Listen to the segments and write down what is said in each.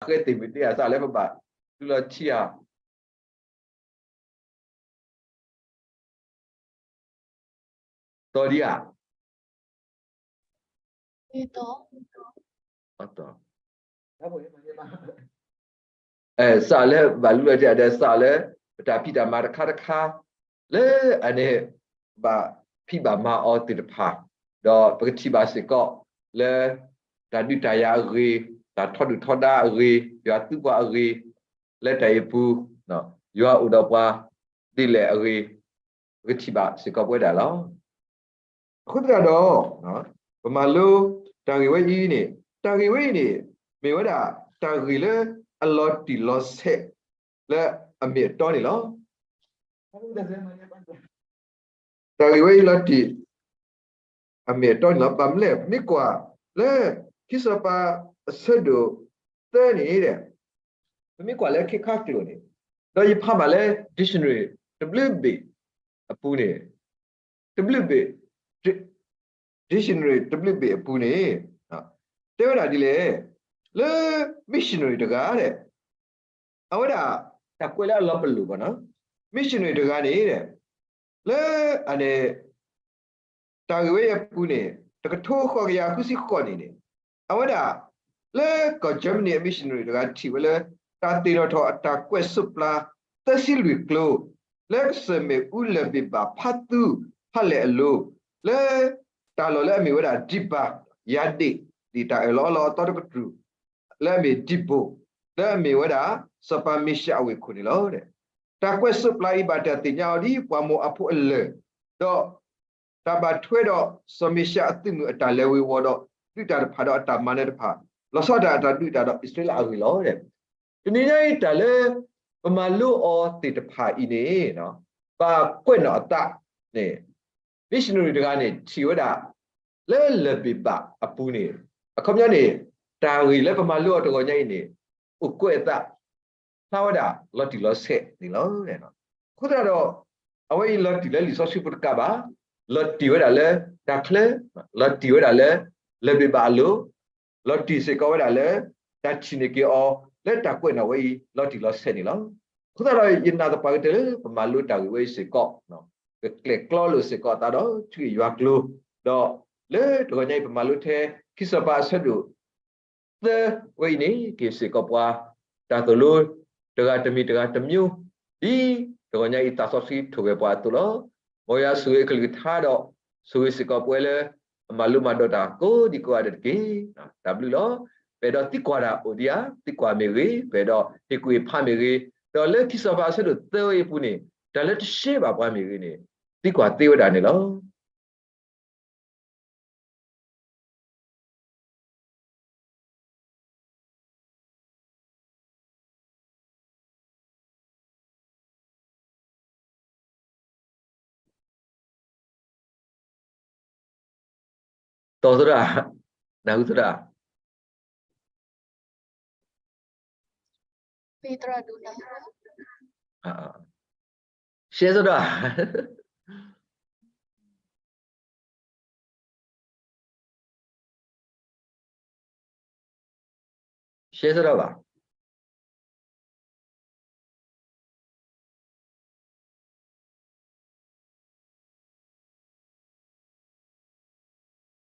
ဃဲသ့ၣ်မုၢ်တ့ဧါ, စးလၢပဘၣ်တူၢ်လီၤထံဧါ, တီၤဒံးဧါ, တီၤ အဲ စးလၢဘၣ်လူလီၤတံၢ်ဒီး စးလၢပတၢ်ဖံးတၢ်မၤတခါတခါ လၢအန့ၣ် ဘၣ်ဖံးဘၣ်မၤအီၤသ့ၣ်တဖၣ်, ဒီးပကထံၣ်ဘၣ်စ့ၢ်ကီးလၢ တၢ်ဒုးတၢ်ယၤအဂ့ၤ, တၢ်ထီဒုၣ်ထီဒါအဂ့ၤ, ယွၤသူပှၤအဂ့ၤ, လၢတၢ်အံၤအပူၤ ယွၤအိၣ်ဒီးပှၤဒ်လဲၣ်အဂ့ၤ ပကထံၣ်ဘၣ်စ့ၢ်ကီးပဝဲဒၣ်လီၤ. အဃိသတးဒီး ပမၤလိတၢ်ဂ့ၢ်ဝဲအံၤန့ၣ်, တၢ်ဂ့ၢ်ဝဲအံၤန့ၣ် မ့ၢ်ဝဲဒၣ်တၢ်ဂ့ၢ်လၢအလီၤတံၢ်လီၤဆဲးလၢအမ့ၢ်အတီန့ၣ်လီၤ. တၢ်ဂ့ၢ်ဝဲအံၤလီၤတံၢ် အမ့ၢ်အတီန့ၣ်လီၤ. ဘၣ်မနုၤလဲၣ်, ပမ့ၢ်ကွၢ်လၢ ခံစီၤပၤအဆၢဒိၣ်သၢန့ၣ်ဒီး ပမ့ၢ်ကွၢ်လၢခဲခါကျိာ်န့ၣ်, ဒီးယဖးဘၣ်လၢ dictionary တဘျုးဘ့ၣ်အပူၤန့ၣ်, တဘျုးဘ့ၣ် dictionary တဘျုးဘ့ၣ်အပူၤန့ၣ် တဲဝဲဒၣ်ဒ်လဲၣ်, လၢ missionary တဂၤဒီး အဝဲဒၣ် တၢ်ကွဲးလၢအလီၤပလိာ်ဘၣ်နီၤ, missionary တဂၤန့ၣ် လၢအန့ၣ် တၢ်ဂ့ၢ်ဝဲအံၤအပူၤန့ၣ် တကထိဃိးကယၤဃုဆံဃိးနံၣ်န့ၣ် အဝဲဒၣ် လၢကီၢ် Germany အ missionary တဂၤထံၣ်ဝဲလၢ တၢ်သ့ၣ်နီၣ်ထီၣ်အတၢ်ကွဲးစိးပျၤ သၢဆံလွံၢ်ကျိၤ လၢကစၢၢ်မ့ၣ်အူလၢၢ်ဘ့ၣ်ဘၣ်ဖးသူဖးလဲၢ်အလိၤ လၢ တၢ်လီၢ်လၢအမ့ၢ်ဝဲဒၣ် ဒံးဘၣ် ယၤဒ့ၣ် ဒ်တၢ်အၢၣ်လီၤအီလီၤအသီတကတြူၢ် လၢအမ့ၢ်ဒံးဘိၣ် လၢအမ့ၢ်ဝဲဒၣ် စီၤပၤမ့ၡးအဝ့ၢ်ခိၣ်န့ၣ်လီၤ. တၢ်ကွဲးစိးပျၤအံၤဘၣ်တၢ်သ့ၣ်ညါအီၤဒ်ပှၤမိၢ်အဖိအလၢၢ်, ဒီး တၢ်ဘၣ်ထွဲဒီးစီၤမ့ၡးအသုးမုၢ်အတၢ်လဲၤဝ့ၤဝီၤဒီး ဒုးတၢ်တဖၣ်ဒီးအတၢ်မၤနၢၤတဖၣ်, လီၤဆီဒၣ်တၢ်အတၢ်ဒုးတၢ်ဒီးအံၣ်စရ့လးအဂ့ၢ်လီၤ. တနံၤညါအံၤတၢ်လၢ ပမၤလိအီၤသ့ၣ်တဖၣ်အံၤန့ၣ် ဘၣ်ကွဲးနီၣ်အသးန့ၣ် missionary တဂၤန့ၣ် ထံၣ်ဝဲဒၣ် လၢလၢၢ်ဘ့ၣ်ဘၣ်အပူၤန့ၣ် အခီပညီန့ၣ် တၢ်ဂ့ၢ်လၢပမၤလိအီၤတဂီၤညါအံၤန့ၣ် အိၣ်ကွဲးအသး ဖျါဝဲဒၣ်လီၤတံၢ်လီၤဆဲးန့ၣ်လီၤ. အဃိသတးဒီး အဝဲအံၤလီၤတံၢ်လၢလံာ်စီဆှံပူၤတကးဘၣ်, လီၤတံၢ်ဝဲဒၣ်လၢတၢ်ချၢ, လီၤတံၢ်ဝဲဒၣ်လၢ လၢၢ်ဘ့ၣ်ဘၣ်အလိၤ, လီၤတံၢ်စ့ၢ်ကီးဝဲဒၣ်လၢ တၢ်ထံၣ်န့ၢ်က့ၤအီၤ လၢတၢ်ကွဲးနီၣ်ဝဲအံၤ လီၤတံၢ်လီၤဆဲးန့ၣ်လီၤ. အဃိသတးဒီး ယနာ်သပှၢ်ကတၢၢ်လၢပမၤလိတၢ်ဂ့ၢ်ဝဲအံၤစ့ၢ်ကီး ကကျဲးကျီလိာ်စ့ၢ်ကီးအသးဒီး ထုးယွၤကျိာ်, ဒီးလၢတဂီၤညါအံၤ ပမၤလိထဲ ခံစီၤပၤအဆၢဒိၣ်သၢဝဲအံၤန့ၣ် က့ၤစ့ၢ်ကီးပှၤ တၢ်သိၣ်လိ တဂၤတမံၤတဂၤတမျိုး ဒ်တဂီၤညါအံၤသးစီဆှံထိၣ်ဂဲၤပှၤအသိးလီၤ. မ်ယွၤဆိၣ်ဂ့ၤအကလုၢ်ကထါဒီး ဆိၣ်ဂ့ၤစ့ၢ်ကီးပဝဲလၢ အမၤလိမၤဒိးတၢ်ကိးဒံကိးဂၤဒဲးတက့ၢ်. တၢ်ဘျုးလီၤ. ပအဲၣ်ဒိးသံကွၢ်တၢ်အိၣ်ဒံးဧါ, သံကွၢ်မ့ၢ်ဂ့ၤ, ပအဲၣ်ဒိးဟ့ၣ်ကူၣ်ဟ့ၣ်ဖးမ့ၢ်ဂ့ၤ, ဒီးလၢခံစီၤပၤအဆၢဒိၣ်သၢဝဲအံၤအပူၤန့ၣ် တၢ်လၢတရှဲဘၣ်ပှၤမ့ၢ်ဂ့ၤန့ၣ် သံကွၢ်သ့ဝဲဒၣ်န့ၣ်လီၤ. တီၢ်သရၣ်, နၢ်ဟူသရၣ်, ရှဲသရၣ် ရှဲသရၣ်ဘၣ်.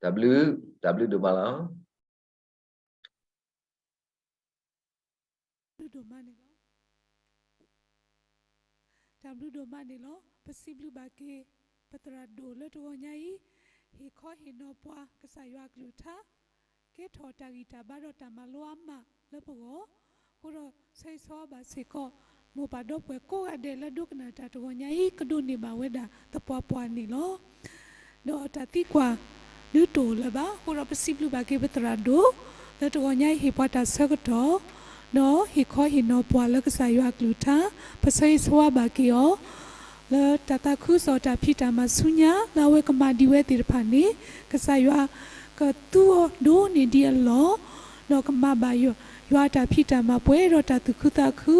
တၢ်ဘျုး, တၢ်ဘျုးဒိၣ်မးလီၤ. ဘျုးဒိၣ်မးန့ၣ်လီၤ. တၢ်ဘျုးဒိၣ်မးန့ၣ်လီၤ. ပစံးဘျုးဘၣ်က့ၤ ပသရၣ်ဒိၣ်လၢတဂီၤညါအံၤ ဟ့ၣ်ခီဟ့ၣ်နီၤပှၤကစၢ်ယွၤအကလုၢ်ကထါ ကဲထီၣ်တၢ်ဂံၢ်တၢ်ဘါဒီးတၢ်မၤလိအါမးလၢပဂီၢ်, အဃိဒီးဆၢဂ့ၤဆၢဝါဘၣ်စ့ၢ်ကီး မိၢ်ပၢ်ဒီပုၢ်ဝဲၢ်ကိးဂၤဒဲးလၢဒိကနၣ်တၢ်တဂီၤညါအံၤ ကဒိးန့ၢ်ဘၣ်ဝဲဒၣ်သပှၢ်ပှၢ်န့ၣ်လီၤ. ဒီးတၢ်သံကွၢ်ဒုးတအိၣ်လၢၤဘၣ်. အဃိဒီးပစံးဘျုးဘၣ်က့ၤပသရၣ်ဒိၣ် လၢတဂီၤညါအံၤဟ့ၣ်ပှၤတၢ်ဆၢကတီၢ်, ဒီးဟ့ၣ်ခီဟ့ၣ်နီၤပှၤလၢကစၢ်ယွၤအကလုၢ်ကထါ, ပဆၢဂ့ၤဆၢဝါဘၣ်က့ၤအီၤ လၢတၢ်သးခုကစီၣ်တၢ်ဖံးတၢ်မၤဆူညါ လၢအဝဲကမၤဒံးဝဲသ့ၣ်တဖၣ်န့ၣ် ကစၢ်ယွၤကသူအီၤဒိၣ်န့ၢ်ဒံးအလီၢ်, ဒီးကမၤဘၣ်ယွၤအတၢ်ဖံးတၢ်မၤပှဲၤဒီးတၢ်သူၣ်ခုသးခု,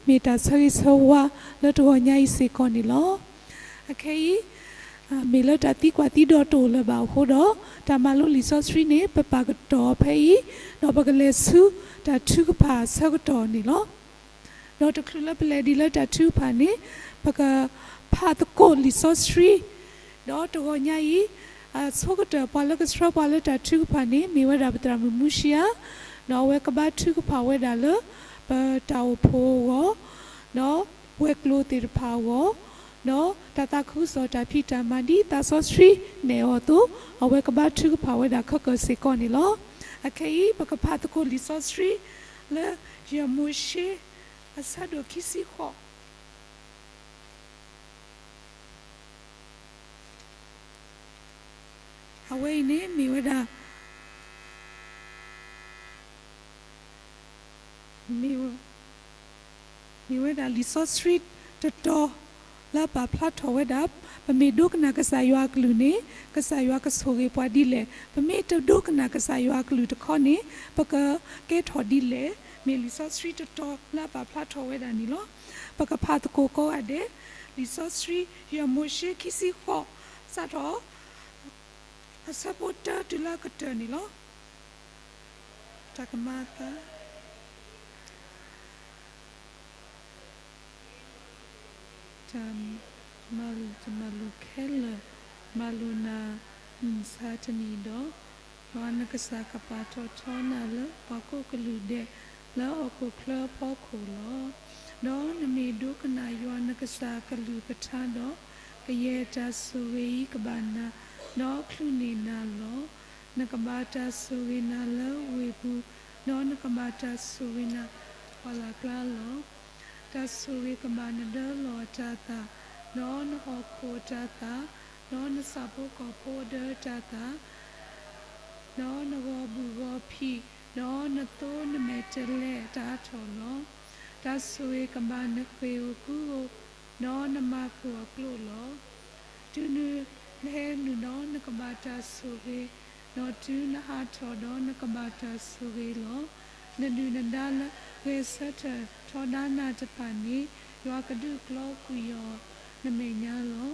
မ့ၢ်တၢ်ဆၢဂ့ၤဆၢဝါလၢတဂီၤညါအံၤစ့ၢ်ကီးန့ၣ်လီၤ. အခဲအံၤ မ့ၢ်လၢတၢ်သံကွၢ်သံဒိးတအိၣ်လၢၤဘၣ်အဃိဒီး, တၢ်မၤလိလံာ်စီဆှံန့ၣ် ပပာ်ကတီၤဖဲအံၤ, ဒီးပကလဲၤဆူတၢ်ထုကဖၣ်အဆၢကတီၢ်န့ၣ်လီၤ. ဒီးတချုးလၢပလဲၤဒံးလၢတၢ်ထုကဖၣ်န့ၣ်, ပကဖးသကိးလံာ်စီဆှံ, ဒီးတဂီၤညါအံၤ အဆိကတၢၢ်ပှၤလၢကဆှၢပှၤလၢတၢ်ထုကဖၣ်န့ၣ် မ့ၢ်ဝဲဒၣ်ပသရၣ်မုၣ်မူရှံယါ, ဒီးအဝဲကဘၣ်ထုကဖၣ်ဝဲဒၣ်လၢ ပတၢ်အိၣ်ဖှိၣ်အဂီၢ်, ဒီးဝဲၤကျိၤသ့ၣ်တဖၣ်အဂီၢ်, ဒီးတၢ်သးခုကစီၣ်တၢ်ဖံးတၢ်မၤဒ်သးစီဆှံနဲၣ်အီၤအသိး, အဝဲကဘၣ်ထုကဖၣ်ဝဲဒၣ်ခဲကၢၢ်စ့ၢ်ကီးန့ၣ်လီၤ. အခဲအံၤ ပကဖးသကိးလံာ်စီဆှံ လၢယၤမိၤၡ့ အဆၢဒိၣ်ခံဆံဃိး အဝဲအံၤန့ၣ်မ့ၢ်ဝဲဒၣ်, မ့ၢ်ဝဲဒၣ်လံာ်စီဆှံတတီၤ လၢပာ်ဖျါထီၣ်ဝဲဒၣ်, ပမ့ၢ်ဒိကနၣ်ကစၢ်ယွၤအကလုၢ်န့ၣ် ကစၢ်ယွၤကဆိၣ်ဂ့ၤပှၤဒ်လဲၣ်, ပမ့ၢ်တဒိကနၣ်ကစၢ်ယွၤအကလုၢ်တခီန့ၣ် ပကကဲထီၣ်ဒ်လဲၣ်, မ့ၢ်လံာ်စီဆှံတတီၤလၢပာ်ဖျါထီၣ်ဝဲဒၣ်န့ၣ်လီၤ. ပကဖးသကိးကိးဂၤဒဲး, လံာ်စီဆှံ ယၤမိၤၡ့ခံဆံဃိး စးထီၣ် အဆၢဖိတၢတုၤလၢအကတၢၢ်န့ၣ်လီၤ. တၢ်ကမၤအသး, တၢ်မၤလိာ် တၢ်မၤလိာ်ခဲလၢာ် မၤလိာ်နၤ မုၢ်မဆါတနံၤဒီး, ယွၤနကစၢ်ကပာ်ထီၣ်ထီနၤလၢပှၤကိးကလုာ်ဒဲး လၢဟီၣ်ခိၣ်ချၢအဖီခိၣ်လီၤ. ဒီးနမ့ၢ်ဒိကနၣ်ယွၤနကစၢ်အကလုၢ်ကထါဒီး, ကယဲၢ်တၢ်ဆိၣ်ဂ့ၤအံၤကဘၣ်နၤ, ဒီးချုးန့ၢ်နၤလီၤ. နကဘၣ်တၢ်ဆိၣ်ဂ့ၤနၤလၢဝ့ၢ်ပူၤ, ဒီးနကဘၣ်တၢ်ဆိၣ်ဂ့ၤနၤပှၢ်လၢ်ကျါလီၤ. တၢ်ဆိၣ်ဂ့ၤကဘၣ်နဒၢလီၢ်အတၤသၣ်, ဒီးနဟီၣ်ခိၣ်အတၤသၣ်, ဒီးနဆၣ်ဖိကီၢ်ဖိအဒၢအတၤသၣ်, ဒီးနဂီၤဘူၣ်ဂီၤဖံး, ဒီးနသိနမဲာ်တဲးလဲးတၢ်အါထီၣ်လီၤ. တၢ်ဆိၣ်ဂ့ၤကဘၣ်နဃ့ၢ်ဧိၤကူဧိၤ, ဒီးနမၤကိၢ်အကျိာ်လီၤ. တုၤနဟဲနုာ်ဒီးနကဘၣ်တၢ်ဆိၣ်ဂ့ၤ, ဒီးတုၤနဟးထီၣ်ဒီးနကဘၣ်တၢ်ဆိၣ်ဂ့ၤလီၤ. နဒုၣ်နဒါလၢဂဲၤဆၢထၢၣ်ထီဒါနၤတဖၣ်န့ၣ်, ယွၤကဒုးကျီကွံာ်အီၤနမဲာ်ညါလီၤ.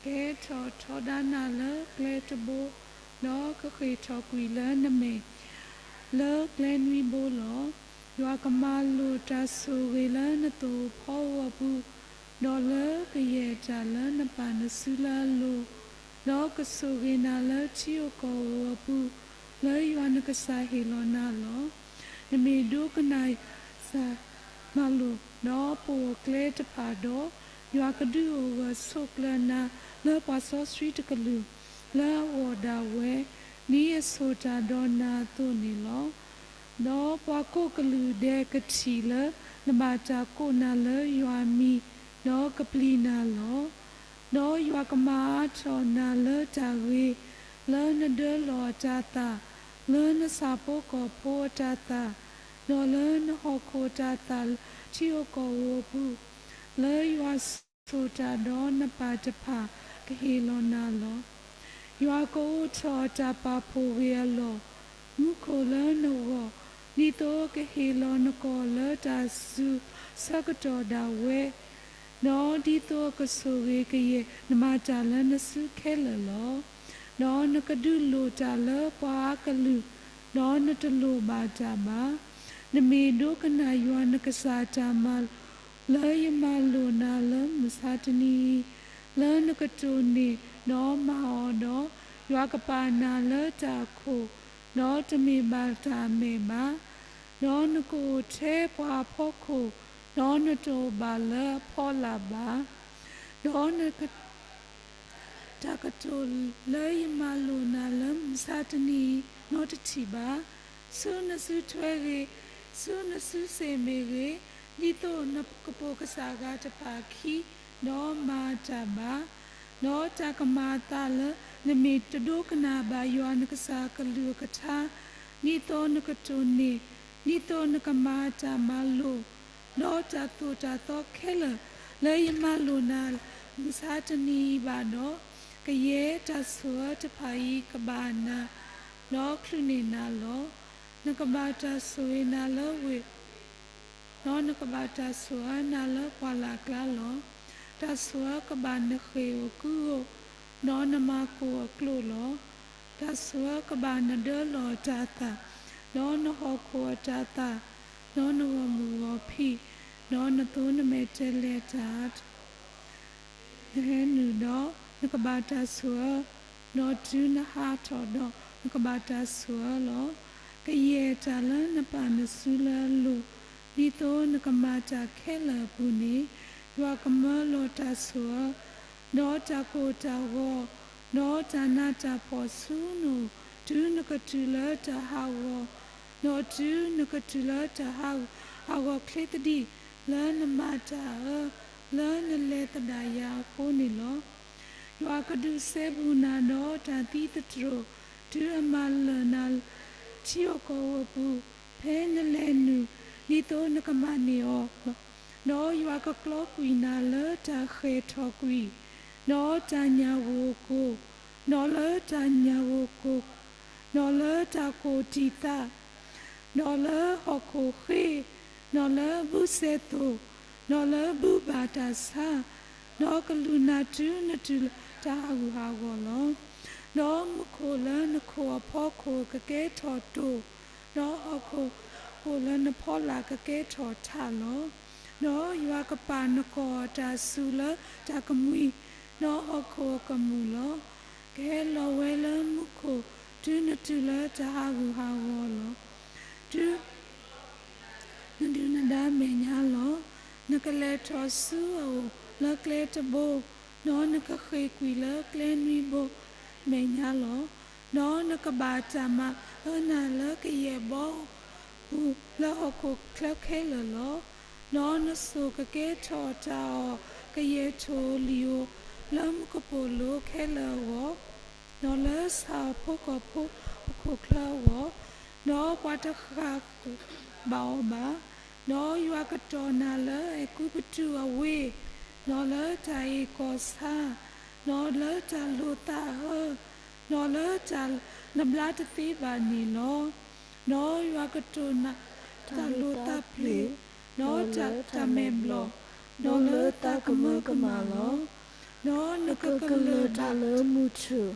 ကဟဲထီၣ်ထီဒါနၤလၢကျဲတဘိ, ဒီးကဃ့ၢ်ထီၣ်ကွံာ်လၢနမဲာ် လၢကျဲနွံဘိလီၤ. ယွၤကမၤလိာ်တၢ်ဆိၣ်ဂ့ၤလၢနသိၣ်ဖိအဖီအီၤအပူၤ, ဒီးလၢကယဲၢ်တၢ်လၢနပာ်နစုလၢအလိၤ, ဒီးကဆိၣ်ဂ့ၤနၤလၢထံဧိၤကီၢ်ဧိၤအပူၤ, လၢယွၤနကစၢ်ဟ့ၣ်လီၤနၤလီၤ. နမ့ၢ်ဒိကနၣ်ယွၤနကစၢ်မၤလိာ်, ဒီးပိာ်အကျဲတဖၣ်ဒီး, ယွၤကဒုးအိၣ်ဂၢၢ်ဆိးကျၢၤနၤလၢပှၤစီဆှံတကလုာ်လၢအဂီၢ်ဒၣ်ဝဲ, ဒ်အဆိၣ်တၢ်ဒီးနၤအသိးန့ၣ်လီၤ. ဒီးပှၤကိးကလုာ်ဒဲးကထံၣ်လၢနဘၣ်တၢ်ကိးနၤလၢယွၤအမံၤ, ဒီးကပျံၤနၤလီၤ. ဒီးယွၤကမၤအါထီၣ်နၤလၢတၢ်ဂ့ၤ, လၢနဒၢလီၢ်အတၤသၣ်, လၢနဆၣ်ဖိကီၢ်ဖိအတၤသၣ်, ဒီးလၢနဟီၣ်ခိၣ်အတၤသၣ်လၢထံဧိၤကီၢ်ဧိၤအပူၤ, လၢယွၤဆိၣ်တၢ်ဒီးနပၢ်တဖၣ်ကဟ့ၣ်လီၤနၤလီၤ. ယွၤကအိးထီၣ်တၢ်ပာ်ဖှိၣ်ဂ့ၤအလီၢ်မူခိၣ်လၢနဂီၢ်, ဒ်သိးအကဟ့ၣ်လီၤနကီၢ်လၢတၢ်စူၤဆၢကတီၢ်ဒၣ်ဝဲ, ဒီးဒ်သိးအကဆိၣ်ဂ့ၤကယဲၢ်နမၤတၢ်လၢနစုခဲလၢာ်လီၤ. ဒီးနကဒုးလိၣ်တၢ်လၢပှၤအါကလုာ်, ဒီးနတလိၣ်ဘၣ်တၢ်ဘၣ်. နမ့ၢ်ဒိကနၣ်ယွၤနကစၢ်အတၢ်မၤလိာ်, လၢယမၤလိာ်နၤလၢမုၢ်မဆါတနံၤအံၤ, လၢနကတိၢ်န့ၢ်ဒီးမၤအီၤဒီး, ယွၤကပာ်နၤလၢတၢ်အခိၣ်, ဒီးတမ့ၢ်ဘၣ်တၢ်အမဲၢ်ဘၣ်. ဒီးနကအိၣ်ထဲပှၤအဖီခိၣ်, ဒီးနတအိၣ်ဘၣ်လၢအဖီလာ်ဘၣ်. ဒီး တၢ်ကတိၤလၢယမၤလိာ်နၤလၢမုၢ်မဆါတနံၤအံၤ နီတထံၣ်ဘၣ်. ဆူနစုထွဲဂ့ၤ, ဆူနစုစ့ၣ်မ့ၢ်ဂ့ၤ, ဒ်သိးနကပိာ်ကစၢ်ဂၤတဖၣ်အခံ, ဒီးမၤအတၢ်ဘၣ်. ဒီးတၢ်ကမၤအသးလၢနမ့ၢ်တဒိကနၣ်ဘၣ်ယွၤနကစၢ်အကလုၢ်အကထါ, ဒ်သိးနကတိၢ်န့ၢ်, ဒ်သိးနကမၤအတၢ်မၤလိာ်, ဒီးတၢ်သိၣ်တၢ်သီခဲလၢာ်လၢယမၤလိာ်နၤမုၢ်မဆါတနံၤအံၤဘၣ်ဒီး, ကယဲၢ်တၢ်ဆိၣ်အၢတဖၣ်အံၤကဘၣ်နၤ, ဒီးချုးန့ၢ်နၤလီၤ. နကဘၣ်တၢ်ဆိၣ်ဂ့ၤနၤလၢဝ့ၢ်, ဒီးနကဘၣ်တၢ်ဆိၣ်အၢနၤလၢပှၢ်လၢ်ကျါလီၤ. တၢ်ဆိၣ်အၢကဘၣ်နဃ့ၢ်ဧိၤကူဧိၤ, ဒီးနမၤကိၢ်အကျိာ်လီၤ. တၢ်ဆိၣ်အၢကဘၣ်နဒၢလီၢ်အတၤသၣ်, ဒီးနဟီၣ်ခိၣ်အတၤသၣ်, ဒီးနဂီၢ်မုၢ်ဂီၢ်ဖံး, ဒီးနသိနမဲာ်တဲးလဲးတၢ် နဟဲနုာ်ဒီးနကဘၣ်တၢ်ဆိၣ်အၢ, ဒီးတုၤနဟးထီၣ်ဒီးနကဘၣ်တၢ်ဆိၣ်အၢလီၤ. ကယဲၢ်တၢ်လၢနပာ်နစုလၢအလိၤ, ဒ်သိးနကမၤတၢ်ခဲလၢာ်အပူၤန့ၣ်, ယွၤကမၢလီၤတၢ်ဆိၣ်အၢ, ဒီးတၢ်ကိၢ်တၢ်ဂီၤ, ဒီးတၢ်နးတၢ်ဖှီၣ်ဆူနအိၣ်, တုၤနကတုၤလၢတၢ်ဟးဂီၤ, ဒီးတုၤနကတုၤလၢတၢ်ဟးဂီၤချ့သဒံး, လၢနမၤတၢ်အၢ, လၢနလဲၤသဒၣ်ယၤအဃိန့ၣ်လီၤ. ယွၤကဒုးစဲဘူးနၤဒီးတၢ်သံသတြိာ်, တုၤအမၤလၢာ်နၤလၢ ထံဧိၤကီၢ်ဧိၤအပူၤ, ဖဲနလဲၤနုာ်, ဒ်သိးနကမၤန့ၢ်အီၤလီၤ. ဒီးယွၤကကျီကွံာ်နၤလၢတၢ်ဃဲၤထီၣ်ကွံာ်, ဒီးတၢ်ညၣ်ဂိၢ်ကိၢ်, ဒီးလၢတၢ်ညၣ်ဂိၢ်ကိၢ်, ဒီးလၢတၢ်ကိၢ်တံာ်သး, ဒီးလၢဟီၣ်ခိၣ်ဃ့, ဒီးလၢဘုစဲသိၣ်, ဒီးလၢဘုဘၣ်တၢ်ဆါ, ဒီးကလူးနၤတုၤနတုၤလၢတၢ်ဟးဂူာ်ဟးဂီၤလီၤ. ဒီးမူခိၣ်လၢနခိၣ်အဖီခိၣ်ကကဲထီၣ်တိၢ်, ဒီးဟီၣ်ခိၣ်လၢနဖီလာ်ကကဲထီၣ်ထးလီၤ. ဒီးယွၤကပာ်နကီၢ်အတၢ်စူၤလၢတၢ်ကမှံ, ဒီးဟီၣ်ခိၣ်အကမူၣ်လီၤ. ကဟဲလီၤဝဲလၢမူခိၣ်, တုၤနတုၤလၢတၢ်ဟးဂူာ်ဟးဂီၤလီၤ. တုၤ နဒုၣ်နဒါမဲာ်ညါလီၤ. နကလဲၤထီၣ်ဆူအအိၣ်လၢကျဲတဘိ, ဒီးနကဃ့ၢ်ကွံာ်လၢကျဲနွံဘိမဲာ်ညါလီၤ. ဒီးနကဘၣ်တၢ်မၤအၢနၤလၢကယဲၢ်ဘီအပူၤလၢဟီၣ်ခိၣ်ချၢခဲလၢာ်လီၤ. ဒီးနစိာ်ကကဲထီၣ်တၢ်အီၣ်ကယဲၢ်ထူၣ်လံာ်ဧိၤလၢမူကပိာ်လိၤခဲလၢာ်အဂီၢ်, ဒီးလၢဆၣ်ဖိကီၢ်ဖိအခိၣ်ချၢအဂီၢ်, ဒီးပှၤတဃၣ်ဘၣ်အီၤဘၣ်. ဒီးယွၤကတီၢ်နၤလၢအဲၤကူပတူးအဝ့ၢ်, ဒီးလၢတၢ်အ့ၣ်ကီၢ်ဆၣ်, ဒီးလၢတၢ်လိာ်သးအၢ, ဒီးလၢတၢ်နဘျါတသ့ဘၣ်န့ၣ်လီၤ. ဒီးယွၤကတိၢ်နၤလၢတၢ်လိာ်သးပျ့ၤ, ဒီးတၢ်မဲာ်ဘျီၣ်, ဒီးလၢသးကမၢကမၣ်လီၤ. ဒီးနကကလၢၢ်တၢ်လၢမုၢ်ထူၣ်,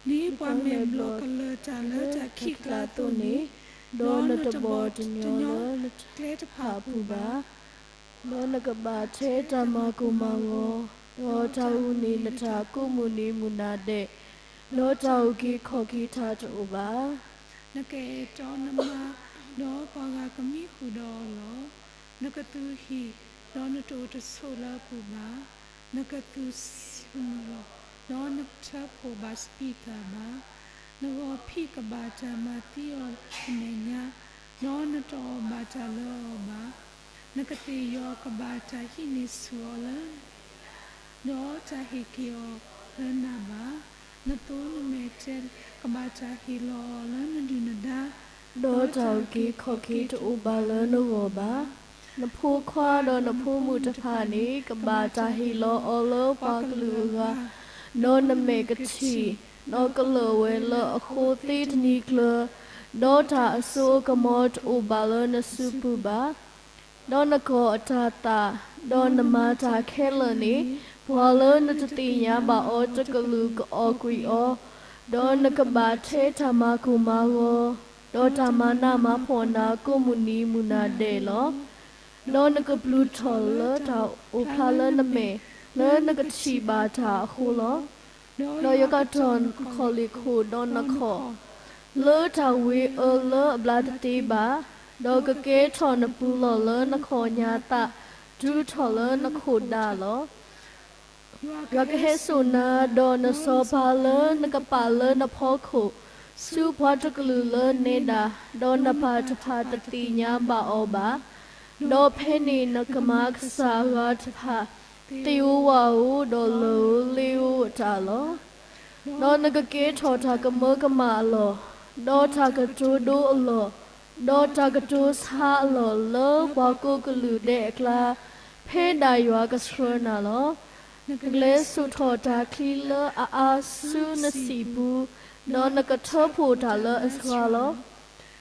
ဒ်ပှၤမဲာ်ဘျီၣ်ကလၢၢ်တၢ်လၢတၢ်ခံးကျါအသိးန့ၣ်, ဒီးနတဘီၣ်တညီလၢနကျဲတဖၣ်အပူၤဘၣ်. ဒီးနကဘၣ်ထဲတၢ်မၤကိၢ်မၤဂီၤ, ဒီးတၢ်အုၣ်န့ၢ်နတၢ်ကိးမုၢ်နံၤမုၢ်နၤဒဲး, ဒီးတၢ်အုၣ်က့ၤခီၣ်က့ၤတၢ်တအိၣ်ဘၣ်. နကအဲၣ်တီနမါ, ဒီးပှၤဂၤကမံဃုာ်ဒီးအီၤလီၤ. နကသူၣ်ဟံၣ်, ဒီးနတအိၣ်တဆိးလၢအပူၤဘၣ်. နကသူၣ်ဆူၣ်မုၢ်လီၤ, ဒီးနကထၢဖှိၣ်ဘၣ်စပံးသၣ်ဘၣ်. နဂီၢ်ဖံးကဘၣ်တၢ်မၤသံအီၤလၢအမဲာ်ညါ, ဒီးနတအီၣ်ဘၣ်တၢ်လၢအအီၣ်ဘၣ်. နကသ့ၣ်ယီၤကဘၣ်တၢ်ဟံးန့ၢ်ဆူၣ်အီၤလၢအမဲာ်ညါ, ဒီးတၢ်ဟ့ၣ်က့ၤအီၤလၢနၤဘၣ်. နသိနမဲာ်တဲကဘၣ်တၢ်ဟ့ၣ်လီၤအီၤလၢနဒုၣ်နဒါ, ဒီးတၢ်အုၣ်က့ၤခီၣ်က့ၤတအိၣ်ဘၣ်လၢနဂီၢ်ဘၣ်. နဖိခွါဒီးနဖိမုၣ်တဖၣ်န့ၣ် ကဘၣ်တၢ်ဟ့ၣ်လီၤအီၤလၢပှၤကလုာ်အဂၤ, ဒီးနမဲာ်ကထံၣ်, ဒီးကလၢၢ်ဝဲလၢအဃိသ့တနံၤကျၢၤ, ဒီးတၢ်အစိအကမီၤတအိၣ်ဘၣ်လၢနစုပူၤဘၣ်. ဒီးနကီၢ်အတၤသၣ်, ဒီးနမၤတၢ်ခဲလၢာ်န့ၣ်, ပှၤလၢနတသ့ၣ်ညါဘၣ်အီၤတကလုာ်ကအီၣ်ကွံာ်အီၤ, ဒီးနကဘၣ်ထဲတၢ်မၤကိၢ်မၤဂီၤ, ဒီးတၢ်မၤနးမၤဖှီၣ်နၤကိးမုၢ်နံၤမုၢ်နၤဒဲးလီၤ. ဒီးနကပျုၢ်ထီၣ်လၢတၢ်အိၣ်ဖျါလၢနမဲာ်, လၢနကထံၣ်ဘၣ်တၢ်အဃိလီၤ. ဒီးယွၤကတီၢ်နခီၣ်လ့ၣ်ခိၣ်ဒီးနခီၣ်, လၢတၢ်ဝ့ၤအၢလၢအဘျါတသ့ဘၣ်, ဒီးကကဲထီၣ်နပူၤလီၢ်လၢနခီၣ်ညါသၣ်, တုၤထီၣ်လၢနခိၣ်ဒၢ်လီၤ. ယွၤကဟဲစိာ်နၤဒီးနစီၤပၤလၢနကပာ်လၢနဖီခိၣ်, ဆူပှၤတကလုာ်လၢနဲဒၣ်, ဒီးနပၢ်တဖၣ်တသ့ၣ်ညါဘၣ်အီၤဘၣ်. ဒီးဖဲန့ၣ်နကမၤကစၢ်အဂၤတဖၣ် သ့ၣ်ဧိၤဝၣ်ဧိၤ, ဒီးလၢၢ်ဧိၤလ့ဧိၤအတၢ်လီၤ. ဒီးနကကဲထီၣ်တၢ်ကမၢကမၣ်အလီၢ်, ဒီးတၢ်ကတိၤဒိအလီၢ်, ဒီးတၢ်ကတိၤဆါအလီၢ်လၢပှၤကိးကလုာ်ဒဲးအကျါ, ဖဲဒၣ်ယွၤကဆှၢနၤလီၤ. နကလဲၤစိာ်ထီၣ်တၢ်ချံလၢအအါဆူနစံာ်ပူၤ, ဒီးနကထၢဖှိၣ်တၢ်လၢအစှၤလီၤ.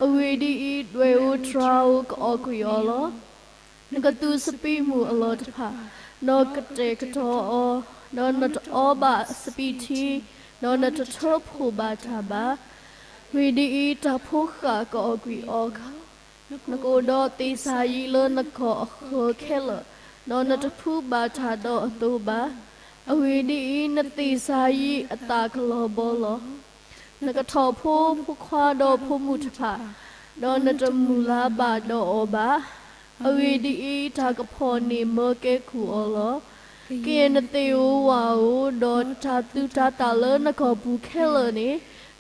အဂ့ၢ်ဒ်အံၤ, ဒွဲၣ်ဧိၤတြၤဧိၤကအီၣ်ကွံာ်အီၤလီၤ. နကသူၣ်စပံးမုၢ်အလီၢ်တဖၣ်, ဒီးကတဲာ်ကတီၤအီၤ, ဒီးနတအီဘၣ်စပံးထံ, ဒီးနတထၢဖှိၣ်ဘၣ်တၢ်ဘၣ်. အဂ့ၢ်ဒ်အံၤ, တၢ်ဖိဃၢ်ကအီၣ်ကွံာ်အီၤ, နကအိၣ်ဒီးသ့ၣ်စၤယံးလၢနကီၢ်အဃၢၤခဲလၢာ်, ဒီးနတဖှူဘၣ်တၢ်ဒီးအသိဘၣ်. အဂ့ၢ်ဒ်အံၤ, နသ့ၣ်စၤယံးအသၣ်ကလီၤဘီလီၤ. နကထီၣ်ဖိဖိခွါဒီးဖိမုၣ်တဖၣ်, ဒီးနတမုၢ်လၢ်ဘၣ်ဒီးအီၤဘၣ်. အဂ့ၢ်ဒ်အံၤ, တၢ်ကဖီၣ်န့ၢ်မၢကဲကုၢ်အီၤလီၤ. ကယဲၢ်နသ့ၣ်ဧိၤဝၣ်ဧိၤ, ဒီးတၢ်သူၣ်တၢ်သၣ်လၢနကီၢ်ပူၤခဲလၢာ်န့ၣ်,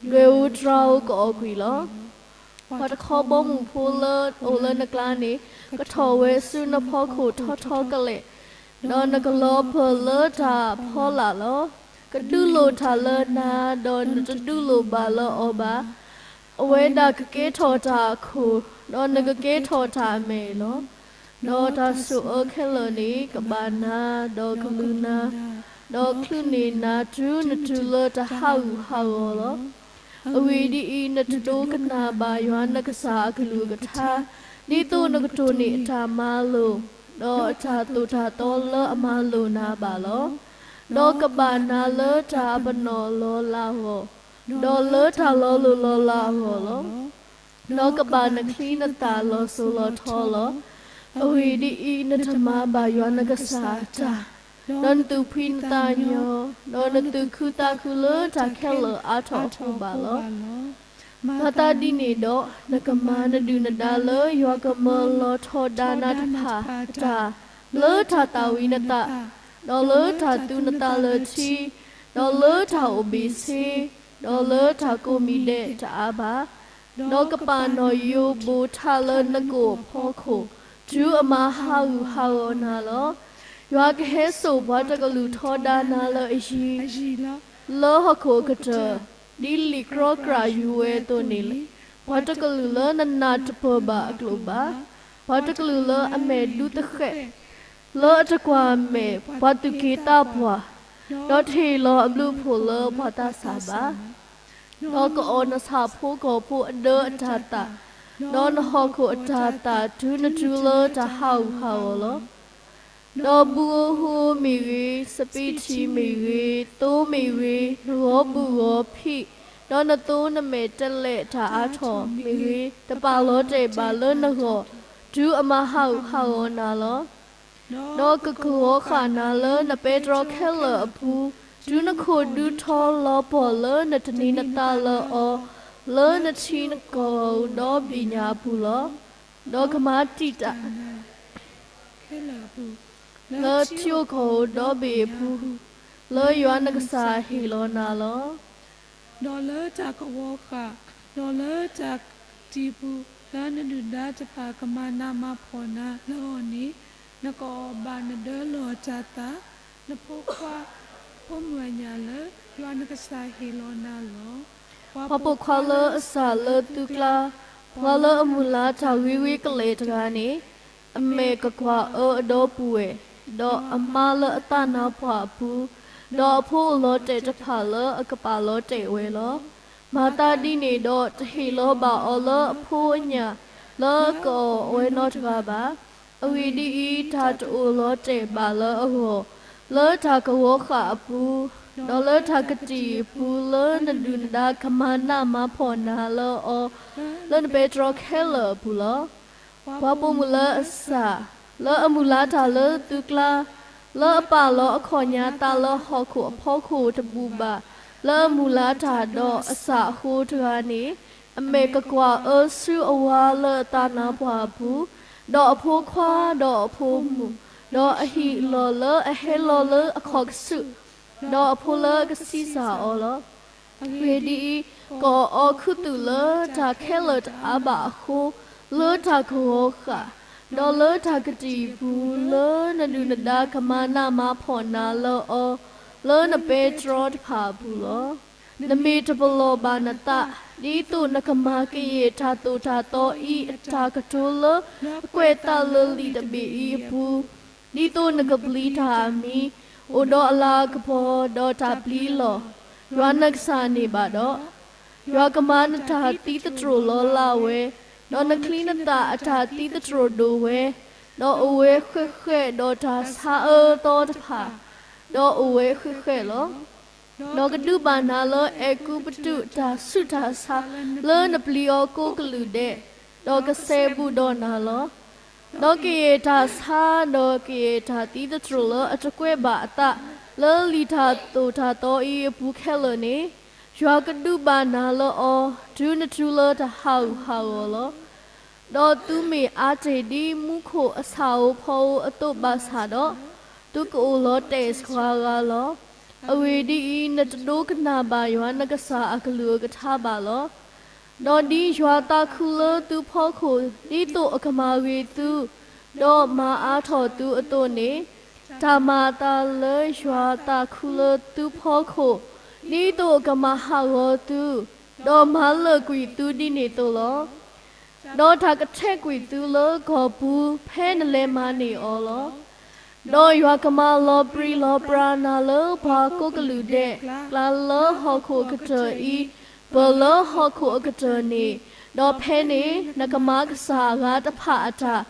ဒွဲၣ်ဧိၤတြၤဧိၤကအီၣ်ကွံာ်လီၤ. ပှၤတခီဘီမုၢ်ဖိလၢအိၣ်လၢနကျါန့ၣ်, ကထီၣ်ဝဲဆူနဖီခိၣ်ထီထီကလဲာ်, ဒီးနကလီၤပၢၢ်လၢတၢ်ဖီလာ်လီၤ. ကဒုးလိၣ်တၢ်လၢနၤ, ဒီးနတဒုးလိၣ်ဘၣ်လၢအီၤဘၣ်. အဝဲဒၣ်ကကဲထီၣ်တၢ်အခိၣ်, ဒီးနကကဲထီၣ်တၢ်အမဲာ်လီၤ. ဒီးတၢ်ဆိၣ်အၢခဲလၢာ်န့ၣ် ကဘၣ်နၤ, ဒီးကလူၤနၤ, ဒီးချုးန့ၢ်နၤတုၤနတုၤလၢတၢ်ဟးဂူာ်ဟးဂီၤလီၤ. အဂ့ၢ်ဒ်အံၤ, နတဒိကနၣ်ဘၣ်ယွၤနကစၢ်အကလုၢ်အကထါ, ဒ်သိးနကတိၢ်န့ၢ်အတၢ်မၤလိာ်, ဒီးအတၢ်သိၣ်တၢ်သီလၢအမၤလိာ်နၤဘၣ်လီၤ. ဒီးကဘၣ်နၤလၢတၢ်ပနီၣ်လီၤလးအဂီၢ်, ဒီးလၢတၢ်လီၤလိၢ်လီၤလးအဂီၢ်လီၤ. ဒီးကဘၣ်နချံနသၣ်လီၤစိၤလီၤထီလီၤ. အဂ့ၢ်ဒ်အံၤ, နတမၤဘၣ်ယွၤနကစၢ်အတၢ်, ဒီးနသူၣ်ဖှံနသးညီ, ဒီးနသူၣ်ခုသးခုလၢတၢ်ခဲလၢာ်အါထီၣ်အဃိဘၣ်လီၤ. မၤသးဒ်န့ၣ်ဒီး, နကမၤနဒုၣ်နဒါလၢယွၤကမၢလီၤထီဒါနၤတဖၣ်အတၢ်, လၢတၢ်သၣ်ဝံၤနသး, ဒီးလၢတၢ်သူနသးလၢာ်ထံ, ဒီးလၢတၢ်အိၣ်ဘ့ၣ်ဆ့, ဒီးလၢတၢ်ကိးမံၤဒဲးတအါဘၣ်. ဒီးကပာ်နီၣ်ယိာ်ဘိၣ်ထးလၢနကိာ်အဖီခိၣ်, တုၤအမၤဟးဂူာ်ဟးဂီၤနၤလီၤ. ယွၤကဟဲစိာ်ပှၤတကလုာ်ထီဒါနၤလၢအယံၤ, လၢဟီၣ်ခိၣ်အကတၢၢ်, ဒ်လံာ်ကြီကြၢ်ယူၤဝဲအသိးန့ၣ်လီၤ. ပှၤတကလုာ်လၢနနၢ်တပၢၢ်ဘၣ်အကျိာ်ဘၣ်, ပှၤတကလုာ်လၢအမဲာ်ဒူသဃဲး, လၢအတကွၢ်မဲာ်ပှၤသူၣ်က့ၤသးပှၢ်, ဒီးတဟ့ၣ်လီၤအဘျုးအဖှိၣ်လၢပှၤသးစၢ်ဘၣ်. ဒီးကအီၣ်နဆၣ်ဖိကီၢ်ဖိအဒၢအတၤသၣ်, ဒီးနဟီၣ်ခိၣ်အတၤသၣ်တုၤနတုၤလၢတၢ်ဟးဂူာ်ဟးဂီၤလီၤ. ဒီးဘုဧိၤဟုဧိၤမ့ၢ်ဂ့ၤ, စပံးထံမ့ၢ်ဂ့ၤ, သိမ့ၢ်ဂ့ၤ, နဂီၤဘုၣ်ဂီၤဖံး, ဒီးနသိနမဲာ်တဲးလဲးတၢ်အါထီၣ်မ့ၢ်ဂ့ၤ, တပာ်လီၤတဲာ်ဘၣ်လၢနဂီၢ်, တုၤအမၤဟးဂူာ်ဟးဂီၤနၤလီၤ. ဒီးကကဝီၤဃာ်နၤလၢနပဲတြီခဲလၢာ်အပူၤ, တုၤနခိၣ်ဒူထီလီၤပှီၢ်လၢနတန့ၤနသးလၢအီၤ, လၢနထံနကီၢ်ဧိၤဒီဘ့ၣ်ညါအပူၤလီၤ. ဒီးကမၤတံာ်တာ် လၢထံအိၣ်ကီၢ်ဧိၤဒီဘ့ၣ်အပူၤ, လၢယွၤနကစၢ်ဟ့ၣ်လီၤနၤလီၤ. ဒီးလၢတၢ်ကဝီၤဃာ်, ဒီးလၢတၢ်ကတံၤပူၤ, လၢနဒုၣ်နဒါတဖၣ်ကမၤနးမၤဖှီၣ်နၤလၢအီၤန့ၣ်, နကအီၣ်ဘၣ်နဒၢလီၢ်အတၤသၣ်, နဖိခွါ, ဖိမုၣ်အညၣ်လၢယွၤနကစၢ်ဟ့ၣ်လီၤနၤလီၤ. ပှၤပိာ်ခွါလၢအစၢ်လၢသုကျါ, ပှၤလၢအမုၢ်လၢ်တၢ်ဂ့ၤဂ့ၤကလဲာ်တဂၤန့ၣ်, အမဲာ်ကကွၢ်အၢအဒီပုၢ်ဝဲၢ်, ဒီးအမါလၢအသးနါပှၢ်အပူၤ, ဒီးအဖိအိၣ်လီၤတဲာ်တဖၣ်လၢအကပာ်လီၤတဲာ်ဝဲလီၤ. မၤသးဒ်န့ၣ်ဒီး, တဟ့ၣ်လီၤဘၣ်အီၤလၢအဖိအညၣ်လၢအကအီၣ်ဝဲနီတဂၤဘၣ်. အဂ့ၢ်ဒ်အံၤ, တၢ်တအိၣ်လီၤတဲာ်ဘၣ်လၢအဂီၢ်, လၢတၢ်ကဝီၤဃာ်အပူၤ, ဒီးလၢတၢ်ကတံၤအပူၤ, လၢနဒုၣ်နဒါကမၤနးမၤဖှီၣ်နၤလၢအီၤ, လၢနပဲတြီခဲလၢာ်အပူၤလီၤ. ပှၤပိာ်မုၣ်လၢအစၢ်, လၢအမုၢ်လၢ်တၢ်လၢသုကျါ, လၢအပာ်လီၤအခီၣ်ညါသးလၢဟီၣ်ခိၣ်အဖီခိၣ်တဘူၣ်ဘၣ်, လၢအမုၢ်လၢ်တၢ်ဒီးအစၢ်အဃိတဂၤန့ၣ်, အမဲာ်ကကွၢ်အၢဆူအဝၤလၢအသးနါပှၢ်အပူၤ, ဒီးအဖိခွါ, ဒီးအဖိမုၣ်, ဒီးအဟံၣ်အလီၢ်လၢအဟဲလီၤလၢအခီၣ်ကဆူး, ဒီးအဖိလၢအကဆံးစၢ်အီၤလီၤ. အဂ့ၢ်ဒ်အံၤ, ကအီၣ်အီၤခူသူၣ်လၢတၢ်ခဲလၢာ်တအါဘၣ်အဃိ, လၢတၢ်ကဝီၤဃာ်, ဒီးလၢတၢ်ကတံၤအပူၤ, လၢနဒုၣ်နဒါကမၤနးမၤဖှီၣ်နၤလၢအီၤ, လၢနပဲတြီတဖၣ်အပူၤလီၤ. နမ့ၢ်တပလီၢ်ဘၣ်နသး, ဒ်သိးနကမၤကယဲၢ်တၢ်သိၣ်တၢ်သီအံၤအတၢ်ကတိၤလၢအကွဲးအသးလၢလံာ်တဘ့ၣ်အံၤအပူၤ, ဒ်သိးနကပျံၤတၢ်အမံၤ, အိၣ်ဒီးအလၤကပီၤ, ဒီးတၢ်ပျံၤလီၢ်, ယွၤနကစၢ်န့ၣ်ဘၣ်ဒီး, ယွၤကမၤနတၢ်သံသတြိာ်လီၤလးဝဲ, ဒီးနချံနသၣ်အတၢ်သံသတြိာ်ဒိၣ်ဝဲ, ဒီးအိၣ်ဝဲဃဲးဃဲး, ဒီးတၢ်ဆါအၢအသီတဖၣ်, ဒီးအိၣ်ဝဲဃဲးဃဲးလီၤ. ဒီးကဒုးဘၣ်နၤလၢအဲၤကူပတူးအတၢ်ဆူးတၢ်ဆါလၢနပျံၤအီၤကိးကလုာ်ဒဲး, ဒီးကစဲဘူးဒီးနၤလီၤ. ဒီးကယဲၢ်တၢ်ဆါ, ဒီးကယဲၢ်တၢ်သံသတြိာ်လၢအတကွဲးဘၣ်အသးလၢလံာ်တၢ်သိၣ်တၢ်သီအံၤအပူၤခဲလၢာ်န့ၣ်, ယွၤကဒုးဘၣ်နၤလၢအီၤ, တုၤနတုၤလၢတၢ်ဟးဂူာ်ဟးဂီၤလီၤ. ဒီးသုမ့ၢ်အါတ့ၢ်ဒ်မူခိၣ်အဆၣ်ဧိၤဖီဧိၤအသိးဘၣ်ဆၣ်ဒီး, သုကအိၣ်လီၤတဲာ်စှၤဂၤလီၤ. အဂ့ၢ်ဒ်အံၤ, နတဒိကနၣ်ဘၣ်ယွၤနကစၢ်အကလုၢ်အကထါဘၣ်လီၤ. ဒီးဒ်ယွၤသးခုလၢသုဖီခိၣ် ဒ်သိးအကမၤဂ့ၤသု, ဒီးမၤအါထီၣ်သုအသိးန့ၣ်, တၢ်မၤအသးလၢယွၤသးခုလၢသုဖီခိၣ် ဒ်သိးအကမၤဟးဂီၤသု, ဒီးမၤလၢာ်ကွံာ်သုဒ်န့ၣ်အသိးလီၤ. ဒီးတၢ်ကထဲးကွံာ်သုလၢကီၢ်ပူၤ ဖဲနလဲၤမၤန့ၢ်အီၤလီၤ. ဒီးယွၤကမၤလီၤပြံလီၤပြါနၤလၢပှၤကိးကလုာ်ဒဲး ကျါလၢဟီၣ်ခိၣ်အကတၢၢ်အံၤ ပၢၤလၢဟီၣ်ခိၣ်အကတၢၢ်န့ၣ်, ဒီးဖဲန့ၣ် နကမၤကစၢ်အဂၤတဖၣ်အတၢ်,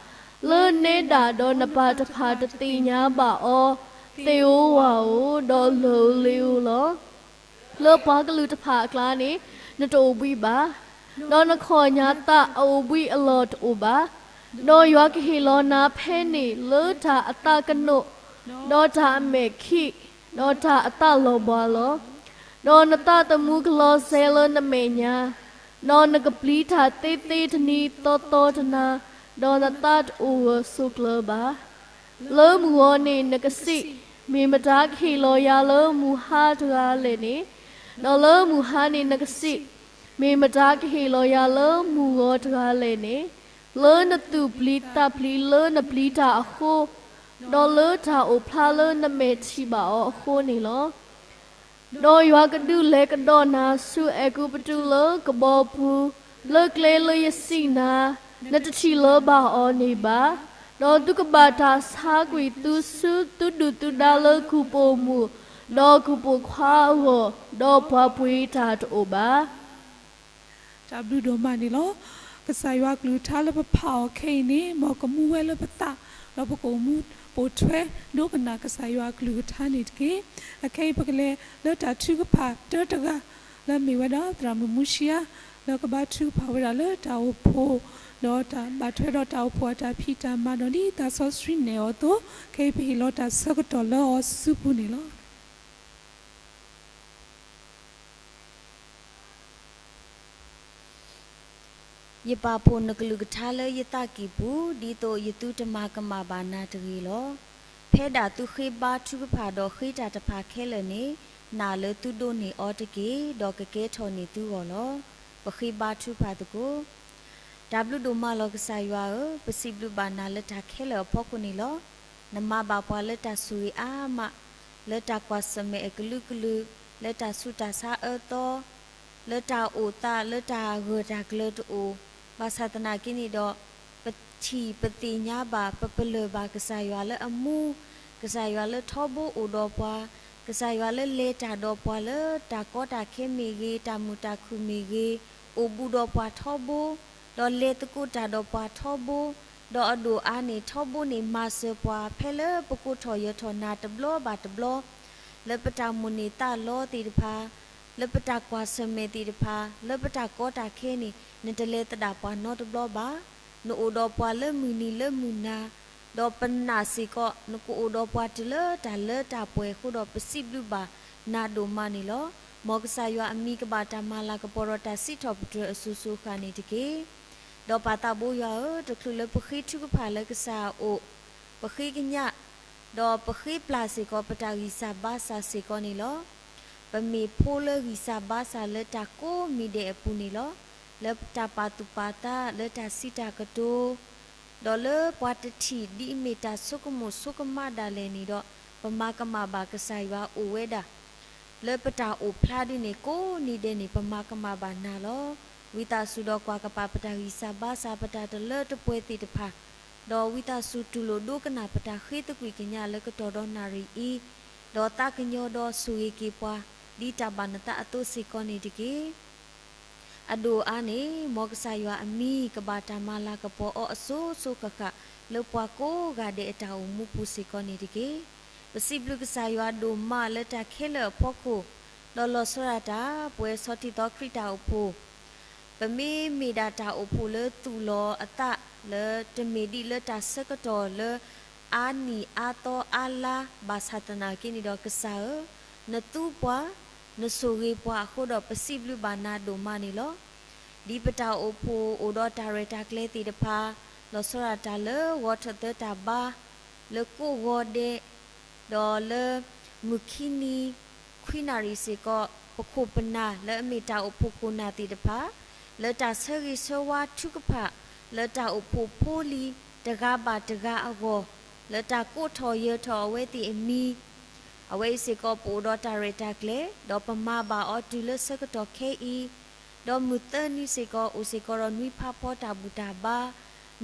လၢနဲဒၣ်ဒီးနပၢ်တဖၣ်တသ့ၣ်ညါဘၣ်အီၤ, သ့ၣ်ဧိၤဝၣ်ဧိၤ, ဒီးလၢၢ်ဧိၤလ့ဧိၤလီၤ. လၢပှၤကလုာ်တဖၣ်အကျါန့ၣ် နတအိၣ်ဘှံးဘၣ်, ဒီးနခီၣ်ညါသးအအိၣ်ဘှံးအလီၢ်တအိၣ်ဘၣ်. ဒီးယွၤကဟ့ၣ်လီၤနၤဖဲန့ၣ်လၢတၢ်အသးကနိး, ဒီးတၢ်အမဲာ်ခံး, ဒီးတၢ်အသးလီၤဘှါလီၤ. ဒီးနသးသမူကလီၤစဲလၢနမဲာ်ညါ, ဒီးနကပျံၤတၢ်သ့သ့တနံၤသီသီတနၤ, ဒီးနသးတအိၣ်ဂၢၢ်ဆိးကျၢၤဘၣ်. လၢမုၢ်ဂီၤန့ၣ်နကစံး, မ့ၢ်မတၤကဟ့ၣ်လီၤယၤလၢမုၢ်ဟါတဂၤလဲၣ်န့ၣ်, ဒီးလၢမုၢ်ဟါန့ၣ်နကစံး, မ့ၢ်မတၤကဟ့ၣ်လီၤယၤလၢမုၢ်ဂီၤတဂၤလဲၣ်န့ၣ်, လၢနသူၣ်ပျံၤသးပျံၤလၢနပျံၤတၢ်အဃိ, ဒီးလၢတၢ်အိၣ်ဖျါလၢနမဲာ်ထံၣ်ဘၣ်အီၤအဃိန့ၣ်လီၤ. ဒီးယွၤကဒုးလဲၤကဒီးနၤဆူအဲၤကူပတူးလၢကဘီပူၤ, လၢကျဲလၢယစံးနၤ, နတထံၣ်လၢၤဘၣ်အီၤန့ၣ်ဘၣ်. ဒီးသုကဘၣ်တၢ်ဆါကွံာ်သုဆူသုဒုၣ်သုဒါလၢကူၣ်ပိာ်မုၣ်, ဒီးကူၣ်ပိာ်ခွါအဂီၢ်, ဒီးပှၤပှ့ၤတၢ်တအိၣ်ဘၣ်. တၢ်ဘျုးဒိၣ်မးန့ၣ်လီၤ. ကစၢ်ယွၤအကလုၢ်ကထါလၢပဖးအီၤခဲအံၤန့ၣ် မ်ကမူဝဲလၢပသး, ဒီးပကအိၣ်မူပိာ်ထွဲဒိကနၣ်ကစၢ်ယွၤအကလုၢ်ကထါန့ၣ်တက့ၢ်. အခဲအံၤပကလဲၤလၢတၢ်ထုကဖၣ်တၢတဂၤ, လၢအမ့ၢ်ဝဲဒၣ်သရၣ်မုၣ်မူရှံယါ, လၢကဘါထုကဖၣ်ဝဲဒၣ်လၢတၢ်အိၣ်ဖှိၣ်, ဒီးတၢ်ဘၣ်ထွဲဒီးတၢ်အိၣ်ဖှိၣ်အတၢ်ဖံးတၢ်မၤ ဒီးဒ်သးစီဆှံနဲၣ်အီၤအသိး, ခဲအံၤပဟ့ၣ်လီၤတၢ်ဆၢကတီၢ်လၢအီၤစုပူၤန့ၣ်လီၤ. ယပာ်ဖှိၣ်နကလုၢ်ကထါလၢယသးကံၢ်ပူၤ, ဒ်သိးယသုတမၤကမၣ်ဘၣ်နၤတဂ့ၤလီၤ. ဖဲဒၣ်သုဃ့ဘါထုကဖၣ်ဒီးဃ့တၢ်တဖၣ်ခဲလၢာ်န့ၣ်, နာ်လၢသုဒိးန့ၢ်အီၤတက့ၢ်, ဒီးကကဲထီၣ်န့ၢ်သုဂီၢ်လီၤ. ပဃ့ဘါထုကဖၣ်သကိး. တၢ်ဘျုးဒိၣ်မးလီၤကစၢ်ယွၤဧၢ, ပစံးဘျုးဘၣ်နၤလၢတၢ်ခဲလၢာ်အဖီခိၣ်န့ၣ်လီၤ. နမၤဘၣ်ပှၤလၢတၢ်ဆိၣ်ဂ့ၤအါမး, လၢတၢ်ကွၢ်ဆၢၣ်မဲာ်အကလုာ်ကလုာ်, လၢတၢ်ဆူးတၢ်ဆါအၢသီ, လၢတၢ်အိၣ်သး, လၢတၢ်ဂၢၢ်တၢ်ကျၢၤတအိၣ်, ဘၣ်ဆၣ်သနာ်က့န့ၣ်ဒီး, ပထံၣ်ပသ့ၣ်ညါဘၣ် ပပလၢၢ်ဘၣ်ကစၢ်ယွၤလၢအမူ, ကစၢ်ယွၤလၢထီဘိအိၣ်ဒီးပှၤ, ကစၢ်ယွၤလၢလဲၤတၢ်ဒီးပှၤလၢတၢ်ကီတၢ်ခဲမ့ၢ်ဂ့ၤ, တၢ်မုာ်တၢ်ခုၣ်မ့ၢ်ဂ့ၤ, အိၣ်ဘူးဒီးပှၤထီဘိ, ဒီးလဲၤသကိးတၢ်ဒီးပှၤထီဘိ, ဒီးအဒိၣ်အါန့ၣ် ထီဘိန့ၣ်မၤစၢၤပှၤ ဖဲလၢပကိးထီၣ်ယၢၤထီၣ်နၤတဘျီဘၣ်တဘျီ, လၢပတၢ်မိၣ်န့ၢ်သးလီသ့ၣ်တဖၣ်, လၢပတၢ်ကွၢ်ဆၢၣ်မဲာ်သ့ၣ်တဖၣ်, လၢပတၢ်ကီတၢ်ခဲန့ၣ် နတလဲၤသဒၣ်ပှၤနီတဘျီဘၣ်. နအိၣ်ဒီးပှၤလၢမုၢ်နံၤလၢမုၢ်နၤ, ဒီးပနာ်စ့ၢ်ကီး နကအိၣ်ဒီးပှၤတုၤလၢတၢ်လၢတၢ်ပှဲၤအဃိဒီးပစံးဘျုးဘၣ်နၤဒိၣ်မးန့ၣ်လီၤ. မ်ကစၢ်ယွၤအမံၤကဘၣ်တၢ်မၤလၤကပီၤဒီးတၢ်စံးထီၣ်ပတြၢၤအစိၤစိၤအဃၣ်န့ၣ်တက့ၢ်. ဒီးပၢ်သးဘိယွၤဧၢ, တချုးလၢပဃ့ထုကဖၣ်လၢကစၢ်အအိၣ်, ပဃ့ကညး, ဒီးပဃ့ပျၢ်စ့ၢ်ကီးပတၢ်ဂံၢ်စၢ်ဘါစၢ်စ့ၢ်ကီးန့ၣ်လီၤ. ပမ့ၢ်ဖိလၢဂံၢ်စၢ်ဘါစၢ်လၢတၢ်ကိးမံၤဒဲးအပူၤန့ၣ်လီၤ. လၢတၢ်ပာ်သူၣ်ပာ်သး, လၢတၢ်စံးတၢ်ကတိၤ, ဒီးလၢပှၤတထံၣ်ဒ်အမ့ၢ်တၢ်ဆိကမိၣ်ဆိကမးဒၣ်လဲာ်န့ၣ်ဒီး, ပမၤကမၣ်ဘၣ်ကစၢ်ယွၤအိၣ်ဝဲဒၣ် လၢပတၢ်အိၣ်ဖျါဒ်န့ၣ်ကိးနံၤဒဲးန့ၣ် ပမၤကမၣ်ဘၣ်နၤလီၤ. ဝံသးစူၤဒီးကွၢ်ကပၤပတၢ်ဂံၢ်စၢ်ဘါစၢ် ပတၢ်တလၢတပှဲၤသ့ၣ်တဖၣ်, ဒီးဝံသးစူၤတူၢ်လိာ်ဒိကနၣ်ပတၢ်ဃ့သကွံာ်ကညးလၢကတီၢ်ဒီးနၣ်ရံၣ်အံၤ, ဒီးသးကညီၤဒီးဆိၣ်ဂ့ၤက့ၤပှၤ, ဒ်တၢ်ဘၣ်နသးအသိးစ့ၢ်ကီးန့ၣ်တက့ၢ်. အဒိၣ်အါန့ၣ် မ်ကစၢ်ယွၤအမံၤကဘၣ်တၢ်မၤလၤကပီၤအီၤအစိၤစိၤဃၣ်ဃၣ် လၢပှၤကိးဂၤဒဲးအတၢ်အိၣ်မူပူၤစ့ၢ်ကီးန့ၣ်တက့ၢ်. ပစံးဘျုးကစၢ်ယွၤဒိၣ်မးလၢတၢ်ခဲလၢာ်အဖီခိၣ်, ဒီးလီၤဆီဒၣ်တၢ် ပဝဲဆီထံသီခရံာ်တၢ်အိၣ်ဖှိၣ် ပမ့မ့ၢ်ဒၣ်တၢ်အိၣ်ဖှိၣ်လၢသူၣ်လီၤအသးလၢ တမ့ၢ်ဒ်လၢတၢ်ဆၢကတီၢ်လၢအါနံၣ်အါသီအါလါ ဘၣ်ဆၣ်သနာ်က့န့ၣ်ဒီး ကစၢ်ဧၢ, နသူပှၤ, နဆိၣ်ဂ့ၤပှၤအဃိဒီး ပစံးဘျုးဘၣ်နၤဒိၣ်မးန့ၣ်လီၤ. ဒ်ပတၢ်အိၣ်ဖှိၣ်အိၣ်ဒီးတၢ်ရဲၣ်တၢ်ကျဲၤသ့ၣ်တဖၣ်, လီၤဆီဒၣ်တၢ်လၢဂီၤထၢၣ်သၢတၢ်ဘါ, လၢကိးဂီၤဒဲး, ဒီးလၢမုၢ်ခံနံၤ ခွံနၣ်ရံၣ်စ့ၢ်ကီး ပခိၣ်ပနၢ်လၢအမ့ၢ်တၢ်အိၣ်ဖှိၣ်ခိၣ်နၢ်သ့ၣ်တဖၣ် လၢတၢ်ဆၢဂ့ၤဆၢဝါထုကဖၣ် လၢတၢ်အိၣ်ဖှိၣ်ဖိလံၤတဂၤဘၣ်တဂၤအဂီၢ်, လၢတၢ်ကိးထီၣ်ယၢၤထီၣ်အဝဲသ့ၣ်အမံၤ, အဝဲအံၤစ့ၢ်ကီး ပအိၣ်ဒီးတၢ်ရဲၣ်တၢ်ကျဲၤ ဒီးပမၤဘၣ်အီၤတုၤလၢဆၢကတီၢ်ခဲအံၤ, ဒီးမုၢ်သၢနံၤစ့ၢ်ကီး အိၣ်စ့ၢ်ကီးဒီးနွံဖးဖီတၢ်ဘူၣ်တၢ်ဘါ,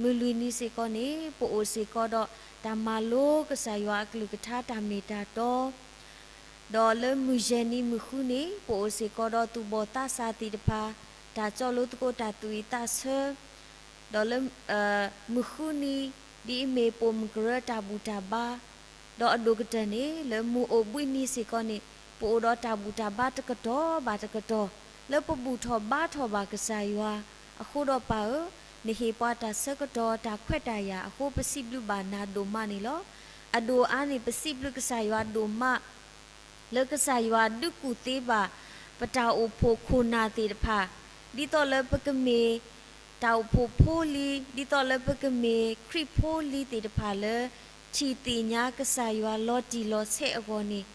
မုၢ်လွံၢ်နံၤစ့ၢ်ကီးန့ၣ် ပအိၣ်စ့ၢ်ကီးဒီးတၢ်မၤလိကစၢ်ယွၤအကလုၢ်ကထါတၢ်မ့ၢ်တၢ်တီ ဒီးလၢမုၢ်ယဲၢ်နံၤမုၢ်ဃုနံၤ ပအိၣ်စ့ၢ်ကီးဒီးသူၣ်ဘီၣ်သးစၢ်သ့ၣ်တဖၣ် တၢ်ကၠီလိသကိးတၢ်သူၣ်အံၣ်သးဆၢ, ဒီးလၢ မုၢ်ဃုနံၤ ဒ်အမ့ၢ်ပိာ်မုၣ်ကရၢတၢ်ဘူၣ်တၢ်ဘါ, ဒီးအဒိၣ်ကတၢၢ်န့ၣ် လၢမုၢ်အိၣ်ဘှံးနံၤစ့ၢ်ကီးန့ၣ် ပအိၣ်ဒီးတၢ်ဘူၣ်တၢ်ဘါတကတီၢ်ဘၣ်တကတီၢ် လၢပဘူၣ်ထီၣ်ဘါထီၣ်ဘၣ်ကစၢ်ယွၤ, အဃိဒီးပၢ်ဧၢ, နဟ့ၣ်ပှၤတၢ်ဆၢကတီၢ်တၢ်ခွဲးတၢ်ယာ်အဃိ ပစံးဘျုးဘၣ်နၤဒိၣ်မးန့ၣ်လီၤ. အဒိၣ်အါန့ၣ် ပစံးဘျုးကစၢ်ယွၤဒိၣ်မး လၢကစၢ်ယွၤဒုးကူၣ်သ့ဘၣ် ပတၢ်အိၣ်ဖှိၣ်ခိၣ်နၢ်သ့ၣ်တဖၣ်, ဒ်သိးလၢပကမ့ၢ် တၢ်အိၣ်ဖှိၣ်ဖိလံၤ, ဒ်သိးလၢပကမ့ၢ်ခရံာ်ဖိလံၤသ့ၣ်တဖၣ်လၢ ထံၣ်သ့ၣ်ညါကစၢ်ယွၤလီၤတံၢ်လီၤဆဲးအဂီၢ်န့ၣ်,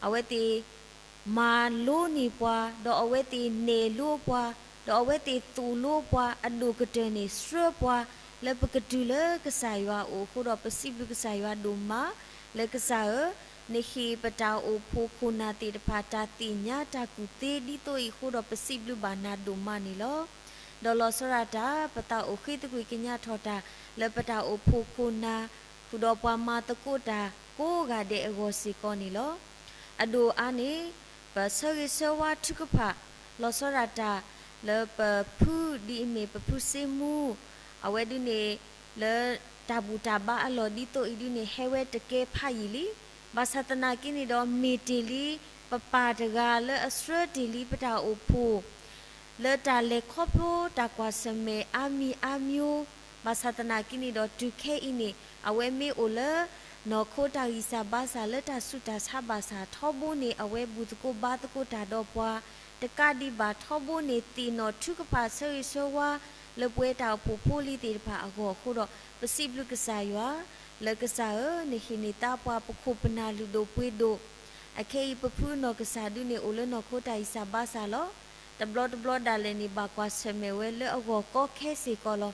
အဝဲသ့ၣ် မၤလိန့ၢ်ပှၤ, ဒီးအဝဲသ့ၣ်နဲၣ်လိပှၤ, ဒီးအဝဲသ့ၣ်သိၣ်လိပှၤ အဒိၣ်ကတၢၢ်န့ၣ် ဆှၢပှၤ လၢပကတုၤလၢကစၢ်ယွၤအအိၣ်အဃိဒီး ပစံးဘျုးကစၢ်ယွၤဒိၣ်မး လၢကစၢ်ဧၢ, နဟ့ၣ်ပတၢ်အိၣ်ဖှိၣ်ခိၣ်နၢ်သ့ၣ်တဖၣ် တၢ်သ့ၣ်ညါတၢ်ကူၣ်သ့ဒ်သိးအံၤအဃိဒီး ပစံးဘျုးဘၣ်နၤဒိၣ်မးန့ၣ်လီၤ. ဒီးလီၤဆီဒၣ်တၢ် ပသးအိၣ်ဃ့သကွံာ်ကညးထီၣ်တၢ် လၢပတၢ်အိၣ်ဖှိၣ်ခိၣ်နၢ် ဃုာ်ဒီးပှၤမၤသကိးတၢ်ကိးဂၤဒဲးအဂီၢ်စ့ၢ်ကီးန့ၣ်လီၤ. အဒိၣ်အါန့ၣ် ပဆၢဂ့ၤဆၢဝါထုကဖၣ် လီၤဆီဒၣ်တၢ် လၢပဖုဒ်အမ့ၢ်ပဖုစ့မူ အဝဲဒုန့ၣ် လၢတၢ်ဘူၣ်တၢ်ဘါအလီၢ်ဒ်သိးအံၤဒုန့ၣ် ဟဲဝဲတကဲဖးယံာ်လံ. ဘၣ်ဆၣ်သနာ်က့န့ၣ်ဒီး မ့ၢ်တ့ၢ်လံ ပပၢ်တဂၤလၢအဆှၢတ့ၢ်လံပတၢ်အိၣ်ဖှိၣ် လၢတၢ်လဲၤခီဖျိတၢ်ကွၢ်ဆၢၣ်မဲာ်အါမံၤအါမံၤ, ဘၣ်ဆၣ်သနာ်က့န့ၣ်ဒီး တုၤခဲအံၤန့ၣ် အဝဲမ့ၢ်အိၣ်လၢ နီၢ်ခိတၢ်ဂံၢ်စၢ်ဘါစၢ်လၢတၢ်ဆူးတၢ်ဆါဘၣ်ဆၣ် ထီဘိန့ၣ် အဝဲဘူၣ်သကိးဘါသကိးတၢ်ဒီးပှၤ တကးဒံးဘၣ် ထီဘိန့ၣ် သ့ၣ်နီၣ်ထုကဖၣ်ဆၢဂ့ၤဆၢဝါ လၢပဝဲတၢ်အိၣ်ဖှိၣ်ဖိလံၤသ့ၣ်တဖၣ်အဂီၢ်အဃိဒီး ပစံးဘျုးကစၢ်ယွၤ လၢကစၢ်ဧၢ, နဟ့ၣ်န့ၢ်သါပှၤပခိၣ်ပနၢ်လုၢ်ဒိၣ်ပှ့ၤဒိၣ် အခဲအံၤပဖုနီၢ်ကစၢ်ဒုန့ၣ် အိၣ်လၢနီၢ်ခိတၢ်ဂံၢ်စၢ်ဘါစၢ်လီၤ. တဘျီတဘျီဒၣ်လဲာ်န့ၣ် ဘၣ်ကွၢ်ဆၢၣ်မဲာ်ဝဲလၢအဂီၢ်ကီခဲစ့ၢ်ကီးလီၤ.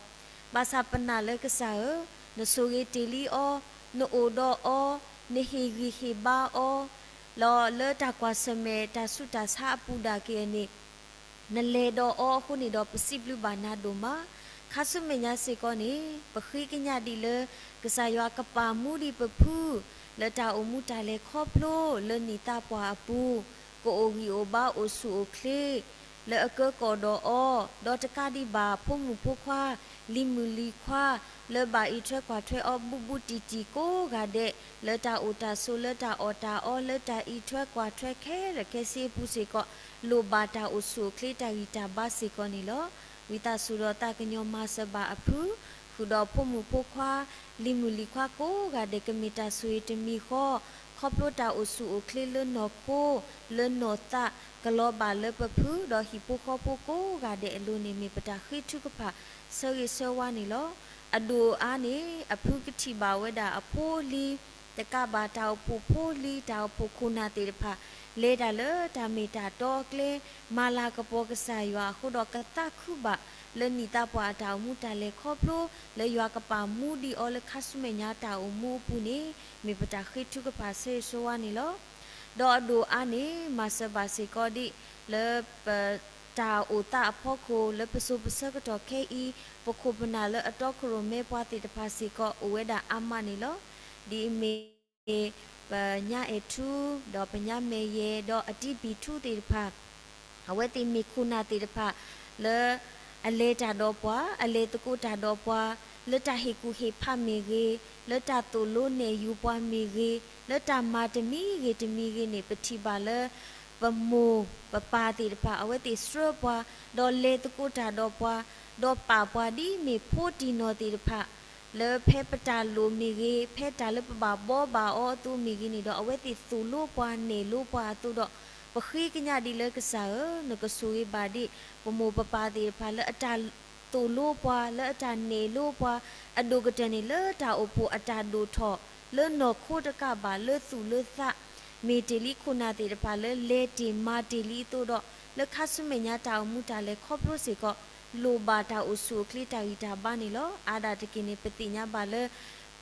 ဘၣ်ဆၣ်ပနာ်လၢကစၢ်ဧၢ, နဆိၣ်ဂ့ၤတ့ၢ်လံအီၤ, နအိၣ်ဒီးအီၤ, နဟ့ၣ်ဂံၢ်ဟ့ၣ်ဘါအီၤ, လီၤလၢတၢ်ကွၢ်ဆၢၣ်မဲာ်တၢ်ဆူးတၢ်ဆါအပူၤဒၣ်က့ၤန့ၣ် နလဲၤဒီးအီၤအဃိန့ၣ်ဒီး ပစံးဘျုးဘၣ်နၤဒိၣ်မး. ခါဆူမဲာ်ညါစ့ၢ်ကီးန့ၣ် ပဃ့ကညးဒံးလၢ ကစၢ်ယွၤကပာ်မူဒံးပဖု လၢတၢ်အိၣ်မူတၢ်လဲၤခီဖျိလၢနံၣ်သးပှၢ်အပူၤ, ကအိၣ်ဂံၢ်အိၣ်ဘါအိၣ်ဆူၣ်အိၣ်ချ့ လၢအကၢကီၢ်ဒီးအီၤ, ဒီးတကးဒံးဘၣ် ဖိမုၣ်ဖိခွါ လံၤမုၣ်လံၤခွါ လၢဘၣ်အံးထွဲကွၢ်ထွဲအီၤဘူးဘူးတံၢ်တံၢ်ကိးဂၤဒဲး လၢတၢ်အိၣ်တၢ်ဆိး လၢတၢ်အီၣ်တၢ်အီ လၢတၢ်အံးထွဲကွၢ်ထွဲခဲလၢာ်ခဲဆ့အပူၤစ့ၢ်ကီး လိၣ်ဘၣ်တၢ်အိၣ်ဆူၣ်အိၣ်ချ့တၢ်ဂံၢ်တၢ်ဘါစ့ၢ်ကီးန့ၣ်လီၤ. ဝံသးစူၤဒီးသးကညီၤမၤစၢၤဘၣ်အဖု, ဃုာ်ဒီးဖိမုၣ်ဖိခွါ လံၤမုၣ်လံၤခွါကိးဂၤဒဲး ကမ့ၢ်တၢ်ဆိၣ်ဂ့ၤတမံၤဃီ, ခီဖျိတၢ်အိၣ်ဆူၣ်အိၣ်ချ့လၢနီၢ်ခိ, လၢနီၢ်သး ကလီၤဘၣ်လၢပဖု ဒီးဟံၣ်ဖိဃီဖိကိးဂၤဒဲးအလိၤန့ၣ် မ့ၢ်ပတၢ်ဃ့ထုကဖၣ် ဆၢဂ့ၤဆၢဝါန့ၣ်လီၤ. အဒိၣ်အါန့ၣ် အဖုကထံၣ်ဘၣ်ဝဲဒၣ်အဖိအလံၤ, တကးဘၣ်တၢ်အိၣ်ဖှိၣ်ဖိလံၤ တၢ်အိၣ်ဖှိၣ်ခိၣ်နၢ်သ့ၣ်တဖၣ် လဲၤတၢ်လၢတၢ်မ့ၢ်တၢ်တီအကျဲ, မၤလၤကပီၤကစၢ်ယွၤအဃိဒီး ကသးခုဘၣ်လၢနံၣ်သးပှၢ်အတၢ်အိၣ်မူတၢ်လဲၤခီဖျိ လၢယွၤကပာ်မူဒံးအီၤလၢခါဆူမဲာ်ညါတၢ်အိၣ်မူအပူၤန့ၣ် မ့ၢ်ပတၢ်ဃ့ထုကဖၣ်ဆၢဂ့ၤဆၢဝါန့ၣ်လီၤ. ဒီးအဒိၣ်အါန့ၣ် မၤစၢၤဘၣ်စ့ၢ်ကီးဒံး လၢပတၢ်အိၣ်သးအဖီခိၣ် လၢပစိၤပဆၢကတီၢ်ခဲအံၤ ပခိၣ်ပနၢ်လၢအတီခိၣ်ရိၣ်မဲပှၤသ့ၣ်တဖၣ်စ့ၢ်ကီး အိၣ်ဝဲဒၣ်အါမးန့ၣ်လီၤ. ဒ်အမ့ၢ် ပညါအဲၣ်ထူ, ဒီးပညါမဲာ်ယဲၢ်, ဒီးအတံပံၢ်ထူသ့ၣ်တဖၣ် အဝဲသ့ၣ်မ့ၢ်ခိၣ်နၢ်သ့ၣ်တဖၣ် လၢအလဲၤတၢ်ဒီးပှၤ, အလဲၤသကိးတၢ်ဒီးပှၤ, လၢတၢ်ဟ့ၣ်ကူၣ်ဟ့ၣ်ဖးမ့ၢ်ဂ့ၤ, လၢတၢ်သိၣ်လိနဲၣ်ယူၤပှၤမ့ၢ်ဂ့ၤ, လၢတၢ်မၤတမံၤဂ့ၤတမံၤဂ့ၤန့ၣ် ပထံၣ်ဘၣ်လၢ ပမိၢ်ပပၢ်သ့ၣ်တဖၣ် အဝဲသ့ၣ်ဆှၢပှၤ, ဒီးလဲၤသကိးတၢ်ဒီးပှၤ, ဒီးပာ်ပှၤဒ်မ့ၢ်ဖိတံၢ်နီၢ်သ့ၣ်တဖၣ်, လၢဖဲပတၢ်လိၣ်မ့ၢ်ဂ့ၤ, ဖဲတၢ်လၢပဘၣ်ဘှီဘၣ်အီအသိးမ့ၢ်ဂ့ၤန့ၣ်ဒီး အဝဲသ့ၣ်သိၣ်လိပှၤနဲၣ်လိပှၤအသိးဒီး, ပဃ့ကညးဒ်လၢကစၢ်ဧၢ, နကဆိၣ်ဂ့ၤဘၣ်ဒံး ပမိၢ်ပပၢ်သ့ၣ်တဖၣ်လၢ အတၢ်သိၣ်လိပှၤ, လၢအတၢ်နဲၣ်လိပှၤ, အဒိၣ်ကတၢၢ်န့ၣ် လၢတၢ်အိၣ်ဖှိၣ်အတၢ်ဒိၣ်ထီၣ်, လၢနီၢ်ခိတကးဘၣ် လၢသူၣ်လၢသး, မ့ၢ်တ့ၢ်လံခိၣ်နၢ်သ့ၣ်တဖၣ်လၢလဲၤတ့ၢ်မၤတ့ၢ်လံအသိးဒီး, လၢခါဆူမဲာ်ညါတၢ်အိၣ်မူတၢ်လဲၤခီဖျိစ့ၢ်ကီး, လိၣ်ဘၣ်တၢ်အိၣ်ဆူၣ်အိၣ်ချ့တၢ်ဂံၢ်တၢ်ဘါန့ၣ်လီၤ. အါဒၣ်တက့ၢ်န့ၣ် ပသ့ၣ်ညါဘၣ်လၢ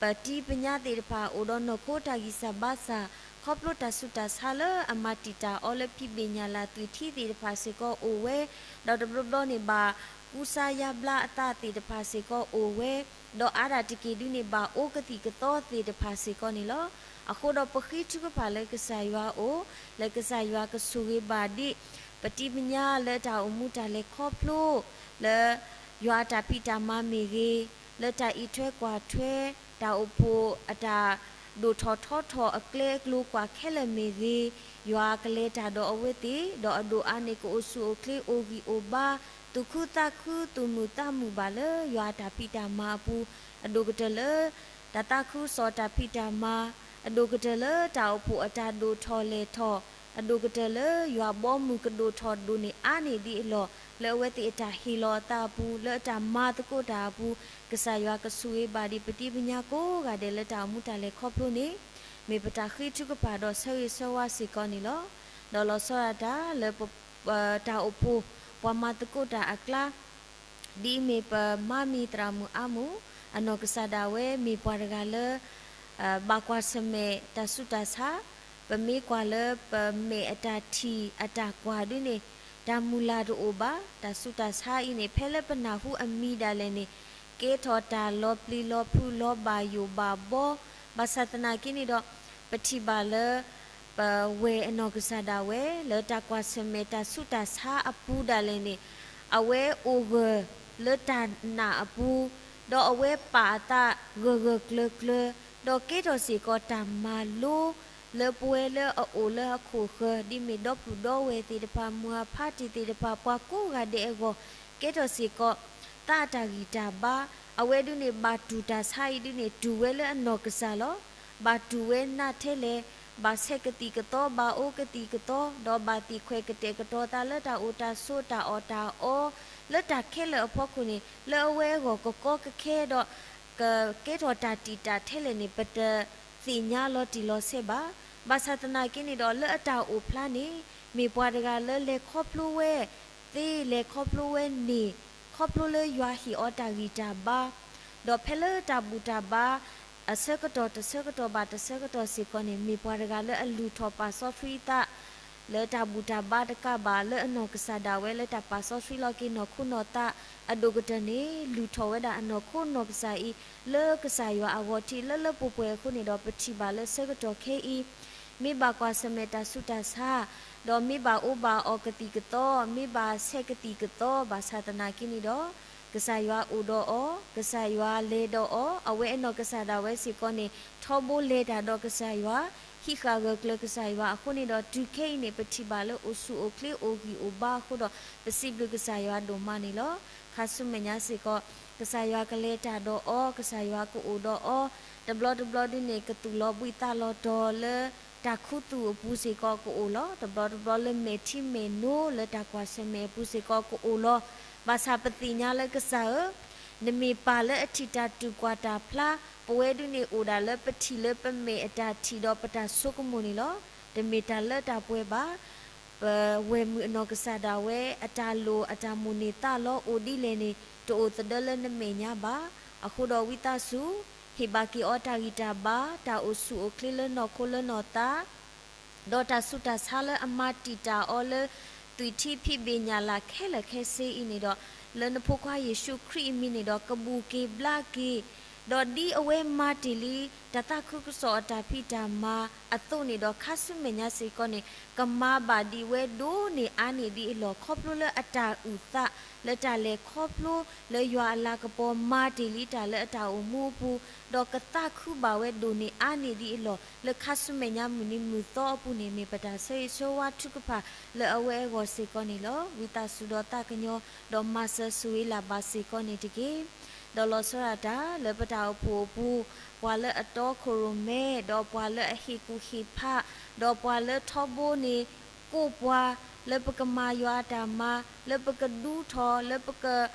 ပတံၤပညါသ့ၣ်တဖၣ် အိၣ်ဒီးနီၢ်ခိတၢ်ဂံၢ်စၢ်ဘါစၢ်, ခီဖျိတၢ်ဆူးတၢ်ဆါလၢအမၤတံာ်တာ်အီၤလၢဖံးဘ့ၣ်ညၣ်လၢ်သွံၣ်ထံသ့ၣ်တဖၣ်စ့ၢ်ကီးအိၣ်ဝဲ, ဒီးတဘျီဘျီန့ၣ်ဘၣ် ကူစါယါဘျါအသးသ့ၣ်တဖၣ်စ့ၢ်ကီးအိၣ်ဝဲ, ဒီးအါဒၣ်တက့ၢ်ဒုန့ၣ်ဘၣ်အိၣ်ကသံၣ်ကသီသ့ၣ်တဖၣ်စ့ၢ်ကီးန့ၣ်လီၤ. အဃိဒီးပဃ့ထုကဖၣ်လၢကစၢ်ယွၤအအိၣ်, လၢကစၢ်ယွၤကဆိၣ်ဂ့ၤဘၣ်ဒံး ပတံၤပညါလၢတၢ်အိၣ်မူတၢ်လဲၤခီဖျိ, လၢ ယွၤအတၢ်ဖံးတၢ်မၤမ့ၢ်ဂ့ၤ, လၢတၢ်အံးထွဲကွၢ်ထွဲ, တၢ်အိၣ်ဖှိၣ်အတၢ်ဒိၣ်ထီၣ်ထီထီၣ်အကျဲအကျိၤကွၢ်ခဲလၢာ်မ့ၢ်ဂ့ၤ, ယွၤကလဲၤတၢ်ဒီးအဝဲသ့ၣ်, ဒီးအဒိၣ်အါန့ၣ်ကအိၣ်ဆူၣ်အိၣ်ချ့အိၣ်ဂံၢ်အိၣ်ဘါ, သူၣ်ခုသးခု သူၣ်မုာ်သးမုာ်ဘၣ်လၢယွၤအတၢ်ဖံးတၢ်မၤအပူၤ, အဒိၣ်ကတၢၢ်လၢ တၢ်သးခုကစီၣ်တၢ်ဖံးတၢ်မၤ, အဒိၣ်ကတၢၢ်လၢတၢ်အိၣ်ဖှိၣ်အတၢ်ဒိၣ်ထီၣ်လဲၤထီၣ်, အဒိၣ်ကတၢၢ်လၢယွၤဘီမုၢ်ကဒိၣ်ထီၣ်ဒိၣ်န့ၢ်အါန့ၢ်ဒံးအလီၢ်, လၢအဝဲသ့ၣ်အတၢ်ဟ့ၣ်လီၤအသးအပူၤ, လၢအတၢ်မၤသကိးတၢ်အပူၤ, ကစၢ်ယွၤကဆိၣ်ဂ့ၤဘၣ်ဒံးပတံၤပညါကိးဂၤဒဲးလၢတၢ်အိၣ်မူတၢ်လဲၤခီဖျိန့ၣ်, မ့ၢ်ပတၢ်ဃ့ထုကဖၣ်ဒီးဆၢဂ့ၤဆၢဝါစ့ၢ်ကီးန့ၣ်လီၤ. ဒီးလီၤဆီဒၣ်တၢ်လၢ တၢ်အိၣ်ဖှိၣ် ပှၤမၤသကိးတၢ်အကျါ ဒ်အမ့ၢ်ပမါမံၤသရၣ်မုၣ်အါမူး, အနီၢ်ကစၢ်ဒၣ်ဝဲမ့ၢ်ပှၤတဂၤလၢ ဘၣ်ကွၢ်ဆၢၣ်မဲာ်တၢ်ဆူးတၢ်ဆါ, ပမ့ၢ်ကွၢ်လၢပမဲာ်အတၢ်ထံၣ်အတၢ်ကွၢ်ဒ်န့ၣ်, တၢ်မုၢ်လၢ်တအိၣ်ဘၣ်, တၢ်ဆူးတၢ်ဆါအံၤန့ၣ် ဖဲလၢပနၢ်ဟူအမံၤဒၣ်လဲာ်န့ၣ်, ကဲထီၣ်တၢ်လီၤပျံၤလီၤဖုးလီၤဘၣ်ယိၣ်ဘၣ်ဘီ, ဘၣ်ဆၣ်သနာ်က့န့ၣ်ဒီး ပထံၣ်ဘၣ်လၢ ပဝဲၢ်အနီၢ်ကစၢ်ဒၣ်ဝဲ လၢတၢ်ကွၢ်ဆၢၣ်မဲာ်တၢ်ဆူးတၢ်ဆါအပူၤဒၣ်လဲာ်န့ၣ်, အဝဲအိၣ်ဂၢၢ်လၢတၢ်နာ်အပူၤ, ဒီးအဝဲပာ်အသးဂၢၢ်ဂၢၢ်ကျၢၤကျၢၤ, ဒီးကဲထီၣ်စ့ၢ်ကီးတၢ်မၤလိ လၢပဝဲလၢအအိၣ်လၢဟီၣ်ခိၣ်ဃၢၤ ဒ်မ့ၢ်ဒီပုၢ်ဒီဝဲၢ်သ့ၣ်တဖၣ် မုၢ်အဖါတံၢ်သ့ၣ်တဖၣ် ပှၤကိးဂၤဒဲးအဂီၢ်, ကဲထီၣ်စ့ၢ်ကီး သးအတၢ်ဂံၢ်တၢ်ဘါ, အဝဲဒုန့ၣ် ဘၣ်တူၢ်တၢ်ဆါအံၤဒုန့ၣ် တူၢ်ဝဲလၢအနီၢ်ကစၢ်လီၤ. ဘၣ်တူၢ်ဝဲနးထဲလဲၣ်, ဘၣ်ဆဲးကသံၣ်ကသီ ဘၣ်အိၣ်ကသံၣ်ကသီ, ဒီးဘၣ်သံၣ်ခွဲးကတဲာ်ကတီၤသးလၢတၢ်အိၣ်တၢ်ဆိးတၢ်အီၣ်တၢ်အီ, လၢတၢ်ခဲလၢာ်အဖီခိၣ်န့ၣ် လၢအဝဲအဂီၢ်ကကီကခဲဒီး ကကဲထီၣ်တၢ်တံာ်တာ်ထဲလဲၣ်န့ၣ် ပတသ့ၣ်ညါလီၤတံၢ်လီၤဆဲးဘၣ်. ဘၣ်ဆၣ်သနာ်က့န့ၣ်ဒီး လၢအတၢ်အိၣ်ဖျါန့ၣ် မ့ၢ်ပှၤတဂၤလၢလဲၤခီဖျိဝဲသ့, လဲၤခီဖျိဝဲန့ၣ်, ခီဖျိလၢယွၤဟ့ၣ်အီၤတၢ်ဂံၢ်တၢ်ဘါ, ဒီးဖဲလၢတၢ်ဘူၣ်တၢ်ဘါ အဆၢကတီၢ်တဆၢကတီၢ်ဘၣ်တဆၢကတီၢ်စ့ၢ်ကီးန့ၣ် မ့ၢ်ပှၤတဂၤလၢအလုၢ်ထီၣ်ပာ်စီဆှံသး လၢတၢ်ဘူၣ်တၢ်ဘါတကးဘၣ် လၢအနီၢ်ကစၢ်ဒၣ်ဝဲလၢတၢ်ပာ်စီဆှံလီၤက့ၤနီၢ်ခိနီၢ်သး အဒိၣ်ကတၢၢ်န့ၣ် လုၢ်ထီၣ်ဝဲဒၣ်အနီၢ်ခိနီၢ်ကစၢ်အံၤ လၢကစၢ်ယွၤအဂီၢ်ထံးလၢလၢပှဲၤပှဲၤအဃိန့ၣ်ဒီး ပထံၣ်ဘၣ်လၢဆၢကတီၢ်ခဲအံၤ မ့ၢ်ဘၣ်ကွၢ်ဆၢၣ်မဲာ်တၢ်ဆူးတၢ်ဆါ, ဒီးမ့ၢ်ဘၣ်အိၣ်ဘၣ်အီၣ်ကသံၣ်ကသီ, မ့ၢ်ဘၣ်ဆဲးကသံၣ်ကသီ ဘၣ်ဆၣ်သနာ်က့န့ၣ်ဒီး ကစၢ်ယွၤအိၣ်ဒီးအီၤ, ကစၢ်ယွၤလဲၤဒီးအီၤ, အဝဲအနီၢ်ကစၢ်ဒၣ်ဝဲစ့ၢ်ကီးန့ၣ် ထီဘိလဲၤတၢ်ဒီးကစၢ်ယွၤ, ဟံးဃာ်ဂၢၢ်ကျၢၤကစၢ်ယွၤအဃိန့ၣ်ဒီး တုၤခဲအံၤန့ၣ် ပထံၣ်ဘၣ်လၢအိၣ်ဆူၣ်အိၣ်ချ့အိၣ်ဂံၢ်အိၣ်ဘါအဃိဒီး ပစံးဘျုးကစၢ်ယွၤဒိၣ်မးန့ၣ်လီၤ. ခါဆူမဲာ်ညါစ့ၢ်ကီး ကစၢ်ယွၤကလဲၤတၢ်ဒီးအီၤ, ကစၢ်ယွၤကအိၣ်ဒီးအီၤ, တဘျီတဘျီဒုန့ၣ် ကသူၣ်လီၤဘှံးသးလီၤတီၤလၢ တၢ်ခူသူၣ်အပူၤစ့ၢ်ကီးကအိၣ်လီၤ. တဘျီတဘျီလၢမဲာ်ထံမဲာ်နိလၢတၢ်ကွၢ်ဆၢၣ်မဲာ်အပူၤစ့ၢ်ကီးကအိၣ်လီၤ. ဘၣ်ဆၣ်ပသ့ၣ်ညါလၢကစၢ်ဧၢ, နမ့ၢ်ပၢ်လၢအထံၣ်တၢ်တူၢ်ကွၢ်တၢ်ဖျါ, ပဝဲဒုန့ၣ်အိၣ်ဒၣ်လၢပထံၣ်လၢပမဲာ်အတၢ်ထံၣ်ဒီးပတၢ်ဆိကမိၣ်န့ၣ်လီၤ. တမ့ၢ်တၢ်လၢတၢ်ပှဲၤဘၣ်. ပဝဲၢ်မုၣ်အနီၢ်ကစၢ်ဒၣ်ဝဲ အတၢ်လိၣ်အတၢ်မိၣ်န့ၢ်သးလီအိၣ်ဒ်လဲၣ်န့ၣ် တအိၣ်သဒၢလၢနမဲာ်ညါဘၣ်. အဃိဒီးဝံသးစူၤ ဟ့ၣ်ဘၣ်က့ၤအီၤတၢ်ဂံၢ်တၢ်ဘါ, တၢ်အိၣ်ဆူၣ်အိၣ်ချ့လၢနီၢ်ခိလၢနီၢ်သး ဒီးတၢ်ဆူးတၢ်ဆါလၢအမၤတံာ်တာ်အီၤလၢ သွံၣ်ထံဖံးဘ့ၣ်ညၣ်လၢ်ခဲလၢာ်ခဲဆ့အံၤန့ၣ်ဒီး လၢနဖိခွါယ့ၣ်ၡူးခရံာ်အမံၤန့ၣ်ဒီး ကဘူၣ်က့ၤဘျါက့ၤ ဒီးဒ်အဝဲမၤတ့ၢ်လံ တၢ်သးခုကစီၣ်အတၢ်ဖံးတၢ်မၤအသိးန့ၣ်ဒီး ခါဆူမဲာ်ညါစ့ၢ်ကီးန့ၣ် ကမၤဘၣ်ဒံးဝဲဒိၣ်န့ၢ်အါန့ၢ်ဒံးအလီၢ် ခီဖျိလၢအတၢ်အုၣ်သး လၢတၢ်လဲၤခီဖျိလၢယွၤအလၤကပီၤ မၤတ့ၢ်လံတၢ်လၢအတၢ်အိၣ်မူအပူၤ, ဒီးကသးခုဘၣ်ဝဲဒိၣ်န့ၢ်အါန့ၢ်ဒံးအလီၢ် လၢခါဆူမဲာ်ညါမုၢ်နံၤမုၢ်သီအပူၤန့ၣ် မ့ၢ်ပတၢ်ဆၢဂ့ၤဆၢဝါထုကဖၣ်လၢအဝဲအဂီၢ်စ့ၢ်ကီးန့ၣ်လီၤ. ဝံသးစူၤဒီးသးကညီၤ ဒီးမၤစၢၤဆိၣ်ဂ့ၤလၢ်ဘၣ်စ့ၢ်ကီးန့ၣ်တက့ၢ်. ဒီးလီၤဆီဒၣ်တၢ်လၢပတၢ်အိၣ်ဖှိၣ်အပူၤ ပှၤလၢအတီခိၣ်ရိၣ်မဲ ဒီးပှၤလၢအဟ့ၣ်ကူၣ်ဟ့ၣ်ဖး ဒီးပှၤလၢထီဘိန့ၣ် ကိးပှၤ လၢပကမၤယွၤအတၢ်မၤ လၢပကဒူထီၣ် လၢပက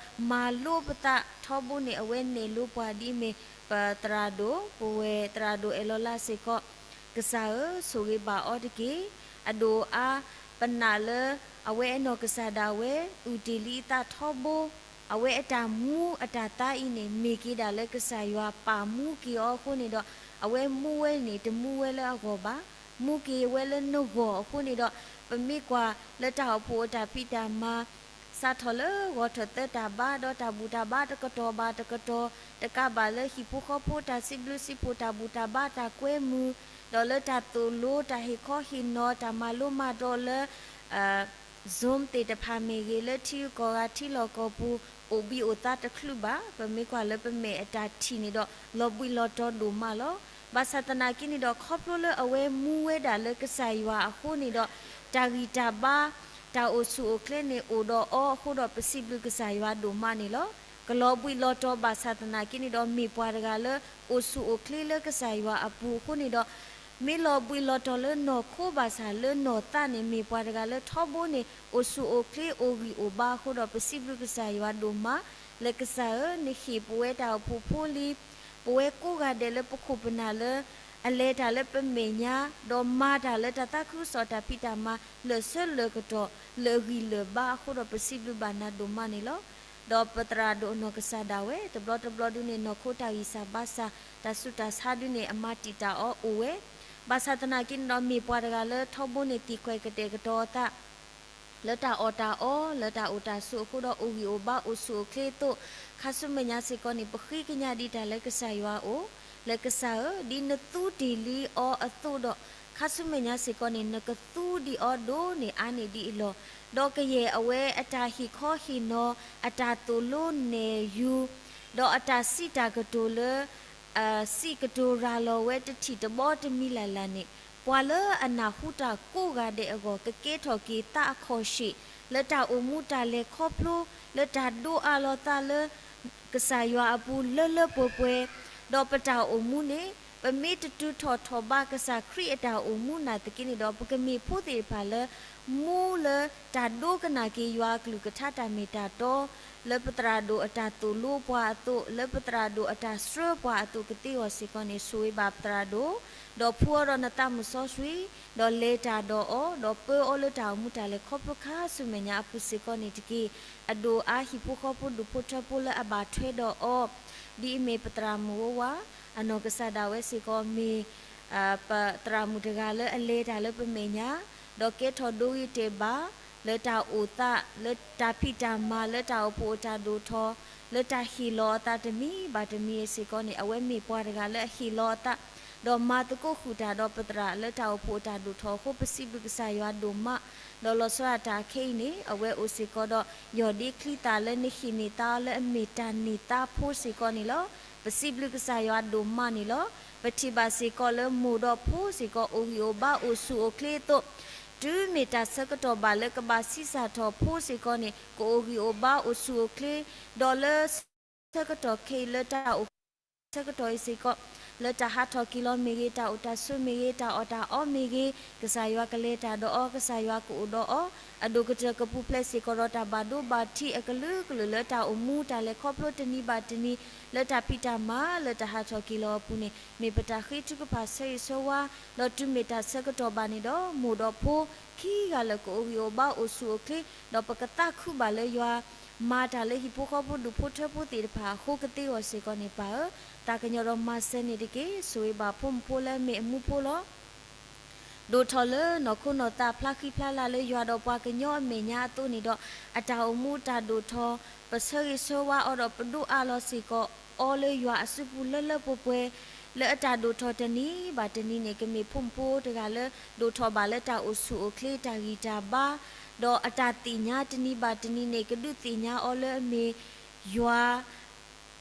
မၤလိပသး ထီဘိန့ၣ် အဝဲနဲၣ်လိပှၤဒ်အမ့ၢ် ပသရၣ်ဒိၣ် ပဝဲၢ်သရၣ်ဒိၣ်အဲၣ်လီၤလါစ့ၢ်ကီး, ကစၢ်ဧၢ, ဆိၣ်ဂ့ၤဘၣ်အီၤတက့ၢ်. အဒိၣ်အါ ပနာ်လၢ အဝဲအနီၢ်ကစၢ်ဒၣ်ဝဲ အုၣ်တ့ၢ်လံအသးထီဘိ, အဝဲအတၢ်မူအတၢ်သးအံၤန့ၣ် မ့ၢ်က့ၤဒၣ်လၢကစၢ်ယွၤပာ်မူက့ၤအီၤအဃိန့ၣ်ဒီး အဝဲမူဝဲန့ၣ် တမူဝဲလၢအဂီၢ်ဘၣ်. မူက့ၤဝဲလၢနဂီၢ်အဃိန့ၣ်ဒီး ပမ့ၢ်ကွၢ်လၢတၢ်အိၣ်ဖှိၣ်အတၢ်ဖံးတၢ်မၤ စးထီၣ်လၢဂီၤထၢၣ်သၢတၢ်ဘါ ဒီးတၢ်ဘူၣ်တၢ်ဘါတကတီၢ်ဘၣ်တကတီၢ်, တကးဘၣ်လၢဟံၣ်ဖိဃီဖိတၢ်စံးဘျုးစံးဖှိၣ် တၢ်ဘူၣ်တၢ်ဘါတၢ်ကွဲမုာ်, ဒီးလၢတၢ်သိၣ်လိ တၢ်ဟ့ၣ်ခီဟ့ၣ်နီၤ တၢ်မၤလိမၤဒိးလၢ Zoom သ့ၣ်တဖၣ်မ့ၢ်ဂ့ၤ လၢထံဂုၤကီၢ်ဂၤထံလီၢ်ကီၢ်ပူၤ အိၣ်ဘံၣ်အိၣ်သါတချုးဘၣ်. ပမ့ၢ်ကွၢ်လၢပမဲာ်အတၢ်ထံၣ်န့ၣ်ဒီး လီၤဘှံးလီၤတီၤဒိၣ်မးလီၤ. ဘၣ်ဆၣ်သနာ်က့န့ၣ်ဒီး ခီဖျိလၢအဝဲမူဝဲဒၣ်လၢကစၢ်ယွၤအဃိန့ၣ်ဒီး တၢ်ဂံၢ်တၢ်ဘါ တၢ်အိၣ်ဆူၣ်အိၣ်ချ့န့ၣ်အိၣ်ဒီးအီၤအဃိဒီး ပစံးဘျုးကစၢ်ယွၤဒိၣ်မးန့ၣ်လီၤ. ကလီၤဘှံးလီၤတီၤဘၣ်ဆၣ်သနာ်က့န့ၣ်ဒီး မ့ၢ်ပှၤတဂၤလၢအိၣ်ဆူၣ်အိၣ်ချ့လၢကစၢ်ယွၤအပူၤအဃိန့ၣ်ဒီး မ့ၢ်လီၤဘှံးလီၤတီၤလၢနီၢ်ခိဘၣ်ဆၣ် လၢနီၢ်သးန့ၣ် မ့ၢ်ပှၤတဂၤလၢထီဘိန့ၣ် အိၣ်ဆူၣ်အိၣ်ချ့အိၣ်ဂံၢ်အိၣ်ဘါအဃိဒီး ပစံးဘျုးကစၢ်ယွၤဒိၣ်မး လၢကစၢ်ဧၢ, နဟ့ၣ်ပဝဲတၢ်အိၣ်ဖှိၣ်ဖိလံ ပဝဲကိးဂၤဒဲးလၢပခိၣ်ပနၢ်လၢ အလဲၤတၢ်လၢပမဲာ်ညါ ဒီးမၤတၢ်လၢတၢ်သးခုကစီၣ်တၢ်ဖံးတၢ်မၤ လၢာ်ဆၢလၢာ်ကတီၢ် လၢာ်ဂံၢ်လၢာ်ဘါအဃိဒီး ပစံးဘျုးဘၣ်နၤဒိၣ်မးန့ၣ်လီၤ. ဒီးပသရၣ်ဒိၣ်အနီၢ်ကစၢ်ဒၣ်ဝဲ တဘျီတဘျီဒုန့ၣ် နီၢ်ခိတၢ်ဂံၢ်စၢ်ဘါစၢ် တၢ်ဆူးတၢ်ဆါဒုန့ၣ် အမၤတံာ်တာ်အီၤအိၣ်ဝဲ, ဘၣ်ဆၣ်သနာ်က့န့ၣ်ဒီး မ့ၢ်ပှၤတဂၤလၢထီဘိန့ၣ် သံၣ်ခွဲးကတဲာ်ကတီၤအသး လၢတၢ်အီၣ်တၢ်အီ လၢတၢ်အိၣ်တၢ်ဆိးအဃိဒီး အိၣ်ဂံၢ်အိၣ်ဘါအိၣ်ဆူၣ်အိၣ်ချ့အသိး, ခါဆူမဲာ်ညါစ့ၢ်ကီးန့ၣ် ပဃ့ကညးဒံးတၢ်လၢကစၢ်ယွၤအအိၣ်, လၢကစၢ်ဧၢ, ဒ်နသူတ့ၢ်လံအီၤအသိးဒီး ခါဆူမဲာ်ညါစ့ၢ်ကီးန့ၣ် နကသူဒံးအီၤဒိၣ်န့ၢ်အါန့ၢ်ဒံးအလီၢ်, ဒီးကယဲၢ်အဝဲအတၢ်ဟ့ၣ်ခီဟ့ၣ်နီၤ အတၢ်သိၣ်လိနဲၣ်ယူၤ ဒီးအတၢ်စံးတၢ်ကတိၤလၢ စံးကတိၤရၤလီၤဝဲတထံၣ်တဘီတမံၤလၢ်လၢ်န့ၣ်, ပှၤလၢအနၢ်ဟူတၢ်ကိးဂၤဒဲးအဂီၢ် ကကဲထီၣ်က့ၤသးအခီၣ်ဆံး လၢတၢ်အိၣ်မူတၢ်လဲၤခီဖျိ လၢတၢ်ဒိးအးလီၤသးလၢ ကစၢ်ယွၤအပူၤလၢလၢပှဲၤပှဲၤ, ဒီးပတၢ်အိၣ်မူန့ၣ် ပမ့ၢ်တတုၤထီၣ်ထီၣ်ဘးကစၢ်ခရံာ်အတၢ်အိၣ်မူနာ်သက့န့ၣ်ဒီး ပကမ့ၢ်ဖိသ့ၣ်တဖၣ်လၢ မူလၢတၢ်ဒိကနၣ်က့ၤယွၤအကလုၢ်ကထါတၢ်မ့ၢ်တၢ်တီ လၢပသရၣ်ဒိၣ်အတၢ်သိၣ်လိပှၤအသိး, လၢပသရၣ်ဒိၣ်အတၢ်စှၢပှၤအသိးကသ့အဂီၢ်စ့ၢ်ကီးန့ၣ် ဆိၣ်ဂ့ၤဘၣ်ပသရၣ်ဒိၣ်, ဒီးဖှူအီၤဒီးနသးမုၢ်စီဆှံ, ဒီးလဲၤတၢ်ဒီးအီၤ, ဒီးပၢအီၤလၢတၢ်အိၣ်မူတၢ်လဲၤခီဖျိခါဆူမဲာ်ညါအပူၤစ့ၢ်ကီးန့ၣ်တက့ၢ်. အဒိၣ်အါဟံၣ်ဖိဃီဖိဒူၣ်ဖိထၢဖိလၢအဘၣ်ထွဲဒီးအီၤ, ဒ်အမ့ၢ်ပသရၣ်မုၣ်ဝဲဝါ, အနီၢ်ကစၢ်ဒၣ်ဝဲစ့ၢ်ကီးမ့ၢ် ပသရၣ်မုၣ်တဂၤလၢအလဲၤတၢ်လၢပမဲာ်ညါ, ဒီးကဲထီၣ်ဒိဂ့ၤတဲာ်ဘၣ် လၢတၢ်အိၣ်သး လၢတၢ်ဖံးတၢ်မၤ လၢတၢ်အိၣ်ဖှိၣ်အတၢ်ဒိၣ်ထီၣ် လၢတၢ်ဟ့ၣ်လီၤအသးတမံၤဘၣ်တမံၤစ့ၢ်ကီးန့ၣ် အဝဲမ့ၢ်ပှၤတဂၤလၢအဟ့ၣ်လီၤအသး ဒီးမၤသကိးဃုာ်တၢ်ဒီးပသရၣ်လၢတၢ်အိၣ်ဖှိၣ်အတၢ်ဒိၣ်ထီၣ်အဃိ ပစံးဘျုးကစၢ်ယွၤဒိၣ်မး, ဒီးလီၤဆီဒၣ်တၢ်ခဲအံၤန့ၣ် အဝဲအိၣ်စ့ၢ်ကီးဒီး ယီၢ်ဒ့ချံသၣ်လၢနဟ့ၣ်န့ၢ်သးအီၤလၢအမ့ၢ်တၢ်န့ၢ်သါဖိစ့ၢ်ကီးန့ၣ်လီၤ. ပစံးဘျုးကစၢ်ယွၤဒိၣ်မးန့ၣ်လီၤ. ပထံၣ်ဘၣ်စ့ၢ်ကီးလၢမိၢ်ဒီးဖိစ့ၢ်ကီး အိၣ်ဂံၢ်အိၣ်ဘါအိၣ်ဆူၣ်အိၣ်ချ့အသိး, တုၤမ့ၢ်တၢ်ဆၢကတီၢ်ဘၣ်လၢကဘၣ်ဆံးစၢ်ထီၣ်ဖိစ့ၢ်ကီးန့ၣ် ကအိၣ်ဂံၢ်အိၣ်ဘါအိၣ်ဆူၣ်အိၣ်ချ့, ဒီးလၢဆၢကတီၢ်ခဲအံၤလၢတၢ်အိၣ် ဆၢကတီၢ်အံၤစ့ၢ်ကီး, လၢတၢ်ဟးထီၣ်က့ၤလီၤမ့ၢ်ဂ့ၤ, တၢ်အိၣ်တၢ်ဆိးမ့ၢ်ဂ့ၤ, တၢ်အီၣ်တၢ်အီမ့ၢ်ဂ့ၤ, ကစၢ်ယွၤကလဲၤတၢ်ဒီးအီၤ, ကစၢ်ယွၤကအိၣ်ဒီးအီၤ, အဒိၣ်ကတၢၢ်ကပူၤဖျဲးစ့ၢ်ကီးဒီးတၢ်ဘၣ်ဒိဘၣ်ထံးအကလုာ်ကလုာ်လၢတၢ်အိၣ်မူတၢ်လဲၤခီဖျိတနံၤဘၣ်တနံၤ, လၢတၢ်ဖံးတၢ်မၤလၢတၢ်ဟးထီၣ်က့ၤလီၤအပူၤန့ၣ် မ့ၢ်ပတၢ်ဃ့ထုကဖၣ်ဆၢဂ့ၤဆၢဝါ, ဒီးတုၤမ့ၢ်တၢ်ဆၢကတီၢ်ဘၣ်န့ၣ်ဒီး မိၢ်ဒီးဖိခံဂၤလၢာ်ကအိၣ်ဂံၢ်အိၣ်ဘါအိၣ်ဆူၣ်အိၣ်ချ့, ဒီးပကသးခုဘၣ်လၢယွၤ မၤတၢ်လၢဟံၣ်ဖိဃီဖိဒူၣ်ဖိထၢဖိသ့ၣ်တဖၣ်အဃိကသ့အဂီၢ်စ့ၢ်ကီးန့ၣ်ပၢ်ဧၢ, သးကညီၤဒီးမၤစၢၤန့ၣ်တက့ၢ်. ဆိၣ်ဂ့ၤဘၣ်ဖိမုၣ်ဖိလၢအမ့ၢ်အမူဖိလီၤ. ဒိၣ်ထီၣ်လၢနီၢ်ခိနီၢ်သးဖျါဃံဖျါလၤလၢယွၤဒီးပှၤကညီအမဲာ်ညါအသိးန့ၣ်ဒီး အတၢ်အိၣ်မူတၢ်ဒိၣ်ထီၣ်, ပဆၢဂ့ၤဆၢဝါအီၤဒီးပဒိးအးလီၤစ့ၢ်ကီး အီလၢယွၤအစုပူၤလၢလၢပှဲၤပှဲၤ, လၢအတၢ်ဒိၣ်ထီၣ်တနံၤဘၣ်တနံၤန့ၣ် ကမ့ၢ်ဖိမုၣ်ဖိတဂၤလၢ ဒိၣ်ထီၣ်ဘၣ်လၢတၢ်အိၣ်ဆူၣ်အိၣ်ချ့တၢ်ဂံၢ်တၢ်ဘါ, ဒီးအတၢ်သ့ၣ်ညါတနံၤဘၣ်တနံၤန့ၣ် ကဒုးသ့ၣ်ညါအီၤလၢအမ့ၢ်ယွၤ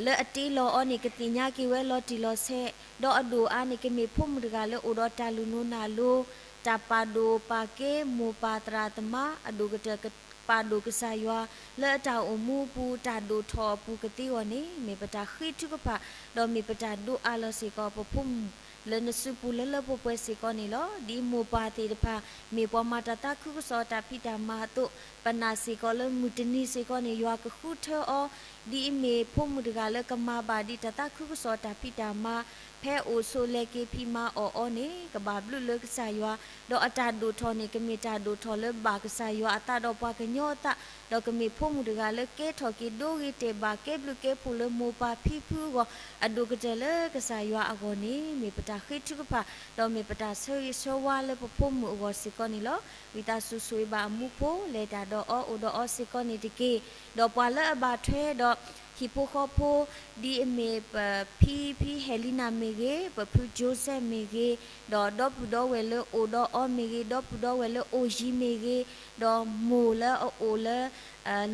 လၢအတ့လီၤအီၤန့ၣ် ကသ့ၣ်ညါက့ၤဝဲလီၤတံၢ်လီၤဆဲး, ဒီးအဒိၣ်အါန့ၣ် ကမ့ၢ်ဖိမုၣ်တဂၤလၢအိၣ်ဒီးတၢ်လူၤနူၤနၢ်လိၤ, တၢ်ပာ်ဒိၣ်ပာ်ကဲမိၢ်ပၢ်သရၣ်သမါ, အဒိၣ်ကတၢၢ်ကပာ်ဒိၣ်ကစၢ်ယွၤ, လၢအတၢ်အိၣ်မူအပူၤ တၢ်ဒိၣ်ထီၣ်အပူၤကသ့အဂီၢ်န့ၣ် မ့ၢ်ပတၢ်ဃ့ထုကဖၣ်, ဒီးမ့ၢ်ပတၢ်ဒိးအးလီၤစ့ၢ်ကီး ပဖိမုၣ်လၢနစုပူၤလၢလၢပှဲၤပှဲၤစ့ၢ်ကီးန့ၣ်လီၤ. ဒ်မိၢ်ပၢ်သ့ၣ်တဖၣ် မ့ၢ်ပှၤမၤတၢ်သးခုကစီၣ်တၢ်ဖံးတၢ်မၤအသိး, ပနာ်စ့ၢ်ကီးလၢမုၢ်တနံၤစ့ၢ်ကီးန့ၣ် ယွၤကဃုထၢအီၤ, ဒ်အမ့ၢ်ဖိမုၣ်တဂၤလၢကမၤဘၣ်ဒံးတၢ်သးခုကစီၣ်တၢ်ဖံးတၢ်မၤ, ဖဲအိၣ်ဆိးလဲၤက့ၤဖံးမၤအီၣ်အီၤန့ၣ် ကဘၣ်ဘျုးလၢကစၢ်ယွၤ, ဒီးအတၢ်ဒိၣ်ထီၣ်န့ၣ် ကမ့ၢ်တၢ်ဒိၣ်ထီၣ်လၢဘၣ်ကစၢ်ယွၤအသးဒီးပှၤကညီအသး, ဒီးကမ့ၢ်ဖိမုၣ်တဂၤလၢကဲထီၣ်က့ၤဒိဂ့ၤတဲာ်ဘၣ်ကဲဘျုးကဲဖှိၣ်လၢမိၢ်ပၢ်ဖံဖုအဂီၢ်, အဒိၣ်ကတၢၢ်လၢကစၢ်ယွၤအဂီၢ်န့ၣ် မ့ၢ်ပတၢ်ဃ့ထုကဖၣ်, ဒီးမ့ၢ်ပတၢ်ဆၢဂ့ၤဆၢဝါလၢပဖိမုၣ်အဂီၢ်စ့ၢ်ကီးန့ၣ်လီၤ. ဝံသးစူၤဆိၣ်ဂ့ၤဘၣ်အမူဖိ လဲၤတၢ်ဒီးအီၤအိၣ်ဒီးအီၤစ့ၢ်ကီးန့ၣ်တက့ၢ်. ဒီးပှၤလၢအဘၣ်ထွဲဒီး ဟံၣ်ဖိဃီဖိ ဒ်အမ့ၢ်ပဖံဖံဟဲလံနၤမ့ၢ်ဂ့ၤ, ပဖုကၠိစဲးမ့ၢ်ဂ့ၤ, ဒီးဒီပုၢ်ဒီဝဲၢ်လၢအိၣ်ဒီးအီၤမ့ၢ်ဂ့ၤ, ဒီပုၢ်ဒီဝဲၢ်လၢအိၣ်ယံၤမ့ၢ်ဂ့ၤ, ဒီးမိၢ်လၢအအိၣ်လၢ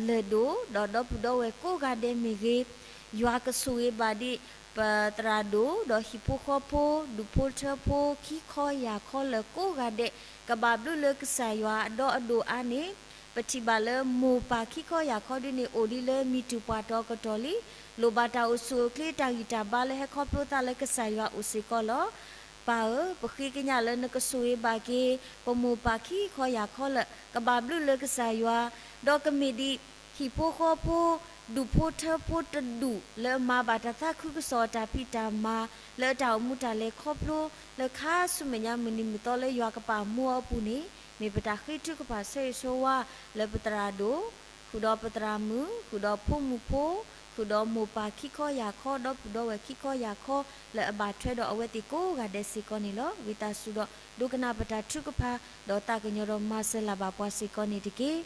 လၢၢ်ဒိၣ်, ဒီးဒီပုၢ်ဒီဝဲၢ်ကိးဂၤဒဲးမ့ၢ်ဂ့ၤ, ယွၤကဆိၣ်ဂ့ၤဘၣ်ဒံး ပသရၣ်ဒိၣ်, ဒီးဟံၣ်ဖိဃီဖိ, ဒူၣ်ဖိထၢဖိ, ခံခီယၢ်ခီလၢာ်ကိးဂၤဒဲး, ကဘၣ်ဘျုးလၢကစၢ်ယွၤ, ဒီးအဒိၣ်အါန့ၣ် ပထံၣ်ဘၣ်လၢမိၢ်ပၢ်ခံခီယၢ်ခီဒ်န့ၣ် အိၣ်ဒံးလၢမံၤတူၢ်ပှၢ်တီၤကတီၢ်လံ, လိၣ်ဘၣ်တၢ်အိၣ်ဆူၣ်အိၣ်ချ့တၢ်ဂံၢ်တၢ်ဘါလၢဟဲခီဖျိသးလၢကစၢ်ယွၤအိၣ်စ့ၢ်ကီးလီၤ. ပၢ်ဧၢ, ပဃ့ကညးလၢနကဆိၣ်ဂ့ၤဘၣ်က့ၤ ပမိၢ်ပၢ်ခံခီယၢ်ခီလၢာ်, ကဘၣ်ဘျုးလၢကစၢ်ယွၤ, ဒီးကမ့ၢ်ဒံး ဟံၣ်ဖိဃီဖိ ဒူၣ်ဖိထၢဖိတဒူၣ်လၢအမၤဘၣ်တၢ်သးခုကစီၣ်အတၢ်ဖံးတၢ်မၤ လၢအတၢ်အိၣ်မူတၢ်လဲၤခီဖျိ လၢခါဆူမဲာ်ညါမုၢ်နံၤမုၢ်သီလၢယွၤကပာ်မူအီၤအပူၤန့ၣ် မ့ၢ်ပတၢ်ဃ့ထုကဖၣ်ဆၢဂ့ၤဆၢဝါလၢပသရၣ်ဒိၣ်, ဃုာ်ဒီးပသရၣ်မုၣ်, ဃုာ်ဒီးဖိမုၣ်ဖိ, ဃုာ်ဒီးမိၢ်ပၢ်ခံခီယၢ်ခီ, ဒီပုၢ်ဒီဝဲၢ်ခံခီယၢ်ခီ လၢအဘၣ်ထွဲဒီးအဝဲသ့ၣ်ကိးဂၤဒဲးစ့ၢ်ကီးန့ၣ်လီၤ. ဝံသးစူၤဒီး ဒိကနၣ်ပတၢ်ထုကဖၣ်, ဒီးသးကညီၤဒီးမၤစၢၤလၢ်ဘၣ်ပှၤစ့ၢ်ကီးန့ၣ်တက့ၢ်.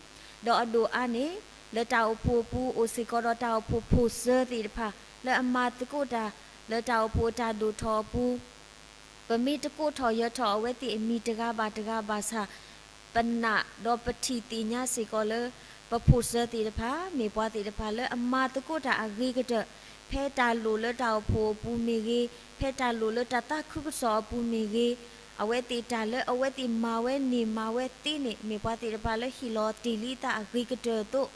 ဒီးအဒိၣ်အါန့ၣ် လၢတၢ်အိၣ်ဖှိၣ်အပူၤအိၣ်စ့ၢ်ကီးဒီးတၢ်အိၣ်ဖှိၣ်ဖိၣ်စၢၤသ့ၣ်တဖၣ် လၢအမၤသကိးတၢ် လၢတၢ်အိၣ်ဖှိၣ်အတၢ်ဒိၣ်ထီၣ်အပူၤ ပမ့ၢ်တကိးထီၣ်ယၢၤထီၣ်အဝဲသ့ၣ်အမံၤတဂၤဘၣ်တဂၤဘၣ်ဆၣ် ပနာ်ဒီးပထံၣ်သ့ၣ်ညါစ့ၢ်ကီးလၢ ပဖိၣ်စၢၤသ့ၣ်တဖၣ် မ့ၢ်ပှၤသ့ၣ်တဖၣ်လၢအမၤသကိးတၢ်အဂ့ၤကတၢၢ် ဖဲတၢ်လိၣ်လၢတၢ်အိၣ်ဖှိၣ်အပူၤမ့ၢ်ဂ့ၤ, ဖဲတၢ်လိၣ်လၢတၢ်သးခုကစီၣ်အပူၤမ့ၢ်ဂ့ၤ, အဝဲသ့ၣ်တၢ်လၢအဝဲသ့ၣ်မၤဝဲန့ၢ်မၤဝဲသ့န့ၣ် မ့ၢ်ပှၤသ့ၣ်တဖၣ်လၢဟ့ၣ်လီၤတ့ၢ်လံအသးအဂ့ၤကတၢၢ်အသိး,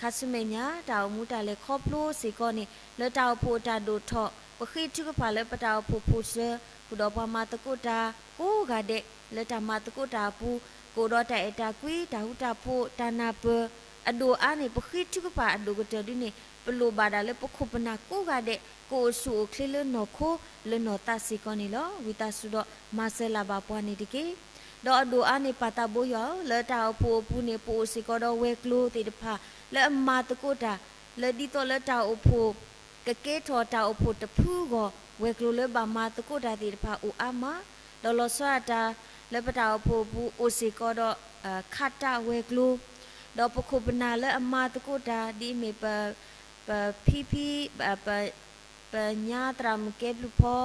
ခါဆူမဲာ်ညါ တၢ်အိၣ်မူတၢ်လဲၤခီဖျိစ့ၢ်ကီးန့ၣ် လၢတၢ်အိၣ်ဖှိၣ်အတၢ်ဒိၣ်ထီၣ် ပဃ့ထုကဖၣ်လၢပတၢ်အိၣ်ဖှိၣ်ဖိၣ်စၢၤ ဃုာ်ဒီးပှၤမၤသကိးတၢ်ကိးဂၤဒဲး လၢတၢ်မၤသကိးတၢ်အပူၤ ကအိၣ်ဒီးတၢ်အဲၣ်တၢ်ကွံ တၢ်ဃူတၢ်ဖိး တၢ်နၢ်ပၢၢ် အဒိၣ်အါန့ၣ် ပဃ့ထုကဖၣ်အဒိၣ်ကတၢၢ်ဒ်န့ၣ် ပလိၣ်ဘၣ်ဒၣ်လၢပခိၣ်ပနၢ်ကိးဂၤဒဲး ကအိၣ်ဆူၣ်အိၣ်ချ့လၢနီၢ်ခိလၢနီၢ်သးစ့ၢ်ကီးန့ၣ်လီၤ. ဝံသးစူၤဒီးမၤစၢၤလၢ်ဘၣ်ပှၤန့ၣ်တက့ၢ်. ဒီးအဒိၣ်အါန့ၣ် ပၢ်သးဘိယွၤဧၢ, လၢတၢ်အိၣ်ဖှိၣ်အပူၤန့ၣ် ပအိၣ်စ့ၢ်ကီးဒီးဝဲၤကျိၤသ့ၣ်တဖၣ် လၢအမၤသကိးတၢ် လၢဒ်သိးလၢတၢ်အိၣ်ဖှိၣ် ကကဲထီၣ်တၢ်အိၣ်ဖှိၣ်တဖုအဂီၢ် ဝဲၤကျိၤလၢဘၣ်မၤသကိးတၢ်သ့ၣ်တဖၣ်အိၣ်အါမး, ဒီးလီၤဆီဒၣ်တၢ် လၢပတၢ်အိၣ်ဖှိၣ်အပူၤအိၣ်စ့ၢ်ကီးဒီး ခးတၢ်ဝဲၤကျိၤ, ဒီးပခိၣ်ပနၢ်လၢအမၤသကိးတၢ် ဒ်အမ့ၢ် ပဖံဖံ ပ ပညါသရၣ်မုၣ်ကဲဘျုးဖီ,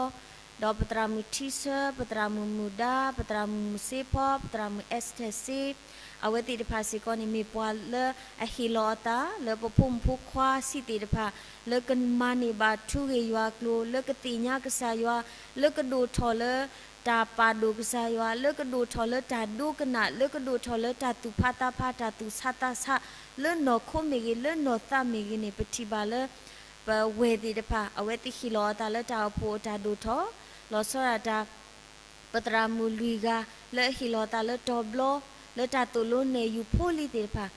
ဒီးပသရၣ်မုၣ်ထံဆၢ, ပသရၣ်မုၣ်မုၢ်ဒါ, ပသရၣ်မုၣ်မုၢ်စ့ဖီ, ပသရၣ်မုၣ်အဲးစထဲးစ့, အဝဲသ့ၣ်တဖၣ်စ့ၢ်ကီးန့ၣ် မ့ၢ်ပှၤလၢအဟ့ၣ်လီၤအသး လၢပဖိမုၣ်ဖိခွါဆံးသ့ၣ်တဖၣ် လၢကမၤန့ၢ်ဘၣ်ထူဂ့ၢ်ယွၤကျိၤ, လၢကသ့ၣ်ညါကစၢ်ယွၤ, လၢကဒိၣ်ထီၣ်လၢ တၢ်ပာ်ဒိၣ်ကစၢ်ယွၤ, လၢကဒိၣ်ထီၣ်လၢတၢ်ဒိကနၣ်, လၢကဒိၣ်ထီၣ်လၢတၢ်သူၣ်ဖးသးဖး, တၢ်သူၣ်ဆးသးဆး, လၢနီၢ်ခိမ့ၢ်ဂ့ၤ, လၢနီၢ်သးမ့ၢ်ဂ့ၤန့ၣ် ပထံၣ်ဘၣ်လၢ ပဝဲၢ်သ့ၣ်တဖၣ် အဝဲသ့ၣ်ဟ့ၣ်လီၤအသးလၢတၢ်အိၣ်ဖှိၣ်အတၢ်ဒိၣ်ထီၣ်, လီၤဆီဒၣ်တၢ် ပသရၣ်မုၣ်လွံၢ်ဂၤ လၢအဟ့ၣ်လီၤအသးလၢတီၤဘျီ လၢတၢ်သိၣ်လိနဲၣ်ယူၤဖိလံၤသ့ၣ်တဖၣ်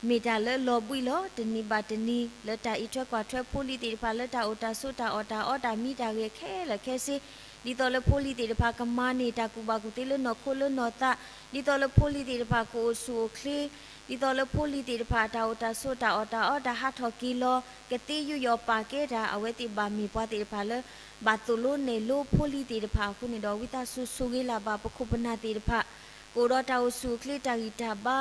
မ့ၢ်တၢ်လၢလီၤဘှံးလီၤ. တနံၤဘၣ်တနံၤ လၢတၢ်အံးထွဲကွၢ်ထွဲဖိလံၤသ့ၣ်တဖၣ် လၢတၢ်အိၣ်တၢ်ဆိးတၢ်အီၣ်တၢ်အီတၢ်မံတၢ်ဂဲၤခဲလၢာ်ခဲဆ့, ဒ်သိးလၢဖိလံၤသ့ၣ်တဖၣ်ကမၤန့ၢ်တၢ်ကူၣ်ဘၣ်ကူၣ်သ့လၢနီၢ်ခိလၢနီၢ်သး, ဒ်သိးလၢဖိလံၤသ့ၣ်တဖၣ်ကအိၣ်ဆူၣ်အိၣ်ချ့, ဒ်သိးလၢဖိလံၤသ့ၣ်တဖၣ် တၢ်အိၣ်တၢ်ဆိးတၢ်အီၣ်တၢ်အီတၢ်ဟးထီၣ်က့ၤလီၤ ကသ့ယူးယီၣ်ပာ်ကဲတၢ် အဝဲသ့ၣ်ဘၣ်မ့ၢ်ပှၤသ့ၣ်တဖၣ်လၢ ဘၣ်သိၣ်လိနဲၣ်လိဖိလံၤသ့ၣ်တဖၣ်အဃိန့ၣ်ဒီး ဝံသးစူၤဆိၣ်ဂ့ၤလၢ်ဘၣ်ပခိၣ်ပနၢ်သ့ၣ်တဖၣ် ကအိၣ်ဒီးတၢ်အိၣ်ဆူၣ်အိၣ်ချ့တၢ်ဂံၢ်တၢ်ဘါ,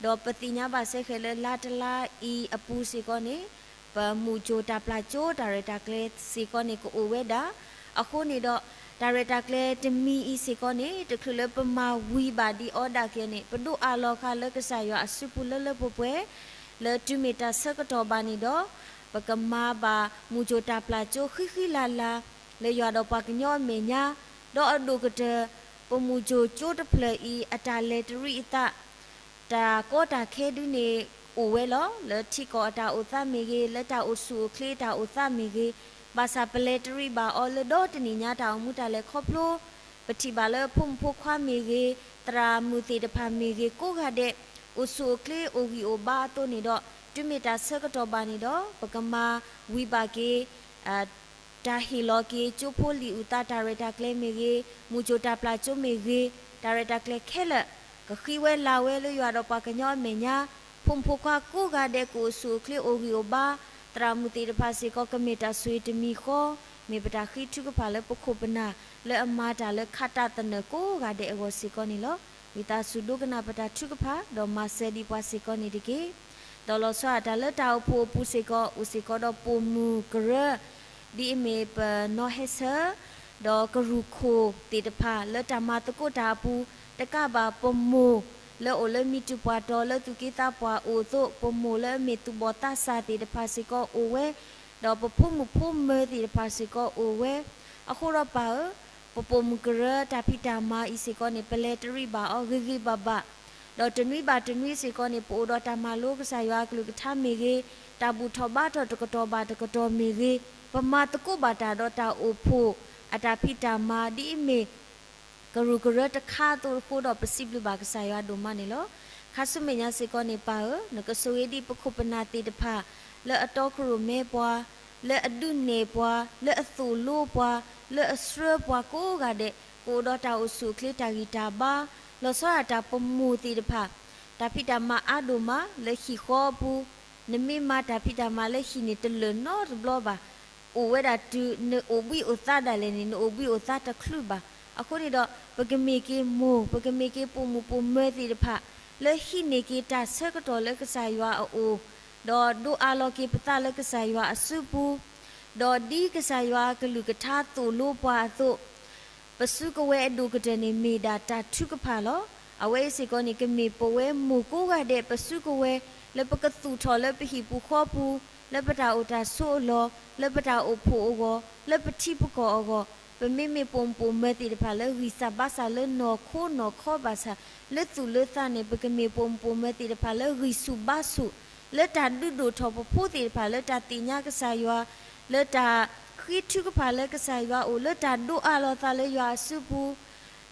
ဒီးပသ့ၣ်ညါဘၣ်စဲဃဲၤလၢလါတလါအံၤအပူၤစ့ၢ်ကီးန့ၣ် ပမူၢ်စိၤတၢ်ပျၢ်ကၠိတၢ်ရဲၣ်တၢ်ကျဲၤစ့ၢ်ကီးန့ၣ် ကအိၣ်ဝဲဒၣ်. အဃိန့ၣ်ဒီး တၢ်ရဲၣ်တၢ်ကျဲၤတမံၤအံၤစ့ၢ်ကီးန့ၣ် တချုးလၢပမၤဝံၤဘၣ်ဒ်အီၤဒၣ်က့ၤန့ၣ် ပဒိးအးလီၤဃာ်လၢကစၢ်ယွၤအစုပူၤလၢလၢပှဲၤပှဲၤ, လၢတုၤမ့ၢ်တၢ်ဆၢကတီၢ်ဘၣ်န့ၣ်ဒီး ပကမၤဘၣ်မူၢ်စိၤတၢ်ပျၢ်ကၠိဃံဃံလၤလၤ လၢယွၤဒီးပှၤကညီအမဲာ်ညါ, ဒီးအဒိၣ်ကတၢၢ် ပမူၢ်စိၤကၠိတဖျၢၣ်အံၤ အတၢ်လဲၤတရံးအသး တၢ်ကီတၢ်ခဲဒုန့ၣ် အိၣ်ဝဲလီၤ. လၢထံကီၢ်အတၢ်အိၣ်သးမ့ၢ်ဂ့ၤ, လၢတၢ်အိၣ်ဆူၣ်အိၣ်ချ့တၢ်အိၣ်သးမ့ၢ်ဂ့ၤ, ဘၣ်ဆၣ်ပလဲၤတရံးဘၣ်အီၤလၢဒီတနံၣ်ညါတၢ်အိၣ်မူတၢ်လဲၤခီဖျိ, ပထံၣ်ဘၣ်လၢဖိမုၣ်ဖိခွါမ့ၢ်ဂ့ၤ, သရၣ်မုၣ်သ့ၣ်တဖၣ်မ့ၢ်ဂ့ၤ ကိးဂၤဒဲး အိၣ်ဆူၣ်အိၣ်ချ့အိၣ်ဂံၢ်အိၣ်ဘါအသိးန့ၣ်ဒီး တုၤမ့ၢ်တၢ်ဆၢကတီၢ်ဘၣ်န့ၣ်ဒီး ပကမၤဝံၤဘၣ်က့ၤ တၢ်ဟ့ၣ်လီၤက့ၤကၠိဖိလံာ်အုၣ်သးတၢ်ရဲၣ်တၢ်ကျဲၤမ့ၢ်ဂ့ၤ, မူၢ်စိၤတၢ်ပျၢ်ကၠိမ့ၢ်ဂ့ၤ, တၢ်ရဲၣ်တၢ်ကျဲၤခဲလၢာ် ကဃံဝဲလၤဝဲလၢယွၤဒီးပှၤကညီအမဲာ်ညါ, ဖိမုၣ်ဖိခွါကိးဂၤဒဲးကအိၣ်ဆူၣ်အိၣ်ချ့အိၣ်ဂံၢ်အိၣ်ဘါ, သရၣ်မုၣ်သ့ၣ်တဖၣ်စ့ၢ်ကီးကမ့ၢ်တၢ်ဆိၣ်ဂ့ၤတမံၤဃီ, မ့ၢ်ပတၢ်ဃ့ထုကဖၣ်လၢပခိၣ်ပနၢ်လၢအမၤတၢ်လၢခးတၢ်သနၢၣ်ကိးဂၤဒဲးအဂီၢ်စ့ၢ်ကီးန့ၣ်လီၤ. ဝံသးစူၤဒိကနၣ်ပတၢ်ထုကဖၣ် ဒီးမၤစၢၤဒံးပှၤစ့ၢ်ကီးန့ၣ်တက့ၢ်. ဒီးလီၤဆီဒၣ်တၢ်လၢတၢ်အိၣ်ဖှိၣ်အပူၤစ့ၢ်ကီး အိၣ်စ့ၢ်ကီးဒီးပိာ်မုၣ်ကရၢ, ဒ်အမ့ၢ်ပနီၢ်ဟဲဆၢ, ဒီးကရူၢ်ခိၣ်သ့ၣ်တဖၣ်လၢတၢ်မၤသကိးတၢ်အပူၤ, တကးဘၣ်ပမိၢ်လၢအိၣ်လၢမံၤတုၤပှၤတီၤလၢသူၣ်က့သးပှၢ်အိၣ်အသိး, ပမိၢ်လၢအမ့ၢ်သူၣ်ဘီၣ်သးစၢ်သ့ၣ်တဖၣ်စ့ၢ်ကီးအိၣ်ဝဲ, ဒီးပဖိမုၣ်ဖိမၢၤသ့ၣ်တဖၣ်စ့ၢ်ကီးအိၣ်ဝဲ, အဃိဒီးပၢ်ဧၢ, ပပိာ်မုၣ်ကရၢတၢ်ဖံးတၢ်မၤအံၤစ့ၢ်ကီးန့ၣ် ပလဲၤတရံးဘၣ်အီၤဂ့ၤဂ့ၤဘၣ်ဘၣ်, ဒီးတနွံဘၣ်တနွံစ့ၢ်ကီးန့ၣ် ပအိၣ်ဒီးတၢ်မၤလိကစၢ်ယွၤအကလုၢ်ကထါမ့ၢ်ဂ့ၤ, တၢ်ဘူၣ်ထီၣ်ဘါထီၣ်တကတီၢ်ဘၣ်တကတီၢ်မ့ၢ်ဂ့ၤ, ပမၤသကိးဘၣ်တၢ်ဒီးတၢ်အိၣ်ဖှိၣ်အတၢ်ဖံးတၢ်မၤ ဒ်အမ့ၢ် ကရူၢ်ကရၢတခါအသိးအဃိဒီး ပစံးဘျုးဘၣ်ကစၢ်ယွၤဒိၣ်မးန့ၣ်လီၤ. ခါဆူမဲာ်ညါစ့ၢ်ကီးန့ၣ် ပၢ်ဧၢ, နကဆိၣ်ဂ့ၤဒံးပခိၣ်ပနၢ်သ့ၣ်တဖၣ် လၢအတီခိၣ်ရိၣ်မဲပှၤ, လၢအဒုးနဲၣ်ပှၤ, လၢအသိၣ်လိပှၤ, လၢအဆှၢပှၤကိးဂၤဒဲး ကအိၣ်ဒီးတၢ်အိၣ်ဆူၣ်အိၣ်ချ့တၢ်ဂံၢ်တၢ်ဘါ, လီၤဆီဒၣ်တၢ်ပမိၢ်သ့ၣ်တဖၣ် တၢ်ဖံးတၢ်မၤအါဒိၣ်မးလၢဟံၣ်ဃီအပူၤ, နမ့ၢ်မၤတၢ်ဖံးတၢ်မၤလၢဟံၣ်န့ၣ် တလၢာ်နီတဘျီဘၣ်. အိၣ်ဝဲဒၣ်တုၤနအိၣ်ဘှံးအိၣ်သါဒၣ်လဲာ်န့ၣ် နအိၣ်ဘှံးအိၣ်သါတချုးဘၣ်. အဃိန့ၣ်ဒီး ပကမ့ၢ်က့ၤမိၢ် ပကမ့ၢ်က့ၤပိာ်မုၣ်ပိာ်မၢၤသ့ၣ်တဖၣ် လၢဟံးန့ၢ်က့ၤတၢ်ဆၢကတီၢ်လၢကစၢ်ယွၤအအိၣ်, ဒီးဒိးအးလီၤက့ၤပသးလၢကစၢ်ယွၤအစုပူၤ, ဒီးဒ်ကစၢ်ယွၤအကလုၢ်ကထါသိၣ်လိပှၤအသိး ပစုကဝဲၤအဒိၣ်ကတၢၢ်န့ၣ်မ့ၢ်ဒၣ်တၢ်ထုကဖၣ်လီၤ. အဝဲအံၤစ့ၢ်ကီးန့ၣ် ကမ့ၢ်ပဝဲမိၢ်ကိးဂၤဒဲး ပစုကဝဲၤ လၢပကသူၣ်ထီၣ်လၢပဟံၣ်ပူၤဃီပူၤ, လၢပတၢ်အိၣ်တၢ်ဆိးအလီၢ်, လၢပတၢ်အိၣ်ဖှိၣ်အဂီၢ်, လၢပထံပကီၢ်အဂီၢ်, ပမ့မ့ၢ်ပိာ်မုၣ်ပိာ်မၢၤသ့ၣ်တဖၣ်လၢဂံၢ်စၢ်ဘါစၢ်လၢနီၢ်ခိနီၢ်ခီဘၣ်ဆၣ်, လၢသူၣ်လၢသးန့ၣ် ပကမ့ၢ်ပိာ်မုၣ်ပိာ်မၢၤသ့ၣ်တဖၣ်လၢဂံၢ်ဆူၣ်ဘါဆူၣ်, လၢတၢ်ဒုးဒိၣ်ထီၣ်ပဖိသ့ၣ်တဖၣ်လၢတၢ်သ့ၣ်ညါကစၢ်ယွၤ, လၢတၢ်ဃ့ထုကဖၣ်လၢကစၢ်ယွၤအအိၣ်, လၢတၢ်ဒိးအးလီၤသးလၢယွၤအစုပူၤ,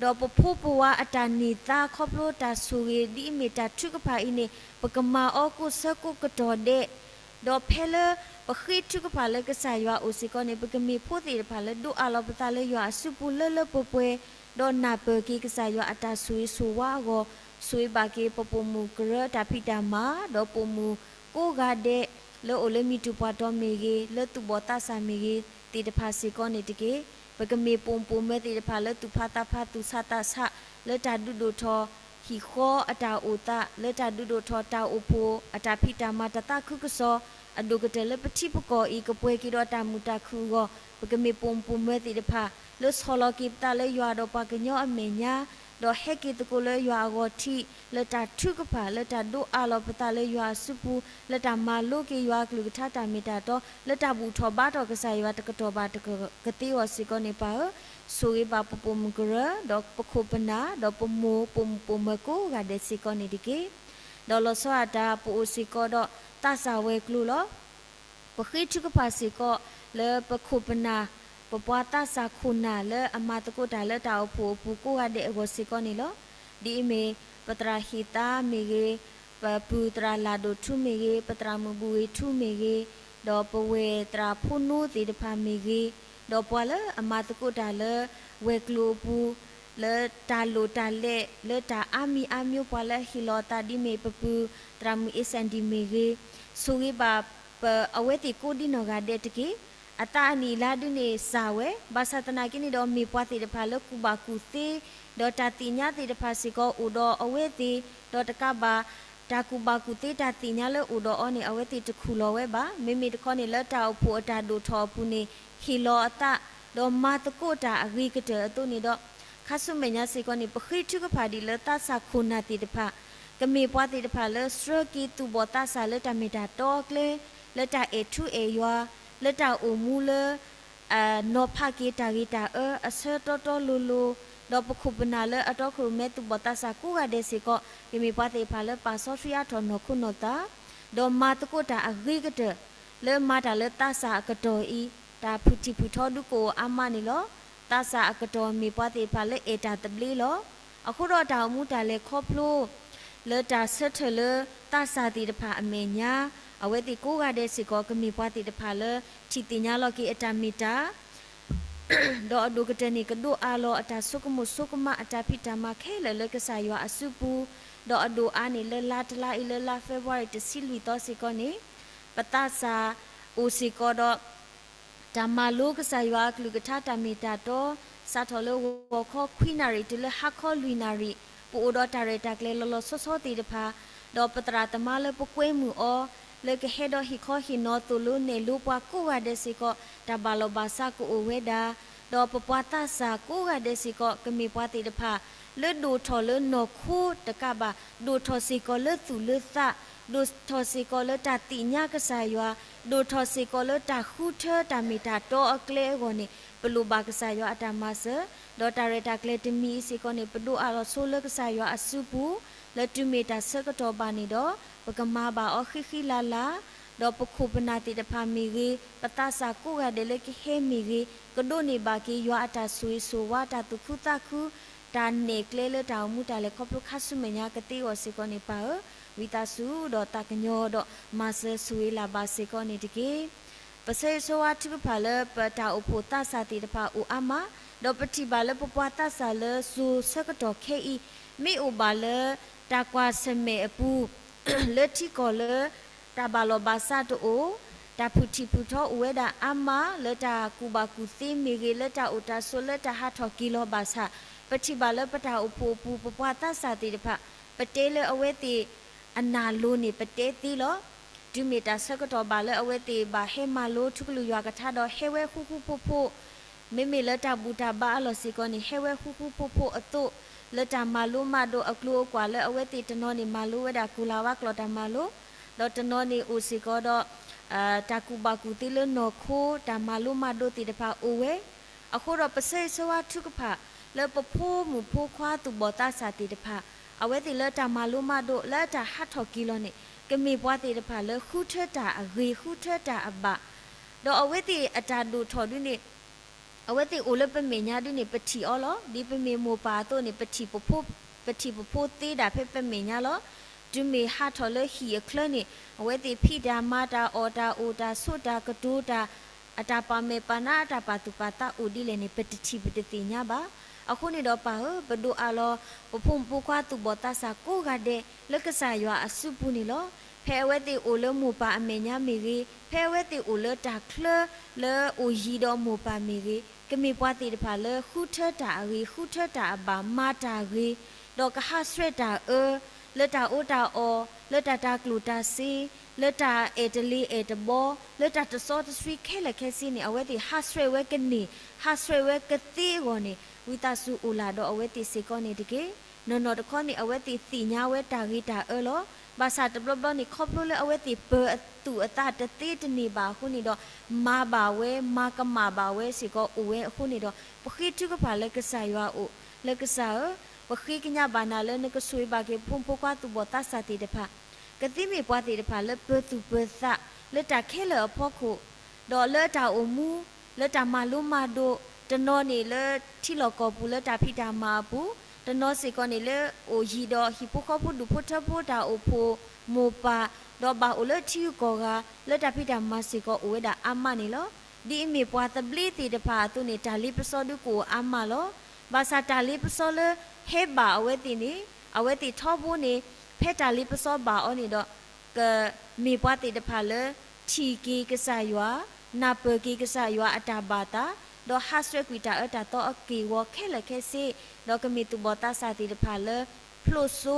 ဒီးပဖိပဝၤအတၢ်န့ၢ်သါခီဖျိတၢ်ဆိၣ်ဂ့ၤ ဒ်အမ့ၢ်တၢ်ထုကဖၣ်အံၤန့ၣ် ပကမၤအီၤကိးဆၢကိးကတီၢ်ဒဲး, ဒီးဖဲလၢပဃ့ထုကဖၣ်လၢကစၢ်ယွၤအအိၣ်စ့ၢ်ကီးန့ၣ် ပကမ့ၢ်ဖိသ့ၣ်တဖၣ်လၢဒိးအးလီၤပသးလၢယွၤအစုပူၤလၢလၢပှဲၤပှဲၤ, ဒီးနၢ်ပၢၢ်က့ၤကစၢ်ယွၤအတၢ်ဆိၣ်ဂ့ၤဆိၣ်ဝါအဂီၢ်, ဆိၣ်ဂ့ၤဘၣ်က့ၤပပိာ်မုၣ်ကရၢတၢ်ဖံးတၢ်မၤ, ဒီးပိာ်မုၣ်ကိးဂၤဒဲး လၢအိၣ်လၢမံၤတုၤပှၤတီၤမ့ၢ်ဂ့ၤ, လၢသူၣ်ဘီၣ်သးစၢ်မ့ၢ်ဂ့ၤ သ့ၣ်တဖၣ်စ့ၢ်ကီးန့ၣ်တက့ၢ်. ပကမ့ၢ်ပိာ်မုၣ်ပိာ်မၢၤသ့ၣ်တဖၣ်လၢသူၣ်ဖးသးဖးသူၣ်ဆးသးဆး လၢတၢ်ဒုးဒိၣ်ထီၣ် ဟံၣ်ဃီအတၢ်အိၣ်သး, လၢတၢ်ဒုးဒိၣ်ထီၣ်တၢ်အိၣ်ဖှိၣ်အတၢ်ဖံးတၢ်မၤတၢ်သးခုကစီၣ်, အဒိၣ်ကတၢၢ်လၢပထံပကီၢ်အံၤ ကပှဲၤက့ၤဒီးတၢ်မုာ်တၢ်ခုၣ်အဂီၢ်, ပကမ့ၢ်ပိာ်မုၣ်ပိာ်မၢၤသ့ၣ်တဖၣ် လၢဆီၣ်လီၤက့ၤပသးလၢယွၤဒီးပှၤကညီအမဲာ်ညါ, ဒီးဟဲက့ၤသကိးလၢယွၤအဂီၢ်ထံး, လၢတၢ်ထုကဖၣ်, လၢတၢ်ဒိးအးလီၤပသးလၢယွၤအစုပူၤ, လၢတၢ်မၤလိက့ၤယွၤအကလုၢ်ကထါတၢ်မ့ၢ်တၢ်တီ, လၢတၢ်ဘူၣ်ထီၣ်ဘါထီၣ်ကစၢ်ယွၤတကတီၢ်ဘၣ်တကသ့အဂီၢ်စ့ၢ်ကီးန့ၣ် ပၢ်ဧၢ, ဆိၣ်ဂ့ၤဘၣ်ပပိာ်မုၣ်ကရၢ, ဒီးပခိၣ်ပနၢ်, ဒီးပမိၢ်ပိာ်မုၣ်ပိာ်မၢၤကိးဂၤဒဲးစ့ၢ်ကီးန့ၣ်တက့ၢ်. ဒီးလီၤဆီဒၣ်တၢ် ပအိၣ်စ့ၢ်ကီးဒီးသးစၢ်ဝဲၤကျိၤလီၤ. ပဃ့ထုကဖၣ်စ့ၢ်ကီးလၢပခိၣ်ပနၢ်, ပပှၤသးစၢ်ခိၣ်နၢ်လၢအမၤသကိးတၢ်လၢတၢ်အိၣ်ဖှိၣ်အပူၤကိးဂၤဒဲးအဂီၢ်စ့ၢ်ကီးန့ၣ်လီၤ. ဒ်အမ့ၢ် ပသရၣ်ဟ့ၣ်သါမ့ၢ်ဂ့ၤ, ပပုၢ်သရၣ်လၢ်ဒိၣ်ထူမ့ၢ်ဂ့ၤ, ပသရၣ်မုၣ်ဘူၣ်ဂ့ၤထူမ့ၢ်ဂ့ၤ, ဒီးပဝဲၢ်သရၣ်ဖိနိသ့ၣ်တဖၣ်မ့ၢ်ဂ့ၤ, ဒီးပှၤလၢအမၤသကိးတၢ်လၢဝဲၤကျိၤအပူၤ, လၢတၢ်လိၣ်တၢ်လဲၣ်, လၢတၢ်အါမံၤအါမျိၤ, ပှၤလၢအဟ့ၣ်လီၤအသးဒ်မ့ၢ်ပပုၢ်သရၣ်မုၣ်အ့စၣ်ဒံၣ်မ့ၢ်ဂ့ၤ, ဆိၣ်ဂ့ၤဘၣ်ပအဝဲသ့ၣ်ကိးဒံနီၢ်ဂၤဒဲးတက့ၢ်. အသးအနံၣ်အလါဒုန့ၣ်စၢ်ဝဲ, ဘၣ်ဆၣ်သနာ်က့န့ၣ်ဒီး မ့ၢ်ပှၤသ့ၣ်တဖၣ်လၢကူၣ်ဘၣ်ကူၣ်သ့, ဒီးတၢ်သ့ၣ်ညါသ့ၣ်တဖၣ်စ့ၢ်ကီးအိၣ်ဒီးအဝဲသ့ၣ်, ဒီးတကးဘၣ် တၢ်ကူၣ်ဘၣ်ကူၣ်သ့တၢ်သ့ၣ်ညါလၢအိၣ်ဒီးအီၤန့ၣ် အဝဲသ့ၣ်တခူၣ်လီၤဝဲဘၣ်. မ့မ့ၢ်တခီန့ၣ် လၢတၢ်အိၣ်ဖှိၣ်အတၢ်ဒိၣ်ထီၣ်အပူၤန့ၣ် ဟ့ၣ်လီၤအသး ဒီးမၤသကိးတၢ်အဂ့ၤကတၢၢ်အသိးန့ၣ်ဒီး ခါဆူမဲာ်ညါစ့ၢ်ကီးန့ၣ် ပဃ့ထုကဖၣ်ဒံးလၢသးစၢ်ခိၣ်နၢ်သ့ၣ်တဖၣ် ကမ့ၢ်ပှၤသ့ၣ်တဖၣ်လၢဆှၢက့ၤသူၣ်ဘီၣ်သးစၢ်လၢတၢ်မ့ၢ်တၢ်တီအကျဲ, လၢတၢ်အဲၣ်ထူအဲၣ်ယွၤ, လၢတၢ်အိၣ်မူလၢ နီၤဖးက့ၤတၢ်ဂ့ၤတၢ်အၢအဆၢတီတီလိၤလိၤ, ဒီးပခိၣ်ပနၢ်လၢအတီခိၣ်ရိၣ်မဲသူၣ်ဘီၣ်သးစၢ်ကိးဂၤဒဲးစ့ၢ်ကီး ကမ့ၢ်ပှၤသ့ၣ်တဖၣ်လၢပာ်စီဆှံအါထီၣ်နီၢ်ခိနီၢ်သး, ဒီးမၤသကိးတၢ်အဂ့ၤကတၢၢ် လၢမၤတၢ်လၢသးစၢ်အကတီၢ်အံၤ တၢ်ဖုၣ်ထံၣ်ဖုၣ်ထီဒုးကအိၣ်အါမးန့ၣ်လီၤ. သးစၢ်အကတီၢ်မ့ၢ်ပှၤသ့ၣ်တဖၣ်လၢအဲၣ်တၢ်သဘျ့လီၤ. အဃိဒီးတၢ်အိၣ်မူတၢ်လဲၤခီဖျိ လၢတၢ်ဆၢထၢၣ်လၢသးစၢ်သ့ၣ်တဖၣ်အမဲာ်ညါ, အဝဲသ့ၣ်ကိးဂၤဒဲးစ့ၢ်ကီး ကမ့ၢ်ပှၤသ့ၣ်တဖၣ်လၢ ထံၣ်သ့ၣ်ညါလီၤက့ၤအတၢ်မ့ၢ်တၢ် ဒီးအဒိၣ်ကတၢၢ်န့ၣ် ကဒိးအးလီၤအတၢ်ဆိကမိၣ်ဆိကမးအတၢ်ဖံးတၢ်မၤခဲလၢာ်လၢကစၢ်ယွၤအစုပူၤ, ဒီးအဒိၣ်အါန့ၣ် လၢလါတလါအံၤ လၢလါ February တဆံလွံၢ်သီစ့ၢ်ကီးန့ၣ် ပသးစၢ်အိၣ်စ့ၢ်ကီးဒီး တၢ်မၤလိကစၢ်ယွၤအကလုၢ်ကထါတၢ်မ့ၢ်တၢ်တီ, စးထီၣ်လၢဂီၤခီခွံနၣ်ရံၣ် တုၤလၢဟါခီလွံၢ်နၣ်ရံၣ်, ပအိၣ်ဒီးတၢ်ရဲၣ်တၢ်ကျဲၤလီၤလီၤဆီဆီသ့ၣ်တဖၣ်, ဒီးပသရၣ်သမါလၢပကွဲမုာ်အီၤ လၢကဟဲဒီးဟ့ၣ်ခီဟ့ၣ်နီၤသိၣ်လိနဲၣ်လိပှၤကိးဂၤဒဲးစ့ၢ်ကီး တၢ်ဘၣ်လီၤဘၣ်စးကအိၣ်ဝဲဒၣ်, ဒီးပပှၤသးစၢ်ကိးဂၤဒဲးစ့ၢ်ကီး ကမ့ၢ်ပှၤသ့ၣ်တဖၣ် လၢဒိၣ်ထီၣ်လၢနီၢ်ခိတကးဘၣ်, ဒိၣ်ထီၣ်စ့ၢ်ကီးလၢသူၣ်လၢသး, ဒိၣ်ထီၣ်စ့ၢ်ကီးလၢတၢ်သ့ၣ်ညါကစၢ်ယွၤ, ဒိၣ်ထီၣ်စ့ၢ်ကီးလၢတၢ်ဃုထၢတၢ်မ့ၢ်တၢ်တီအကျဲအဂီၢ်န့ၣ် ပလိၣ်ဘၣ်ကစၢ်ယွၤအတၢ်မၤစၢၤ, ဒီးတၢ်ရဲၣ်တၢ်ကျဲၤတမံၤအံၤစ့ၢ်ကီးန့ၣ် ပဒိးအးလီၤဆိလၢကစၢ်ယွၤအစုပူၤ, လၢတုၤမ့ၢ်တၢ်ဆၢကတီၢ်ဘၣ်န့ၣ်ဒီး ပကမၤဘၣ်အီၤဃံဃံလၤလၤ, ဒီးပခိၣ်ပနၢ်သ့ၣ်တဖၣ်မ့ၢ်ဂ့ၤ, ပသးစၢ်ကိးဂၤဒဲးလၢကဟဲမ့ၢ်ဂ့ၤ, ကဒိးန့ၢ်ဘၣ်က့ၤယွၤအတၢ်ဆိၣ်ဂ့ၤဆိၣ်ဝါ တၢ်သူၣ်ခုသးခု, တၢ်နဲၣ်ကျဲလၢတၢ်အိၣ်မူတၢ်လဲၤခီဖျိခါဆူမဲာ်ညါကသ့အဂီၢ်စ့ၢ်ကီးန့ၣ် ပၢ်ဧၢ, ဝံသးစူၤဒီးသးကညီၤဒီးမၤစၢၤဆိၣ်ဂ့ၤလၢ်ဘၣ်စ့ၢ်ကီးန့ၣ်တက့ၢ်. ပဆၢဂ့ၤဆၢဝါထုကဖၣ်လၢပတၢ်အိၣ်ဖှိၣ်သးစၢ်သ့ၣ်တဖၣ်အိၣ်အါမး, ဒီးပထံၣ်ဘၣ်လၢပပှၤသးစၢ်လၢစိၤဆၢကတီၢ်ခဲအံၤ မ့ၢ်အိၣ်ဘၣ်လၢတၢ်ကွၢ်ဆၢၣ်မဲာ်အပူၤ လၢထံကီၢ်လၢ တၢ်ဘၣ်လီၤဘၣ်စးတအိၣ်, တၢ်ဖုၣ်ထံၣ်ဖုၣ်ထီအိၣ်ဝဲဒၣ်အါမး လၢတၢ်ကူၣ်ဘၣ်ကူၣ်သ့မ့ၢ်ဂ့ၤ, လၢတၢ်အိၣ်တၢ်ဆိးလၢတၢ်ဟးထီၣ်က့ၤလီၤဘၣ်ဆၣ်, ပထံၣ်ဘၣ်လၢပတၢ်အိၣ်ဖှိၣ်အပူၤ ပပှၤသးစၢ်သ့ၣ်တဖၣ် ပတဲလၢအဝဲသ့ၣ်အနၢ်လိၤန့ၣ် ပတဲသ့လီၤ. တုၤမ့ၢ်တၢ်ဆၢကတီၢ်ဘၣ်လၢအဝဲသ့ၣ်ဘၣ်ဟဲမၤလိထူကလုၢ်ယွၤကထါဒီးဟဲဝဲဃူဃူဖိးဖိး, မ့မ့ၢ်လၢတၢ်ဘူၣ်တၢ်ဘါအလီၢ်စ့ၢ်ကီးန့ၣ် ဟဲဝဲဃူဃူဖိးဖိးအသိး, လၢတၢ်မၤလိမၤဒိးအကျိၤအကွာ်လၢအဝဲသ့ၣ်တနီၤန့ၣ် မၤလိဝဲဒၣ်ကိၤလၤဝါကျိာ်တၢ်မၤလိ, ဒီးတနီၤန့ၣ်အိၣ်စ့ၢ်ကီးဒီး တၢ်ကူၣ်ဘၣ်ကူၣ်သ့လၢနီၢ်ခိ တၢ်မၤလိမၤဒိးသ့ၣ်တဖၣ်အိၣ်ဝဲ, အဃိဒီးပဆၢဂ့ၤဆၢဝါထုကဖၣ် လၢပဖိမုၣ်ဖိခွါသူၣ်ဘီၣ်သးစၢ်သ့ၣ်တဖၣ် အဝဲသ့ၣ်လၢတၢ်မၤလိမၤဒိး လၢအတၢ်ဟးထီၣ်က့ၤလီၤန့ၣ် ကမ့ၢ်ပှၤသ့ၣ်တဖၣ်လၢဃုထၢတၢ်အဂ့ၤ ဃုထၢတၢ်အဘၣ်, ဒီးအဝဲသ့ၣ်အတၢ်ဒိၣ်ထီၣ်ဒုန့ၣ် အဝဲသ့ၣ်အိၣ်လၢပမဲာ်ညါဒုန့ၣ် ပထံၣ်အီၤလီၤ. ဒ်ပမ့ၢ်မိၢ်ပၢ်အသိးန့ၣ် ပထံၣ်ပဖိသ့ဒၣ်ဖဲပမဲာ်ညါလီၤ. တုၤမ့ၢ်ဟးထီၣ်လၢဟံၣ်အချၢန့ၣ် အဝဲသ့ၣ်ဖံးတၢ်မၤတၢ်အီၣ်တၢ်အိၣ်တၢ်ဆိးတၢ် ကတိၤတၢ် အတၢ်ပာ်မဲာ်ပာ်နါ အတၢ်ပာ်သူၣ်ပာ်သးအိၣ်ဒ်လဲၣ်န့ၣ် ပတထံၣ်ပတသ့ၣ်ညါဘၣ်. အဃိန့ၣ်ဒီးပၢ်ဧၢ, ပဒိးအးလီၤ ပဖိမုၣ်ဖိခွါသူၣ်ဘီၣ်သးစၢ်ကိးဂၤဒဲး လၢကစၢ်ယွၤအစုပူၤန့ၣ်လီၤ. ဖဲအဝဲသ့ၣ်အိၣ်လၢမိၢ်ပၢ်အမဲာ်ညါမ့ၢ်ဂ့ၤ, ဖဲအဝဲသ့ၣ်အိၣ်လၢတၢ်ချၢလၢအိၣ်ယံၤဒီးမိၢ်ပၢ်မ့ၢ်ဂ့ၤ, ကမ့ၢ်ပှၤသ့ၣ်တဖၣ်လၢဃုထၢတၢ်အဂ့ၤ ဃုထၢတၢ်အဘၣ် မၤတၢ်ဂ့ၤ, ဒီးကဟးဆှဲးတၢ်အၢ လၢတၢ်အီၣ်တၢ်အီ, လၢတၢ်တၤကျိၣ်တၤစ့, လၢတၢ်အဲၣ်တလ့ၤအဲၣ်တဘီ, လၢတၢ်တစီတဆှံခဲလၢာ်ခဲဆ့န့ၣ် အဝဲသ့ၣ်ဟးဆှဲးဝဲကန့ၢ်, ဟးဆှဲးဝဲကသ့အဂီၢ်န့ၣ် ဝံသးစူၤအိၣ်လၢ်ဒီးအဝဲသ့ၣ်စ့ၢ်ကီးန့ၣ်တက့ၢ်. နီၢ်နီၢ်တခီန့ၣ် အဝဲသ့ၣ်သ့ၣ်ညါဝဲတၢ်ဂ့ၤတၢ်အၢလီၤ. ဘၣ်ဆၣ်တဘျီဘျီန့ၣ် ခီဖျိလၢအဝဲသ့ၣ်ပၢၤအသူၣ်အသးတသ့တန့ၢ်ဘၣ်အဃိန့ၣ်ဒီး မၤဘၣ်ဝဲ မၤကမၣ်ဘၣ်ဝဲစ့ၢ်ကီးအိၣ်ဝဲအဃိန့ၣ်ဒီး ပဃ့ထုကဖၣ်လၢကစၢ်ယွၤအအိၣ်, လၢကစၢ်ဧၢ, ပဃ့ကညးဘၣ်နၤလၢနကဆိၣ်ဂ့ၤဘၣ်က့ၤ ပဖိမုၣ်ဖိခွါသူၣ်ဘီၣ်သးစၢ်သ့ၣ်တဖၣ် ကသ့မ့ၢ်ပှၤသ့ၣ်တဖၣ်လၢပၢၤသူၣ်ပၢၤသး လၢတၢ်ခဲလၢာ်အဖီခိၣ်, ဒီးလၢတၢ်အိၣ်မူ လၢတၢ်မၤလိမၤဒိး, တနီၤန့ၣ်လၢထံလီၢ်ကီၢ်ပူၤလၢတၢ်ဖံးတၢ်မၤအပူၤ, တနီၤစ့ၢ်ကီးန့ၣ်လၢအိၣ်ယံၤဒီးဟံၣ်ဖိဃီဖိဒူၣ်ဖိထၢဖိတၢ်အိၣ်ဖှိၣ်မိၢ်ပၢ်, ဒီးဘၣ်အိၣ်လၢထံဂုၤကီၢ်ဂၤ လၢတၢ်ဖံးတၢ်မၤစ့ၢ်ကီးအိၣ်ဝဲဒၣ်အါမးန့ၣ်လီၤ. ဒ်အမ့ၢ်ပှၤသဘျ့သ့ၣ်တဖၣ်အသိးန့ၣ် တၢ်လ့ပစီဒုကအိၣ်အါမးလီၤ. ဘၣ်ဆၣ်တၢ်လ့ပစီလၢဟဲဘၣ်အဝဲသ့ၣ်န့ၣ် အဝဲသ့ၣ်ထီဘိန့ၣ် ဖဲတၢ်လ့ပစီဘၣ်အီၤန့ၣ်ဒီး ကမ့ၢ်ပှၤသ့ၣ်တဖၣ်လၢ ထံၣ်က့ၤကစၢ်ယွၤ, နၢ်ပၢၢ်က့ၤကစၢ်ယွၤအတၢ်ဘၣ်သး, ဒီးဟးဆှဲးကွံာ်တၢ်အၢတၢ်သီအက့ၢ်အဂီၤခဲလၢာ်ခဲဆ့, ဒီးကမ့ၢ်သူၣ်ဘီၣ်သးစၢ်သ့ၣ်တဖၣ်လၢ ဖျိးစိ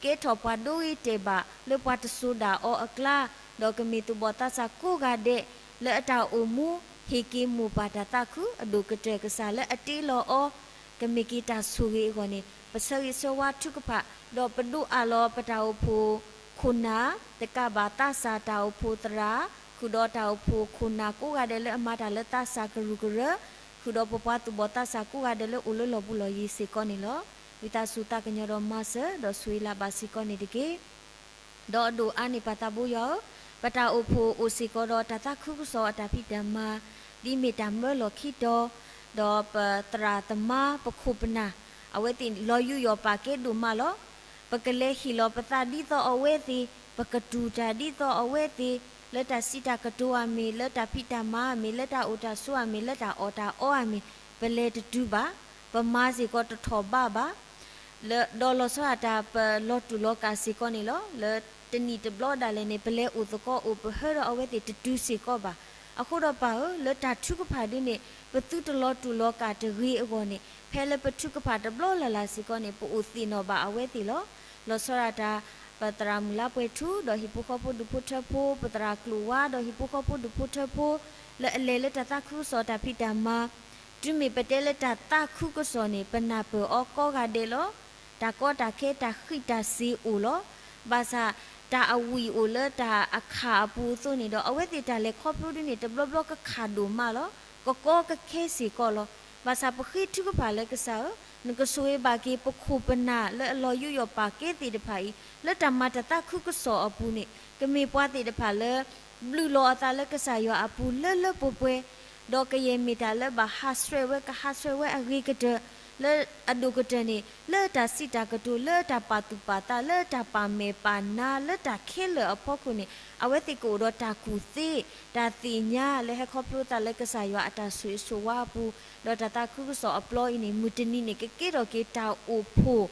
ကဲထီၣ်ပှၤဒိဂ့ၤတဲာ်ဘၣ်လၢပှၤတစိၤဒၣ်အီၤအကျါ, ဒီးကမ့ၢ်သူၣ်ဘီၣ်သးစၢ်ကိးဂၤဒဲး လၢအတၢ်အိၣ်မူ ဟ့ၣ်က့ၤမိၢ်ပၢ်တၢ်သးခု အဒိၣ်ကတၢၢ်ကစၢ်လၢအတ့လီၤအီၤ ကမ့ၢ်က့ၤတၢ်ဆိၣ်ဂ့ၤအဂီၢ်န့ၣ် ပဆၢဂ့ၤဆၢဝါထုကဖၣ် ဒီးပဒိးအးလီၤပတၢ်အိၣ်ဖှိၣ်ခိၣ်နၢ် တကးဘၣ်သးစၢ်တၢ်အိၣ်ဖှိၣ်သရၣ် ဃုာ်ဒီးတၢ်အိၣ်ဖှိၣ်ခိၣ်နၢ်ကိးဂၤဒဲးလၢအမၤတၢ်လၢသးစၢ်ကရူၢ်ကရၢ, ဃုာ်ဒီးပပှၤသူၣ်ဘီၣ်သးစၢ်ကိးဂၤဒဲးလၢအိၣ်လၢလီၢ်ဘူးလီၢ်ယံၤစ့ၢ်ကီးန့ၣ်လီၤ. ဝံသးစူၤသးကညီၤဒီးမၤစၢၤ ဒီးဆိၣ်ဂ့ၤလၢ်ဘၣ်စ့ၢ်ကီးန့ၣ်တက့ၢ်. ဒီးအဒိၣ်အါန့ၢ်ပၢ်သးဘိယွၤဧၢ, ပတၢ်အိၣ်ဖှိၣ်အိၣ်စ့ၢ်ကီးဒီးတၢ်သးခုကစီၣ်အတၢ်ဖံးတၢ်မၤ ဒ်မ့ၢ်တၢ်မၢလီၢ်ခံတီၤ, ဒီးပသရၣ်သမါပခိၣ်ပနၢ် အဝဲသ့ၣ်လီၤယူးယီၣ်ပာ်ကဲဒိၣ်မးလီၤ. ပကလဲၤဟ့ၣ်လီၤပသးဒ်သိးအဝဲသ့ၣ်, ပကတူၢ်တၢ်ဒ်သိးအဝဲသ့ၣ်, လၢတၢ်စံးတၢ်ကတိၤဧါမ့ၢ်, လၢတၢ်ဖံးတၢ်မၤဧါမ့ၢ်, လၢတၢ်အိၣ်တၢ်ဆိးဧါမ့ၢ်, လၢတၢ်အီၣ်တၢ်အီဧါမ့ၢ်, ပလဲၤတတုၤဘၣ်, ပမၤစ့ၢ်ကီးတထီၣ်ဘးဘၣ် လၢ ဒီးလီၤဆီဒၣ်တၢ်ပလီၤတူာ်လီၤကာ်စ့ၢ်ကီးန့ၣ်လီၤ. လၢတနံၣ်တဘျီဒၣ်လဲာ်န့ၣ် ပလဲၤအိၣ်သကိးအိၣ်ပဟၢဒီးအဝဲသ့ၣ်တတုၤစ့ၢ်ကီးဘၣ်. အဃိဒီးပၢ်ဧၢ, လၢတၢ်ထုကဖၣ်ဒ်န့ၣ် ပသုတလီၤတူာ်လီၤကာ်တဂ့ၤအဂီၢ်န့ၣ် ဖဲလၢပထုကဖၣ်တဘျီလၢ်လၢ်စ့ၢ်ကီးန့ၣ် ပအိၣ်သ့ၣ်နီၣ်ဘၣ်အဝဲသ့ၣ်လီၤ. လီၤဆီဒၣ်တၢ် ပသရၣ်မုၣ်လါပှဲၤထူ ဒီးဟံၣ်ဖိဃီဖိဒူၣ်ဖိထၢဖိ, ပသရၣ်ကျိာ်ဝါ ဒီးဟံၣ်ဖိဃီဖိဒူၣ်ဖိထၢဖိ လၢအလဲၤလၢတၢ်သးခုကစီၣ်တၢ်ဖံးတၢ်မၤ တုၤမ့ၢ်ပတဲလၢတၢ်သးခုကစီၣ်န့ၣ် ပနၢ်ပၢၢ်အီၤကိးဂၤဒဲးလီၤ. တၢ်ကီတၢ်ခဲ တၢ်ဃံးတၢ်စ့ၤအိၣ်လီၤ. ဘၣ်ဆၣ် တၢ်အဝံၣ်အိၣ်လၢတၢ်အခးအပူၤအသိးန့ၣ်ဒီး အဝဲသ့ၣ်တၢ်လဲၤခီဖျိဒ်န့ၣ် တဘျီဘျီကခးဒိၣ်မးလီၤ. ကကီကခဲစ့ၢ်ကီးလီၤ. ဘၣ်ဆၣ်ပဃ့ထုကဖၣ်လၢကစၢ်ဧၢ, နကဆိၣ်ဂ့ၤဘၣ်က့ၤပခိၣ်ပနၢ်လၢအလီၤယူးယီၣ်ပာ်ကဲသ့ၣ်တဖၣ်အံၤ လၢတၢ်မၤတၢ်သးခုကစီၣ်အပူၤန့ၣ် ကမ့ၢ်ပှၤသ့ၣ်တဖၣ်လၢ ဘျုးလီၤအသးလၢကစၢ်ယွၤအပူၤလၢလၢပှဲၤပှဲၤ, ဒီးကယဲၢ်မ့ၢ်တၢ်လၢဘၣ်ဟးဆှဲးဝဲ ကဟးဆှဲးဝဲအဂ့ၤကတၢၢ်, လၢအဒိၣ်ကတၢၢ်န့ၣ် လၢတၢ်စံးတၢ်ကတိၤ လၢတၢ်ပာ်သူၣ်ပာ်သး လၢတၢ်ပာ်မဲာ်ပာ်နါ လၢတၢ်ခဲလၢာ်အဖီခိၣ်န့ၣ် အဝဲသ့ၣ်ကအိၣ်ဒီးတၢ်ကူၣ်သ့ တၢ်သ့ၣ်ညါလၢဟဲခီဖျိသးလၢကစၢ်ယွၤအတၢ်ဆိၣ်ဂ့ၤဆိၣ်ဝါအပူၤ, ဒီးတၢ်သးခုကစီၣ်အပျီအံၤန့ၣ် မုၢ်တနံၤန့ၣ် ကကဲထီၣ်က့ၤတၢ်အိၣ်ဖှိၣ်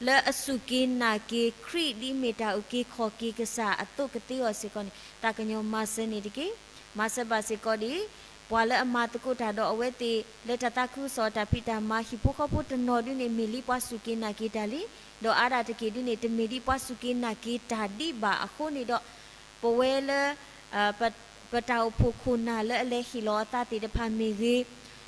လၢအစူၢ်က့ၤနာ်က့ၤခရံာ် ဒ်မ့ၢ်တၢ်အုၣ်က့ၤခီၣ်က့ၤကစၢ်အသိးကသ့အီၤစ့ၢ်ကီးန့ၣ် သးကညီၤမၤစၢၤန့ၣ်တက့ၢ်. မၤစၢၤဘၣ်စ့ၢ်ကီးဒ် ပှၤလၢအမၤသကိးတၢ်ဒီးအဝဲသ့ၣ် လၢတၢ်သးခုကစီၣ်တၢ်ဖံးတၢ်မၤ ဟံၣ်ဖိဃီဖိတနီၤဒ်န့ၣ် မ့ၢ်လံပှၤစူၢ်က့ၤနာ်က့ၤတၢ်လံ, ဒီးအါဒၣ်တက့ၢ်ဒ်န့ၣ် တမ့ၢ်ဒ်ပှၤစူၢ်က့ၤနာ်က့ၤတၢ်ဒံးဘၣ်အဃိန့ၣ်ဒီး ပဝဲလၢ ပ ပတၢ်အိၣ်ဖှိၣ်ခိၣ်နၢ်လၢအလဲၤဟ့ၣ်လီၤအသးသ့ၣ်တဖၣ်မ့ၢ်ဂ့ၤ,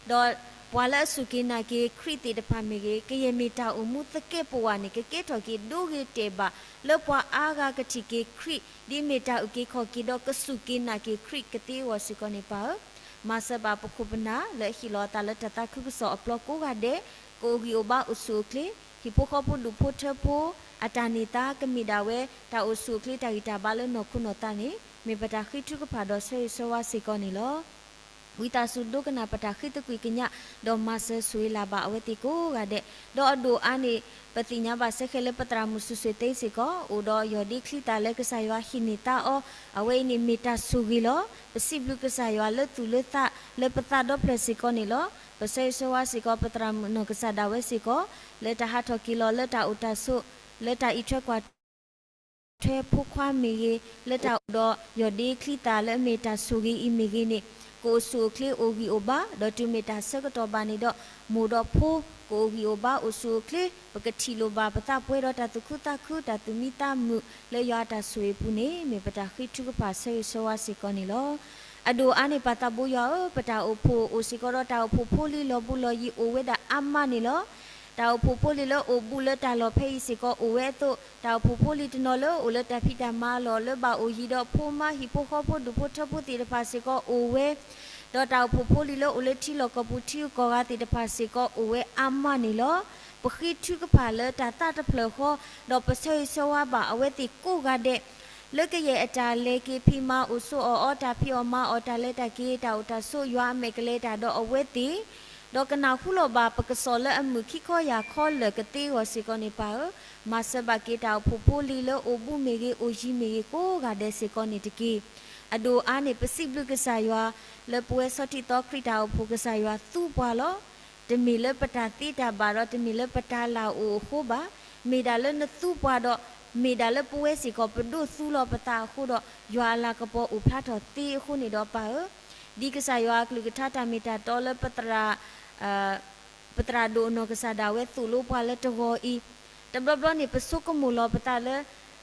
ဒီးပှၤလၢအစူၢ်က့ၤနာ်က့ၤခရံာ်သ့ၣ်တဖၣ်မ့ၢ်ဂ့ၤ, ကယဲၢ်မ့ၢ်တၢ်အိၣ်မူသကဲးပဝးန့ၣ် ကကဲထီၣ်က့ၤဒိဂ့ၤတဲာ်ဘၣ် လၢပှၤအါဂၤကထံၣ်က့ၤခရံာ် ဒ်မ့ၢ်တၢ်အုၣ်က့ၤခီၣ်က့ၤဒီးကစူၢ်က့ၤနာ်က့ၤခရံာ်ကသ့အဂီၢ်စ့ၢ်ကီးန့ၣ် ပၢ်ဧၢ, မၤစၢၤဘၣ်ပခိၣ်ပနၢ်လၢအဟ့ၣ်လီၤအသးလၢတၢ်သးခုကစီၣ်အပျီကိးဂၤဒဲး ကအိၣ်ဂံၢ်အိၣ်ဘါအိၣ်ဆူၣ်အိၣ်ချ့, ဟံၣ်ဖိဃီဖိဒူၣ်ဖိထၢဖိ အတၢ်န့ၢ်သါကမ့ၢ်ဒၣ်ဝဲ တၢ်အိၣ်ဆူၣ်အိၣ်ချ့တၢ်ဂံၢ်တၢ်ဘါလၢနီၢ်ခိနီၢ်သးန့ၣ် မ့ၢ်ပတၢ်ဃ့ထုကဖၣ်ဒီးဆၢဂ့ၤဆၢဝါစ့ၢ်ကီးန့ၣ်လီၤ. ဝံသးစူၤဒိကနၣ်ပတၢ်ဃ့သကွံာ်ကညး ဒီးမၤစၢၤဆိၣ်ဂ့ၤလၢ်ဘၣ်အဝဲသ့ၣ်ကိးဂၤဒဲး, ဒီးအဒိၣ်အါန့ၣ် ပသ့ၣ်ညါဘၣ်စဲဃဲလၢပသရၣ်မုၣ်စူၣ်စူၣ်သ့စ့ၢ်ကီး အိၣ်ဒီးယီၢ်ဒ့ချံသၣ်လၢကစၢ်ယွၤဟ့ၣ်န့ၢ်သါအီၤ, အဝဲအံၤန့ၣ်မ့ၢ်တၢ်ဆိၣ်ဂ့ၤလီၤ. ပစံးဘျုးကစၢ်ယွၤလၢသူၣ်လၢသး လၢပသးဒီဖျၢၣ်စ့ၢ်ကီးန့ၣ်လီၤ. ပဆၢဂ့ၤဆၢဝါစ့ၢ်ကီး ပသရၣ်မုၣ်နီၢ်ကစၢ်ဒၣ်ဝဲစ့ၢ်ကီး လၢတၢ်ဟးထီၣ်က့ၤလီၤလၢတၢ်အိၣ်တၢ်ဆိး လၢတၢ်အံးထွဲကွၢ်ထွဲဖိခွါမ့ၢ်ဂ့ၤ, လၢတၢ်အိၣ်ဒီးယီၢ်ဒ့ချံသၣ်လၢအမ့ၢ်တၢ်ဆိၣ်ဂ့ၤအံၤမ့ၢ်ဂ့ၤန့ၣ် ကအိၣ်ဆူၣ်အိၣ်ချ့အိၣ်ဂံၢ်အိၣ်ဘါ, ဒီးတုၤမ့ၢ်တၢ်ဆၢကတီၢ်ဘၣ်န့ၣ်ဒီး မိၢ်ဒီးဖိ ကအိၣ်ဂံၢ်အိၣ်ဘါအိၣ်ဆူၣ်အိၣ်ချ့, ပကထံၣ်လိာ်ဘၣ်ပသးပှဲၤဒီးတၢ်သူၣ်ခုသးခု တၢ်သူၣ်မံသးမုာ်လၢယွၤအတၢ်ဆိၣ်ဂ့ၤအပူၤန့ၣ် မ့ၢ်ပတၢ်ဃ့ထုကဖၣ်ဆၢဂ့ၤဆၢဝါစ့ၢ်ကီးန့ၣ်လီၤ. အဒိၣ်အါန့ၣ် ပၢ်သးဘိယွၤဧၢ, ပတၢ်အိၣ်ဖှိၣ်အိၣ်စ့ၢ်ကီးဒီးတၢ်အိၣ်ဖှိၣ်ဖိလံၤလီၤဘူးလီၤယံၤအိၣ်ဝဲဒၣ်အါမးန့ၣ်လီၤ. တၢ်အိၣ်ဖှိၣ်ဖိလံၤလၢအိၣ်ဘူးလၢတၢ်လီၢ်ဖဲအံၤစ့ၢ်ကီးအိၣ်ဝဲအသိး, တၢ်အိၣ်ဖှိၣ်ဖိလံၤတနီၤလၢအိၣ်လၢတၢ်ဖံးတၢ်မၤအလီၢ်လၢဘၣ်အိၣ်ယံၤဒီးဖိမါဟံၣ်ဖိဃီဖိဒူၣ်ဖိထၢဖိသ့ၣ်တဖၣ်စ့ၢ်ကီးအိၣ်ဝဲ, ဒီးတၢ်အိၣ်ဖှိၣ်ဖိလံၤလၢအိၣ်လၢထံလီၢ်ကီၢ်ပူၤထံဂုၤကီၢ်ဂၤသ့ၣ်တဖၣ်စ့ၢ်ကီးအိၣ်ဝဲအါမးန့ၣ်လီၤ. ပဃ့ထုကဖၣ်လၢတၢ်သးတဖျၢၣ်ဃီ, ဒီးပဆၢဂ့ၤဆၢဝါဘၣ်အဝဲသ့ၣ်ကိးဂၤဒဲး လၢကယဲၢ်အတၢ်လဲၤက့ၤဖံးမၤအိၣ်ဆိးအီၣ်အီတၢ်ဖံးအီၣ်မၤအီၣ်တၢ်လဲၤတၢ်က့ၤ တၢ်အိၣ်တၢ်ဆိး ယွၤအမဲာ်ကလဲၤတၢ်ဒီးအဝဲသ့ၣ်, ဒီးကနၢ်ဟူလီၤဘၣ်ပကစီၣ်လၢအမုာ်ခံခီယၢ်ခီလၢာ်ကသ့အဂီၢ်စ့ၢ်ကီးန့ၣ် ပၢ်ဧၢ, မၤစၢၤဘၣ်က့ၤတၢ်အိၣ်ဖှိၣ်ဖိလံၤလၢအိၣ်ဘူးမ့ၢ်ဂ့ၤ အိၣ်ယံၤမ့ၢ်ဂ့ၤကိးဂၤဒဲးစ့ၢ်ကီးန့ၣ်တက့ၢ်. အဒိၣ်အါန့ၣ် ပစံးဘျုးကစၢ်ယွၤ လၢပဝဲဆီၣ်တံၢ်သီခရံာ်တၢ်အိၣ်ဖှိၣ် ကစၢ်ယွၤသူပှၤလီၤ. တမ့ၢ်လၢပတၢ်သ့တၢ်ဘၣ်ဒီး တမ့ၢ်လၢပတၢ်လၢ်အိၣ်အဃိဘၣ်. မ့ၢ်ဒၣ်လၢနသူပှၤဒီး မ့ၢ်ဒၣ်လၢပဝဲစ့ၢ်ကီးပဒိးသူလီၤပသးအဃိဒီး ယွၤအလၤကပီၤအိၣ်ဖျါထီၣ်သ့အဃိန့ၣ်ဒီး ပၢ်ဧၢ, ဒ်ကစၢ်ယွၤအကလုၢ်ကထါတၢ်မ့ၢ်တၢ်တီလၢပသရၣ် ပသရၣ်ဒိၣ်အနီၢ်ကစၢ်ဒၣ်ဝဲသိၣ်လိပှၤလၢတဂီၤအံၤ, တဘျီဘျီန့ၣ် ပဆိကမိၣ်လီၤပသးလၢ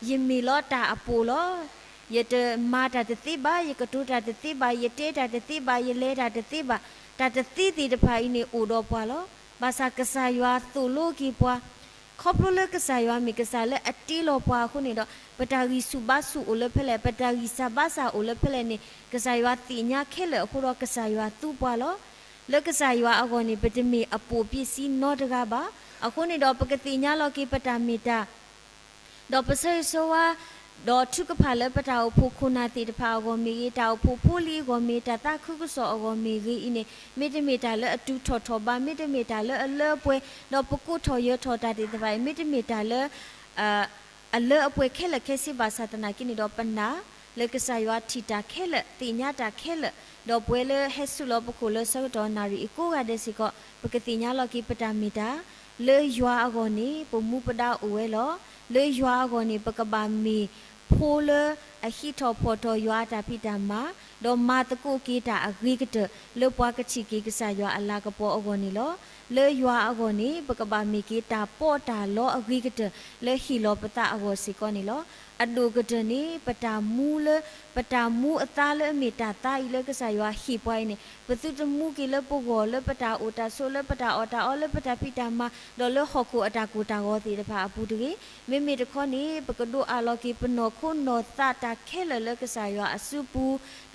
ယမ့ၢ်လီၤတၢ်အပိာ်လီၤ. ယတမၤတၢ်တသ့ဘၣ်, ယကတိၤတၢ်တသ့ဘၣ်, ယတဲတၢ်တသ့ဘၣ်, ယလဲၤတၢ်တသ့ဘၣ်, တၢ်တသ့သ့ၣ်တဖၣ်အံၤန့ၣ်အိၣ်ဒီးပှၤလီၤ. ဘၣ်ဆၣ်ကစၢ်ယွၤသိၣ်လိက့ၤပှၤ ခီဖျိလၢကစၢ်ယွၤမ့ၢ်ကစၢ်လၢအတ့လီၤပှၤအဃိန့ၣ်ဒီး ပတၢ်ဂံၢ်ဆူၣ်ဘါဆူၣ်အိၣ်လၢဖဲလဲၣ်, ပတၢ်ဂံၢ်စၢ်ဘါစၢ်အိၣ်လၢဖဲလဲၣ်န့ၣ် ကစၢ်ယွၤသ့ၣ်ညါခဲလၢာ်အဃိဒီး ကစၢ်ယွၤသူပှၤလီၤ. လၢကစၢ်ယွၤအဂီၢ်န့ၣ် ပတမ့ၢ်အပိာ်ပ့ၣ်စံနီတဂၤဘၣ်. အဃိန့ၣ်ဒီး ပကသ့ၣ်ညါလီၤက့ၤပတၢ်မ့ၢ်တၢ် ဒီးပဆၢဂ့ၤဆၢဝါ ဒီးထုကဖၣ်လၢပတၢ်အိၣ်ဖှိၣ်ခိၣ်နၢ်သ့ၣ်တဖၣ်အဂီၢ်မ့ၢ်ဂ့ၤ, တၢ်အိၣ်ဖှိၣ်ဖိလံၤအဂီၢ်မ့ၢ်, တၢ်သးခုကစီၣ်အဂီၢ်မ့ၢ်ဂ့ၤအံၤန့ၣ် မ့တမ့ၢ်တၢ်လၢအတုၤထီၣ်ထီၣ်ဘး, မ့တမ့ၢ်တၢ်လၢအလၢအပှဲၤ, ဒီးပကိးထီၣ်ယၢၤထီၣ်တၢ်သ့ၣ်တဖၣ်အံၤ မ့တမ့ၢ်တၢ်လၢ အလၢအပှဲၤခဲလၢာ်ခဲဆ့ဘၣ်ဆၣ်သနာ်က့န့ၣ်ဒီး ပနာ်လၢကစၢ်ယွၤထံၣ်တၢ်ခဲလၢာ်, သ့ၣ်ညါတၢ်ခဲလၢာ်, ဒီးပဝဲလၢဟဲဆူၣ်လီၤပခိၣ်လၢဆၢကတီၢ်နၣ်ရံၣ်အံၤကိးဂၤဒဲးစ့ၢ်ကီး ပကသ့ၣ်ညါလီၤက့ၤပတၢ်မ့ၢ်တၢ် လၢယွၤအဂီၢ်န့ၣ် ပမူပဒါအိၣ်ဝဲလီၤ. လၢယွၤအဂီၢ်န့ၣ် ပကဘၣ်မ့ၢ်ဖိလၢအဟံးထီၣ်ဖီၣ်ထီၣ်ယွၤအတၢ်ဖံးတၢ်မၤ, ဒီးမၤသကိးက့ၤတၢ်အဂ့ၤကတၢၢ် လၢပှၤကထံၣ်က့ၤကစၢ်ယွၤအလၤကပီၤအဂီၢ်န့ၣ်လီၤ. လၢယွၤအဂီၢ်န့ၣ် ပကဘၣ်မ့ၢ်က့ၤတၢ်ပီးတၢ်လီအဂ့ၤကတၢၢ် လၢဟ့ၣ်လီၤပသးအဂီၢ်စ့ၢ်ကီးန့ၣ်လီၤ. အဒိၣ်ကတၢၢ်န့ၣ် ပတၢ်မူလၢ ပတၢ်မူအသါလၢအမ့ၢ်တၢ်သါအံၤလၢကစၢ်ယွၤဟ့ၣ်ပှၤအံၤန့ၣ် ပသုတမူက့ၤလၢပဂီၢ် လၢပတၢ်အိၣ်တၢ်ဆိး လၢပတၢ်အီၣ်တၢ်အီ လၢပတၢ်ဖံးတၢ်မၤ ဒီးလၢဟီၣ်ခိၣ်အတၢ်ကိၢ်တၢ်ဂီၤသ့ၣ်တဖၣ်အပူၤတဂ့ၤ. မ့မ့ၢ်တခီန့ၣ် ပကဒိးအးလီၤက့ၤပနီၢ်ခိနီၢ်သးတၢ်ခဲလၢာ်လၢကစၢ်ယွၤအစုပူ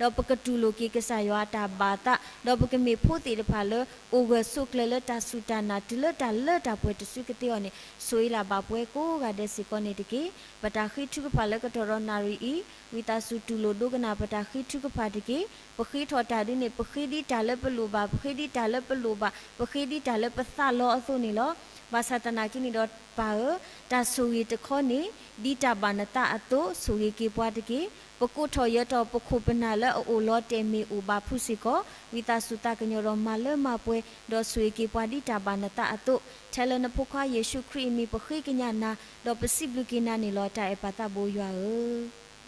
ၤ, ဒီးပကတူၢ်လိာ်က့ၤကစၢ်ယွၤအတၢ်ဘၣ်သး, ဒီးပကမ့ၢ်ဖိသ့ၣ်တဖၣ်လၢ အိၣ်ဂၢၢ်ဆိးကျၢၤလၢတၢ်စူၢ်တၢ်နာ် တုၤလၢတၢ်လၢတၢ်ပှဲၤတစုကသ့အီၤန့ၣ် ဆိၣ်ဂ့ၤလၢ်ဘၣ်ပှၤကိးဂၤဒဲးစ့ၢ်ကီးန့ၣ်တက့ၢ်. ပတၢ်ဃ့ထုကဖၣ်လၢကတီၢ်ဒီးနၣ်ရံၣ်အံၤ ဝံသးစူၤတူၢ်လိာ်ဒိကနၣ်ပတၢ်ဃ့ထုကဖၣ်တက့ၢ်. ပဃ့ထီၣ်တၢ်ဒုန့ၣ် ပဃ့ဒ်တၢ်လၢပလိၣ်ဘၣ်, ပဃ့ဒ်တၢ်လၢပလိၣ်ဘၣ်, ပဃ့ဒ်တၢ်လၢပသးလီအသိးန့ၣ်လီၤ. ဘၣ်ဆၣ်သနာ်က့န့ၣ်ဒီး ပၢ်ဧၢ, တၢ်ဆိၣ်ဂ့ၤတခီန့ၣ် ဒ်တၢ်ဘၣ်နသးအသိး ဆိၣ်ဂ့ၤက့ၤပှၤတက့ၢ်. ပကိးထီၣ်ယၢၤထီၣ်ပခိၣ်ပနၢ်လၢအအိၣ်လီၤတဲာ်မ့ၢ်အိၣ်ဘၣ်ဖုးစ့ၢ်ကီး ဝံသးစူၤသးကညီၤဒီးမၤလၢမၤပှဲၤ ဒီးဆိၣ်ဂ့ၤက့ၤပှၤဒ်တၢ်ဘၣ်နသးအသိး ထဲလၢနဖိခွါယ့ၣ်ၡူးခရံာ်အမံၤ ပဃ့ကညးနၤ ဒီးပစံးဘျုးက့ၤနၤန့ၣ်လီၤ. တၢ်အဲၣ်ပၢ်သးဘိယွၤဧၢ,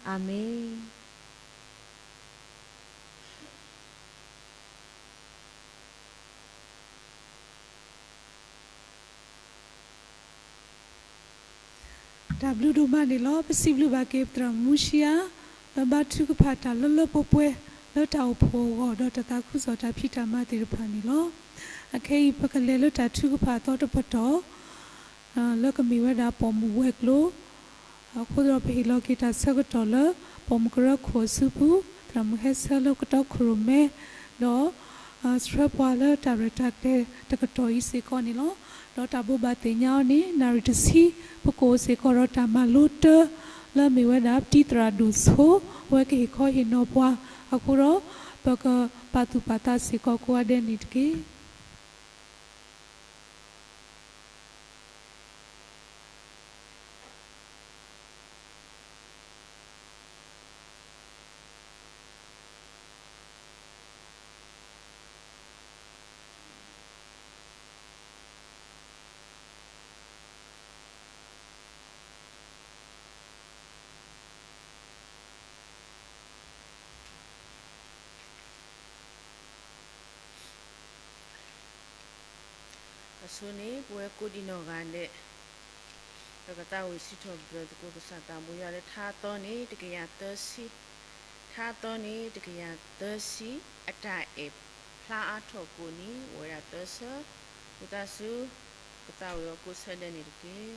အၤမ့ၣ်. တၢ်ဘျုးဒိၣ်မးန့ၣ်လီၤ. ပစံးဘျုးဘၣ်က့ၤပသရၣ်မူဆံယါ လၢဘါထုကဖၣ်တၢ်လၢလၢပှဲၤပှဲၤ လၢတၢ်အိၣ်ဖှိၣ်အဂီၢ် ဒီးတၢ်သးခုကစီၣ်တၢ်ဖံးတၢ်မၤသ့ၣ်တဖၣ်န့ၣ်လီၤ. အခဲအံၤ ပကလဲၤလၢတၢ်ထုကဖၣ်အသီတပတီၢ် လၢကမ့ၢ်ဝဲဒၣ်ပိာ်မုၣ်ဝဲၤကျိၤ အဃိဒီးပဟ့ၣ်လီၤက့ၤတၢ်ဆၢကတီၢ်လၢ ပိာ်မုၣ်ကရၢခိၣ်အစုပူၤ သရၣ်မုၣ်ဟဲဆၢလၢကတီၢ်ခိၣ်ရိၣ်မဲ ဒီး ဆှၢပှၤလၢတၢ်ရဲၣ်တၢ်ကျဲၤတကတီၢ်အံၤစ့ၢ်ကီးန့ၣ်လီၤ. ဒီးတၢ်ဘိးဘၣ်သ့ၣ်ညါအီၤန့ၣ် နၣ်ရံၣ်တဆံ ပကအိၣ်စ့ၢ်ကီးဒီးတၢ်မၤလိတၢ် လၢအမ့ၢ်ဝဲဒၣ် ပတံၤသရၣ်ဒိၣ်ဆိ အဝဲကဟ့ၣ်ခီဟ့ၣ်နီၤပှၤ အဃိဒီး ပကပာ်သူၣ်ပာ်သးစ့ၢ်ကီးကိးဂၤဒဲးန့ၣ်တက့ၢ်. အဆိန့ၣ် ပဝဲကိးဒံးနီၢ်ဂၤဒဲး ပကသးဝံၣ်စံးထီၣ်ပတြၢၤသကိးကစၢ်သးဘိယွၤလၢထါအသီန့ၣ် တကယၤသၢဆံ, ထါအသီန့ၣ် တကယၤသၢဆံ, အတၢ်အဲၣ်ဖျါအါထီၣ်ကိးနံၤ အိၣ်ဝဲဒၣ်သၢဆၢ, ဝံသးစူၤ ကသးဝံၣ်အီၤကိးဆၢဒဲးန့ၣ်တက့ၢ်.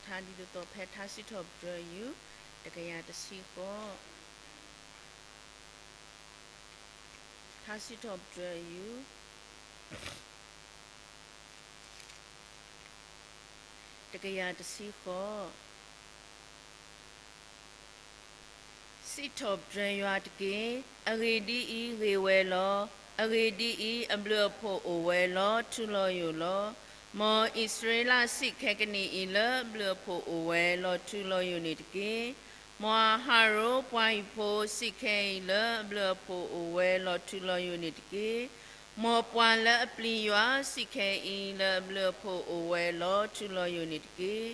ထါဒ်သိးသိးဖဲထါစံးထီၣ်ပတြၢၤယူၢ် တကယၤတဆံဃိး, ထါစံးထီၣ်ပတြၢၤယူၢ် တကယၤတဆံဃိး. စံးထီၣ်ပတြၢၤယွၤတက့ၢ်. အဂ့ၢ်ဒ်အံၤ, ဂ့ၤဝဲလီၤ. အဂ့ၢ်ဒ်အံၤ, အဘျုးအဖှိၣ်အိၣ်ဝဲလီၤ. ထူလီၤယိာ်လီၤ. မ်အံၣ်စရ့လးစံးခဲကနံၣ်အံၤ လၢအဘျုးအဖှိၣ်အိၣ်ဝဲလီၤထူလီၤယိာ်န့ၣ်တက့ၢ်. မ်အဟရိၣ်ပှၤဟံၣ်ဖိစံးခဲအံၤ လၢအဘျုးအဖှိၣ်အိၣ်ဝဲလီၤထူလီၤယိာ်န့ၣ်တက့ၢ်. မ်ပှၤလၢအပျံၤယွၤစံးခဲအံၤ လၢအဘျုးအဖှိၣ်အိၣ်ဝဲလီၤထူလီၤယိာ်န့ၣ်တက့ၢ်.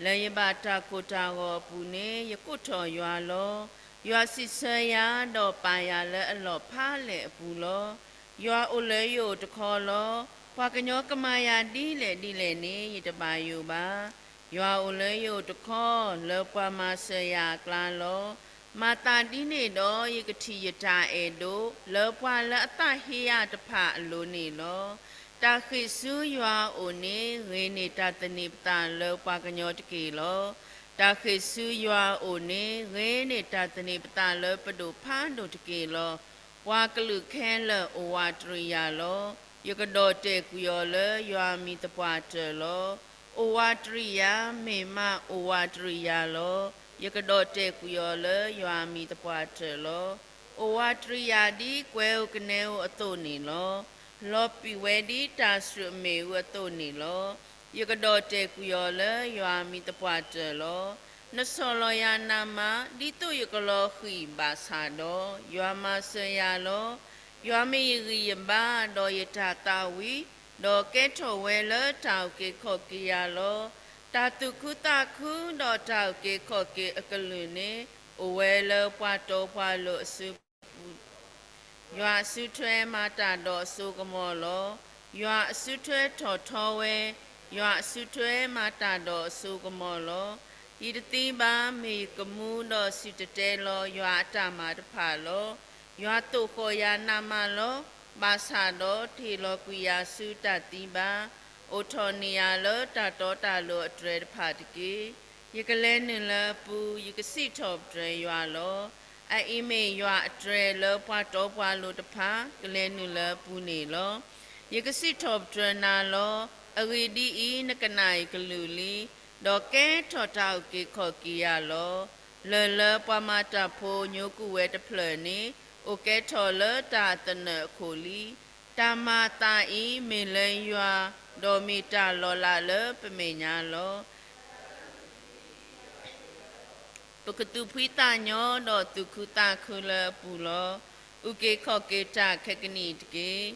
လၢယဘၣ်တၢ်ကိၢ်တၢ်ဂီၤအပူၤန့ၣ် ယကိးထီၣ်ယွၤလီၤ. ယွၤစံးဆၢယၤ, ဒီးပာ်ယၤလၢအလီၢ်ဖးလဲၢ်အပူၤလီၤ. ယွၤအိၣ်လၢယအိၣ်တခီလီၤ. ပှၤကညီကမၤယၤဒ်လဲၣ်ဒ်လဲၣ်န့ၣ် ယတဘၣ်ယိၣ်ဘၣ်. ယွၤအိၣ်လၢယအိၣ်တခီ လၢပှၤမၤစၢၤယၤအကျါလီၤ. မၤသးဒ်န့ၣ်ဒီး ယကထံၣ်ယတၢ်အဲၣ်ဒိး လၢပှၤလၢအသးဟ့ယၤတဖၣ်အလိၤန့ၣ်လီၤ. တၢ်ဃ့ၢ်ဆူယွၤအအိၣ်န့ၣ် ဂ့ၤန့ၢ်တၢ်သန့ၤပသးလၢပှၤကညီတက့ၢ်လီၤ. တၢ်ဃ့ၢ်ဆူယွၤအအိၣ်န့ၣ် ဂ့ၤန့ၢ်တၢ်သန့ၤပသးလၢပဒိၣ်ဖးဒိၣ်တက့ၢ်လီၤ. ပှၤကလုာ်ခဲလၢာ်အိၣ်ဝးတရံးယၤလီၤ. ယကဒီၣ်တဲာ်ကွံာ်အီၤလၢယွၤအမံၤသပှၢ်တၢၢ်လီၤ. အိၣ်ဝးတရံးယၤ, မ့ၢ်မးအိၣ်ဝးတရံးယၤလီၤ. ယကဒီၣ်တဲာ်ကွံာ်အီၤလၢယွၤအမံၤသပှၢ်တၢၢ်လီၤ. အိၣ်ဝးတရံးယၤဒ်ကွဲၤဧိၤကနဲဧိၤအသိးန့ၣ်လီၤ. လီၤပံာ်ဝဲဒ်တၢ်စူၣ်အမ့ၣ်အူအသိးန့ၣ်လီၤ. ယကဒီၣ်တဲာ်ကွံာ်အီၤလၢယွၤအမံၤသပှၢ်တၢၢ်လီၤ. နဆီၣ်လီၤယၤနးမး ဒ်သိးယကလီၤဃံၣ်ဘၣ်ဆၣ်ဒီး ယွၤမၤစၢၤယၤလီၤ. ယွၤမ့ၢ်ယဂံၢ်ယဘါ ဒီးယတၢ်သးဝံၣ်, ဒီးကဲထီၣ်ဝဲလၢတၢ်အုၣ်က့ၤခီၣ်က့ၤယၤလီၤ. တၢ်သူၣ်ခုသးခုဒီးတၢ်အုၣ်က့ၤခီၣ်က့ၤအကလုာ်န့ၣ် အိၣ်ဝဲလၢပှၤတီပှၤလိၤအစုပူၤ ယွၤအစုထွဲမၤတၢ်ဒီးအစိကမီၤလီၤ. ယွၤအစုထွဲထီၣ်ထီဝဲ, ယွၤအစုထွဲမၤတၢ်ဒီးအစိကမီၤလီၤ. ယတသံဘၣ်, မ့ၢ်ယကမူဒီးစံၣ်တဲၤတဲလီၤယွၤအတၢ်မၤတဖၣ်လီၤ. ယွၤသိၣ်ဃီၣ်ယၤနးမးလီၤ. ဘၣ်ဆၣ်ဒီးတဟ့ၣ်လီၤကွံာ်ယၤဆူတၢ်သံဘၣ်. အိးထီၣ်န့ၢ်ယၤလၢတၢ်တီတၢ်လိၤအတြဲၤတဖၣ်တက့ၢ်. ယကလဲၤနုာ်လၢအပူၤ, ယကစံးထီၣ်ပတြၢၤယွၤလီၤ. အအံၤမ့ၢ်ယွၤအတြဲၤလၢပှၤတီပှၤလိၤတဖၣ် ကလဲၤနုာ်လၢအပူၤန့ၣ်လီၤ. ယကစံးထီၣ်ပတြၢၤနၤလီၤ. အဂ့ၢ်ဒ်အံၤ, နကနၣ်ယကလုၢ်လံ, ဒီးကဲထီၣ်တၢ်အုၣ်က့ၤခီၣ်က့ၤယၤလီၤ. လၢၢ်လၢပှၤမၤတၢ်ဖိညိကွံာ်ဝဲတဖျၢၣ်န့ၣ် အိၣ်ကဲထီၣ်လၢတၢ်အသနၢၣ်အခိၣ်လံ. တၢ်မၤအသးအံၤမ့ၢ်လၢယွၤ, ဒီးမ့ၢ်တၢ်လီၤလးလၢပမဲာ်ညါလီၤ. ပကသူၣ်ဖှံသးညီဒီးသူၣ်ခုသးခုလၢအပူၤလီၤ. အုၣ်က့ၤခီၣ်က့ၤတၢ်ခဲကနံၣ်အံၤတက့ၢ်.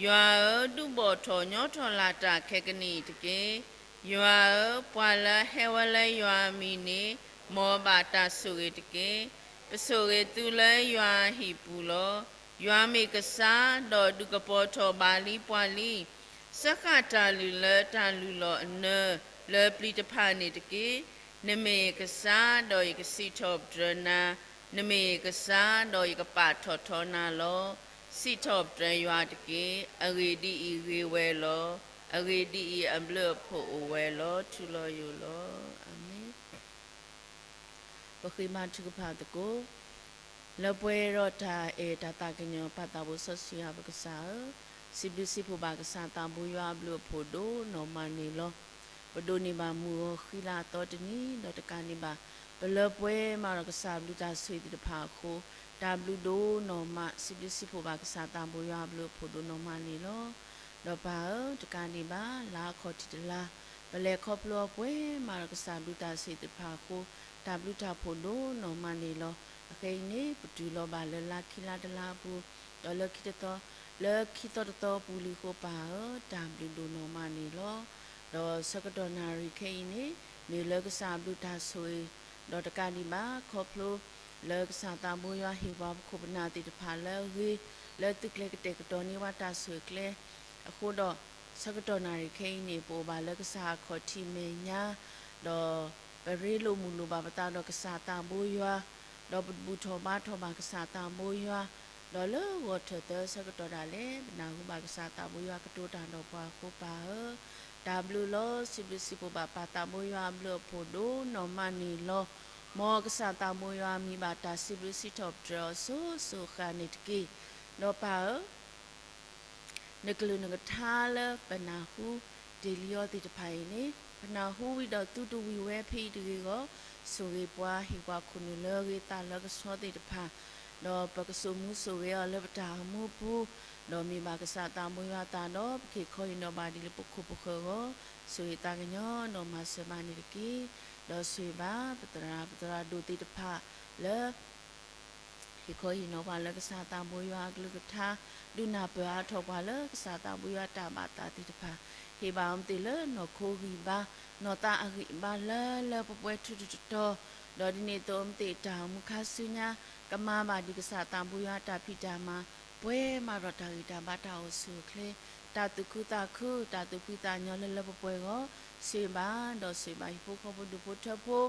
ယွၤဧၢ, ဒုးဘီၣ်ထီၣ်ညီထီၣ်လၢ်တၢ်ခဲကနံၣ်အံၤတက့ၢ်. ယွၤဧၢ, ပှၤလၢအဟဲဝဲလၢယွၤအမံၤန့ၣ် မ်အဘၣ်တၢ်ဆိၣ်ဂ့ၤတက့ၢ်. ပဆိၣ်ဂ့ၤသုလၢယွၤအဟံၣ်ပူၤလီၤ. ယွၤမ့ၢ်ကစၢ်, ဒီးဒုးကပီၤထီၣ်ဘၣ်လံပှၤလံ. စၢဃာ်တၢ်လုၢ်လၢတၢ်လုၢ်လီၢ်အနၢၤလၢပျံၤတဖၣ်န့ၣ်တက့ၢ်. နမ့ၢ်ယကစၢ်, ဒီးယကစံးထီၣ်ပတြၢၤနၤ, နမ့ၢ်ယကစၢ်, ဒီးယကပာ်ထီၣ်ထီနၤလီၤ. စံးထီၣ်ပတြၢၤယွၤတက့ၢ်. အဂ့ၢ်ဒ်အံၤ, ဂ့ၤဝဲလီၤ. အဂ့ၢ်ဒ်အံၤ, အဘျုးအဖှိၣ်အိၣ်ဝဲလီၤ. ထူလီၤယိာ်လီၤ. အၤမ့ၣ်. ပဃ့ဘါထုကဖၣ်သကိး လၢပှဲၤဒီးတၢ်အဲၣ်တၢ်သးကညီၤ ပၢ်သးဘိစီဆှံယွၤပကစၢ်ဧၢ, စံးဘျုးစံးဖှိၣ်ဘၣ်ကစၢ်သးဘိယွၤအဘျုးအဖှိၣ်ဒိၣ်နီၢ်မးန့ၣ်လီၤ. ပဒိးန့ၢ်ဘၣ်မုၢ်ဂီၤဃံလၤအသီတနံၤ ဒီးတကးဒံးဘၣ် ပလၢပှဲၤမးဒီးကစၢ်ဘျုးတၢ်ဆိၣ်ဂ့ၤသ့ၣ်တဖၣ်အဃိ တၢ်ဘျုးဒိၣ်နီၢ်မး စံးဘျုးစံးဖှိၣ်ဘၣ်ကစၢ်သးဘိယွၤအဘျုးအဖှိၣ်ဒိၣ်နီၢ်မးန့ၣ်လီၤ. ဒီးပၢ်ဧၢ, တကးဒံးဘၣ် လါအခီၣ်ထံးတလါ ပလဲၤခီဖျိအပှဲၤမးဒီးကစၢ်ဘျုးတၢ်ဆိၣ်ဂ့ၤသ့ၣ်တဖၣ်အဃိ တၢ်ဘျုးတၢ်ဖှိၣ်ဒိၣ်နီၢ်မးန့ၣ်လီၤ. အခဲအံၤန့ၣ် ပတုၤလီၤဘၣ်လၢလါခံလါတလါအပူၤ, ဒီးလၢခံတသီ, လၢခံသီတသီအပူၤလံအဃိ ပၢ်ဧၢ, တၢ်ဘျုးဒိၣ်နီၢ်မးန့ၣ်လီၤ. ဒီးဆၢကတီၢ်နၣ်ရံၣ်ခဲအံၤန့ၣ် မ့ၢ်လၢကစၢ်ဘျုးတၢ်ဆိၣ်ဂ့ၤ, ဒီးတကးဒံးဘၣ် ခီဖျိလၢကစၢ်သးဘိယွၤဟ့ၣ်ပှၤပခိၣ်ပနၢ်သ့ၣ်တဖၣ်လၢအဂ့ၤ, လၢသုးကျဲၤကတဲာ်ကတီၤန့ၢ်ဘၣ်တၢ်ဆိၣ်ဂ့ၤကျဲအဃိဒီး ဆၢကတီၢ်နၣ်ရံၣ်ခဲအံၤန့ၣ် ပအိၣ်ဘၣ်လၢကစၢ်အခီၣ်ထံးမဲာ်ညါ, ဒီးပရ့လိာ်မုာ်လိာ်ဘၣ်ပသးဒီးကစၢ်သးဘိယွၤ, ဒီးပတဘူၣ်ထီၣ်ဘါထီၣ်ဘၣ်ကစၢ်သးဘိယွၤ, ဒီးလၢဂီၤထၢၣ်သၢဆၢကတီၢ်ဒၣ်လဲာ် ပနၢ်ဟူဘၣ်ကစၢ်သးဘိယွၤကတိၤတၢ်ဒီးပှၤအဃိ ပၢ်ဧၢ, တၢ်ဘျုးလီၤ. စံးဘျုးစံးဖှိၣ်ဘၣ်ပၢ်သးဘိယွၤအဘျုးအဖှိၣ်ဒိၣ်နီၢ်မးန့ၣ်လီၤ. မ်ကစၢ်သးဘိယွၤအမံၤဘၣ်တၢ်စံးဘျုးစံးထီၣ်ပတြၢၤအီၤစိၤစိၤဃၣ်န့ၣ်တက့ၢ်. ဒီးပၢ်ဧၢ, နကလုၢ်နကထါလၢပနၢ်ဟူတ့ၢ်လံအီၤသ့ၣ်တဖၣ်အံၤန့ၣ် ပနၢ်ဟူဝံၤဒီးသုတဝံၤဝဲဖဲအံၤတဂ့ၤဂီၢ်, ဆိၣ်ဂ့ၤပှၤ ဟ့ၣ်ပှၤခိၣ်နူာ်လၢအဂ့ၤသးလၢကဆှီသ့ၣ်တဖၣ်, ဒီးပကစိာ်မူဆိၣ်ဂ့ၤအီၤလၢပတၢ်အိၣ်မူအပူၤ, ဒီးမ့ၢ်ဘၣ်ကစၢ်သးဘိယွၤအသးဒီး ပကဟ့ၣ်ခီဟ့ၣ်နီၤဘၣ်ဒ်လၢပခိၣ်ပဃၢၤအဂီၢ်, ဆိၣ်ဂ့ၤသးကညီၤဒီးမၤစၢၤဘၣ်န့ၣ်တက့ၢ်. ဒီးဆိၣ်ဂ့ၤဘၣ် ပသရၣ် ပသရၣ်ဒိၣ်သ့ၣ်တဖၣ်လၢ ဟ့ၣ်ခီဟ့ၣ်နီၤပှၤလၢကစၢ်သးဘိယွၤအကလုၢ်ကထါ, ဒုးနၢ်ပၢၢ်အါထီၣ်ပှၤလၢကစၢ်သးဘိယွၤတၢ်ဘၣ်သးသ့ၣ်တဖၣ်, ဟ့ၣ်ဘၣ်အီၤမ့ၢ်သ့ၣ်လၢနီၢ်ခိဂံၢ်ဘါ, နီၢ်သးအဂံၢ်အဘါလၢလၢပှဲၤပှဲၤထူထူတီတီ, ဒီးဒ်န့ၣ်အသိးမ့ၢ်သ့ၣ်တၢ်အိၣ်မူခါဆူညါ, ကမၤဘၣ်ဒံးကစၢ်သးဘိယွၤတၢ်ဖံးတၢ်မၤ, ပှဲၤမးဒီးတၢ်ဂံၢ်တၢ်ဘါတၢ်အိၣ်ဆူၣ်အိၣ်ချ့, တၢ်သူၣ်ခုသးခု, တၢ်သူၣ်ဖှံသးညီလၢလၢပှဲၤပှဲၤအဂီၢ်, ဆိၣ်ဂ့ၤဘၣ်, ဒီးဆိၣ်ဂ့ၤဘၣ်ဟံၣ်ဖိဃီဖိဒူၣ်ဖိထၢဖိ,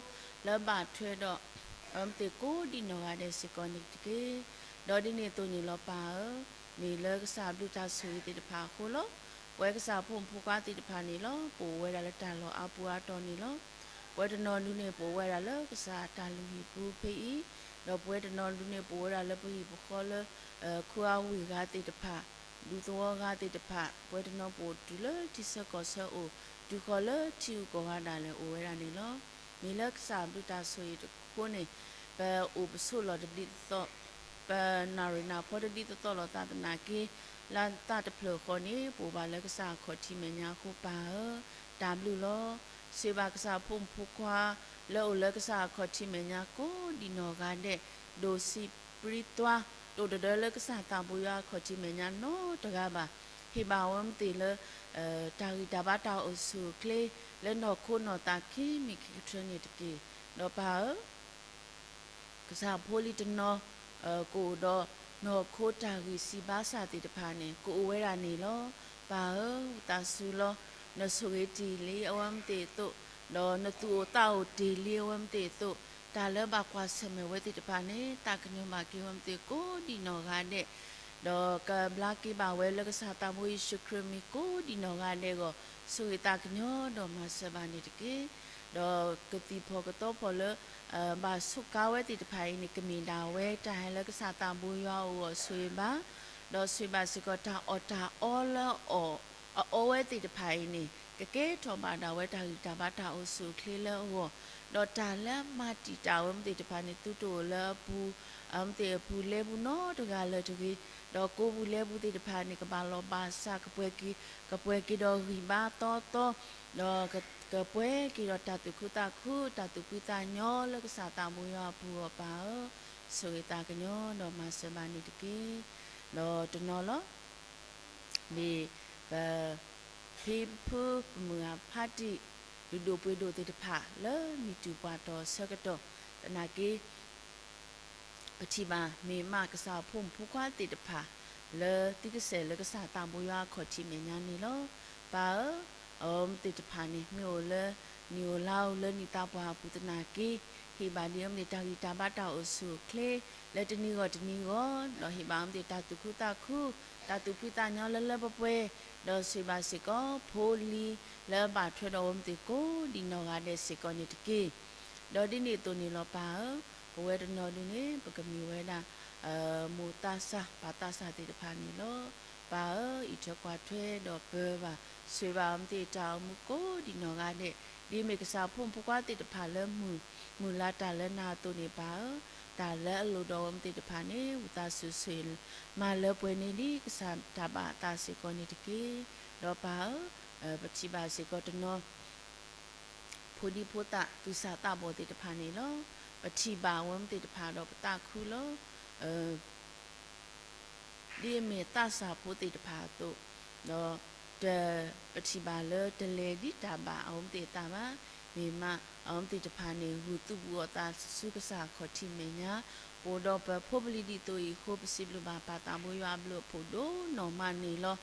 လၢဘၣ်ထွဲဒီး အဝဲမ့ၢ်သ့ၣ်ကိးဒံးနီၢ်ဂၤဒဲးစ့ၢ်ကီးန့ၣ်တက့ၢ်. ဒီးဒ်န့ၣ်အသိးန့ၣ်လီၤပၢ်ဧၢ, မ့ၢ်လၢကစၢ်ဘျုးတၢ်ဆိၣ်ဂ့ၤသ့ၣ်တဖၣ်အဃိလီၤ. ပဝဲကစၢ်ဖိမုၣ်ဖိခွါသ့ၣ်တဖၣ်န့ၣ်လီၤ, ပအိၣ်ဝဲဒၣ်လၢတၢ်လီၢ်အါပူၤအါတီၤန့ၣ်လီၤ. ပဝဲတနီၤဒုန့ၣ် ပအိၣ်ဝဲဒၣ်လၢကစၢ်တၢ်လုၢ်ဟံၣ်ပူၤဖဲအံၤ, ဒီးပဝဲတနီၤဒုန့ၣ် ပအိၣ်ဝဲဒၣ်လၢပဟံၣ်ပဃီလၢ ခူအါဝ့ၢ်ဂၤသ့ၣ်တဖၣ်, ဒူသဝီဂၤသ့ၣ်တဖၣ်, ပဝဲတနီၤပအိၣ်တုၤလၢထံဆၢကီၢ်ဆၢအိၣ်, တုၤဃီၤလၢထံဂုၤကီၢ်ဂၤဒၣ်လဲာ်အိၣ်ဝဲဒၣ်န့ၣ်လီၤ. မ့ၢ်လၢကစၢ်ဘျုးတၢ်ဆိၣ်ဂ့ၤအဃိန့ၣ်, ပအိၣ်ပဆိးလီၢ်တဒ်သိး, ပနၢ်ရံၣ်နၢ်ဖီတဒ်သိးသိးလိာ်သးသနာ်က့, လၢသးတဖျၢၣ်ဃီန့ၣ် ပအိၣ်ဘၣ်လၢကစၢ်အခီၣ်ထံးမဲာ်ညါအဃိပၢ်ဧၢ, တၢ်ဘျုးလီၤ. ဆိၣ်ဂ့ၤဘၣ်ကစၢ်ဖိမုၣ်ဖိခွါ လၢအိၣ်လၢကစၢ်အခီၣ်ထံးမဲာ်ညါကိးဒံးနီၢ်ဂၤဒဲး, ဒိၣ်ဆံးပြံသွါ, တအိၣ်တဒၢလၢကစၢ်သးဘိယွၤအခီၣ်ထံးမဲာ်ညါနီတဂၤဘၣ်. ဟ့ၣ်ဘၣ်အဝဲမ့ၢ်သ့ၣ်လၢ တၢ်ဂံၢ်တၢ်ဘါတၢ်အိၣ်ဆူၣ်အိၣ်ချ့ လၢနီၢ်ခိနီၢ်သးခံမံၤခံကတြၢန့ၣ်တက့ၢ်. ဒီးပၢ်ဧၢ, ကစၢ်ဖိလံၤတနီၤ ကအိၣ်ဒီးနီၢ်ခိတၢ်ဂံၢ်စၢ်ဘါစၢ်သ့ၣ်တဖၣ်န့ၣ် ကအိၣ်ဝဲဒၣ်န့ၣ်လီၤ. ပၢ်ဧၢ, ဝံသးစူၤလီၤ, နဆိၣ်ဂ့ၤတ့ၢ်လံအဝဲမ့ၢ်သ့ၣ်အသိး, ဒီးနသူၣ်အိၣ်သးအိၣ်တ့ၢ်လံအဝဲမ့ၢ်သ့ၣ်အသိး, တၢ်လၢဘၣ်ကွၢ်ဆၢၣ်မဲာ်ဝဲသ့ၣ်တဖၣ်န့ၣ် သးကညီၤဘၣ်က့ၤဝဲမ့ၢ်သ့ၣ်ကိးဒံးနီၢ်ဂၤဒဲး, ဒီးကဘျါက့ၤဘၣ်ဝဲလၢကစၢ်သးဘိယ့ၣ်ၡူးခရံာ်မံၤကိးဒံးနီၢ်ဂၤဒဲးအဂီၢ်, ဆိၣ်ဂ့ၤသးကညီၤဒီးမၤစၢၤဘၣ်န့ၣ်တက့ၢ်. ဒီးကသံၣ်ဖီၣ်ကသီဖီၣ်လၢ ဘၣ်ဆိးကါဝဲသ့ၣ်တဖၣ်အံၤန့ၣ် ကမ့ၢ်ဒၣ်ဝဲတၢ်ဟဲလၢကစၢ်သးဘိယွၤအအိၣ်အဆိၣ်ဂ့ၤဘၣ်, ဒီးဆိၣ်ဂ့ၤဘၣ်စ့ၢ်ကီးတၢ်အီၣ်တၢ်အီလၢအီၣ် အအီဝဲသ့ၣ်တဖၣ်အံၤန့ၣ် ကကဲထီၣ်ဘၣ်ဒၣ်ဝဲတၢ်ဂံၢ်တၢ်ဘါတၢ်အိၣ်ဆူၣ်အိၣ်ချ့လၢအဂီၢ်, ဒီးတၢ်လၢမၤတံာ်တာ်ဝဲမ့ၢ်သ့ၣ်တဖၣ်န့ၣ် သုတအိၣ်လၢအပူၤ, အမ့ၢ်သ့ၣ်အပူၤလဲပူၤနီတဂၤလၢၤတဂ့ၤ, ဒီးကိးပူၤလဲပူၤသ့ၣ်တဖၣ်န့ၣ် ကဘၣ်လီၤဘၣ်စး ကပှဲၤက့ၤ, ကပှဲၤက့ၤဒီးဂံၢ်ဘါသီသီ, ဒီးကပှဲၤက့ၤဒီးတၢ်သူၣ်ခုသးခု တၢ်သူၣ်ဖှံသးညီလၢကစၢ်သးဘိယွၤအပူၤအဂီၢ်ပၢ်ဧၢ, ဆိၣ်ဂ့ၤသးကညီၤဒီးမၤစၢၤဘၣ်န့ၣ်တက့ၢ်. ဒီးတနီၤလီၤ မ့ၢ်ပ ဖံပဖုပမုၢ်ဂၤဖးတံၢ် လုၢ်ဒိၣ်ပှ့ၤဒိၣ်သ့ၣ်တဖၣ် လၢမံၤတူၢ်ပှၤတီၤဆၢကတီၢ်သနာ်က့ ပထံၣ်ဘၣ်မ့ၢ်မးကစၢ်အဖိမုၣ်ဖိခွါသ့ၣ်တဖၣ် လၢသုကစဲးလၢကစၢ်သးဘိယွၤအခီၣ်ထံးမဲာ်ညါန့ၣ်လီၤ. ပၢ်ဧၢ, အဝဲသ့ၣ်တဖၣ်န့ၣ် မ့ၢ်အိၣ်လၢနံၣ်ဧိၤလါဧိၤလၢနံၣ်သးပှၢ်အပူၤသနာ်က့ ဟ့ၣ်ဘၣ်ဒံးအဝဲသ့ၣ်တၢ်ဂံၢ်တၢ်ဘါတၢ်အိၣ်ဆူၣ်အိၣ်ချ့ လၢတနံၤဂီၢ်တနံၤဂီၢ် ဒီးဟ့ၣ်ဘၣ်အဝဲသ့ၣ်တၢ်သူၣ်ခုသးခု တၢ်သူၣ်ဖှံသးညီလၢလၢပှဲၤပှဲၤ ဒီးဆိၣ်ဂ့ၤဘၣ်စ့ၢ်ကီး ဖိလံၤလၢအဘၣ်ထွဲဒီးအဝဲသ့ၣ်ကိးဒံးနီၢ်ဂၤဒဲးစ့ၢ်ကီးန့ၣ်တက့ၢ်. ဒီးဒ်န့ၣ်အသိးန့ၣ်လီၤပၢ်ဧၢ, ပဝဲတနီၤဒုန့ၣ် ပကမ့ၢ်ဝဲဒၣ် မိၢ်သးစၢ်ပၢ်သးစၢ်သ့ၣ်တဖၣ်န့ၣ်လီၤ. ပၢ်ဧၢ, အံးထွဲကွၢ်ထွဲဒီးပၢၤဘၣ် ဆိၣ်ဂ့ၤဘၣ်အဝဲသ့ၣ်တၢ်အိၣ်မူကိးဒံးနီၢ်ဂၤဒဲး ဒ်မ့ၢ်ကစၢ်ဖိမုၣ်ဖိခွါသ့ၣ်တဖၣ်လၢမုၢ် မုၢ်လၢ်တၢ်လၢနၤအသိးန့ၣ်ပၢ်ဧၢ, တၢ်လၢအလိၣ်ဒီးအဝဲသ့ၣ်တဖၣ်န့ၣ် ဝံသးစူၤဆိၣ်ဂ့ၤမၤလၢပှဲၤန့ၢ်ဒံးကစၢ်တၢ်ဘၣ်အသးစ့ၢ်ကီးန့ၣ်တက့ၢ်. ဒီးပၢ်ဧၢ, ပထံၣ်ဘၣ်စ့ၢ်ကီးတနီၤ ဖိဒံဖိသၣ်သူၣ်စၢ်သးဘီၣ်သ့ၣ်တဖၣ်န့ၣ်လီၤ. ပထံၣ်ဘၣ်အဝဲသ့ၣ်တဖၣ်ဒီးပသးခုလီၤ. ဒ်အမ့ၢ်သးစၢ်ဖိသ့ၣ်တဖၣ်အသိး, ဒီး ပထံၣ်ဘၣ်လၢတလဲၤဒ်တၢ်ဘၣ်အဝဲသ့ၣ်အသးဘၣ်, မ့ၢ်မးအဝဲသ့ၣ်တဖၣ်န့ၣ် ဂုာ်သူၣ်ပူၤအီၣ်သးဆူကစၢ်အခီၣ်ထံးမဲာ်ညါ, ပအိၣ်ဒီးပဖိပလံၤဒ်သိးအံၤအဃိ ပစံးဘျုးဘၣ်ပၢ်သးဘိယွၤအဘျုးအဖှိၣ်ဒိၣ်နီၢ်မးန့ၣ်လီၤ.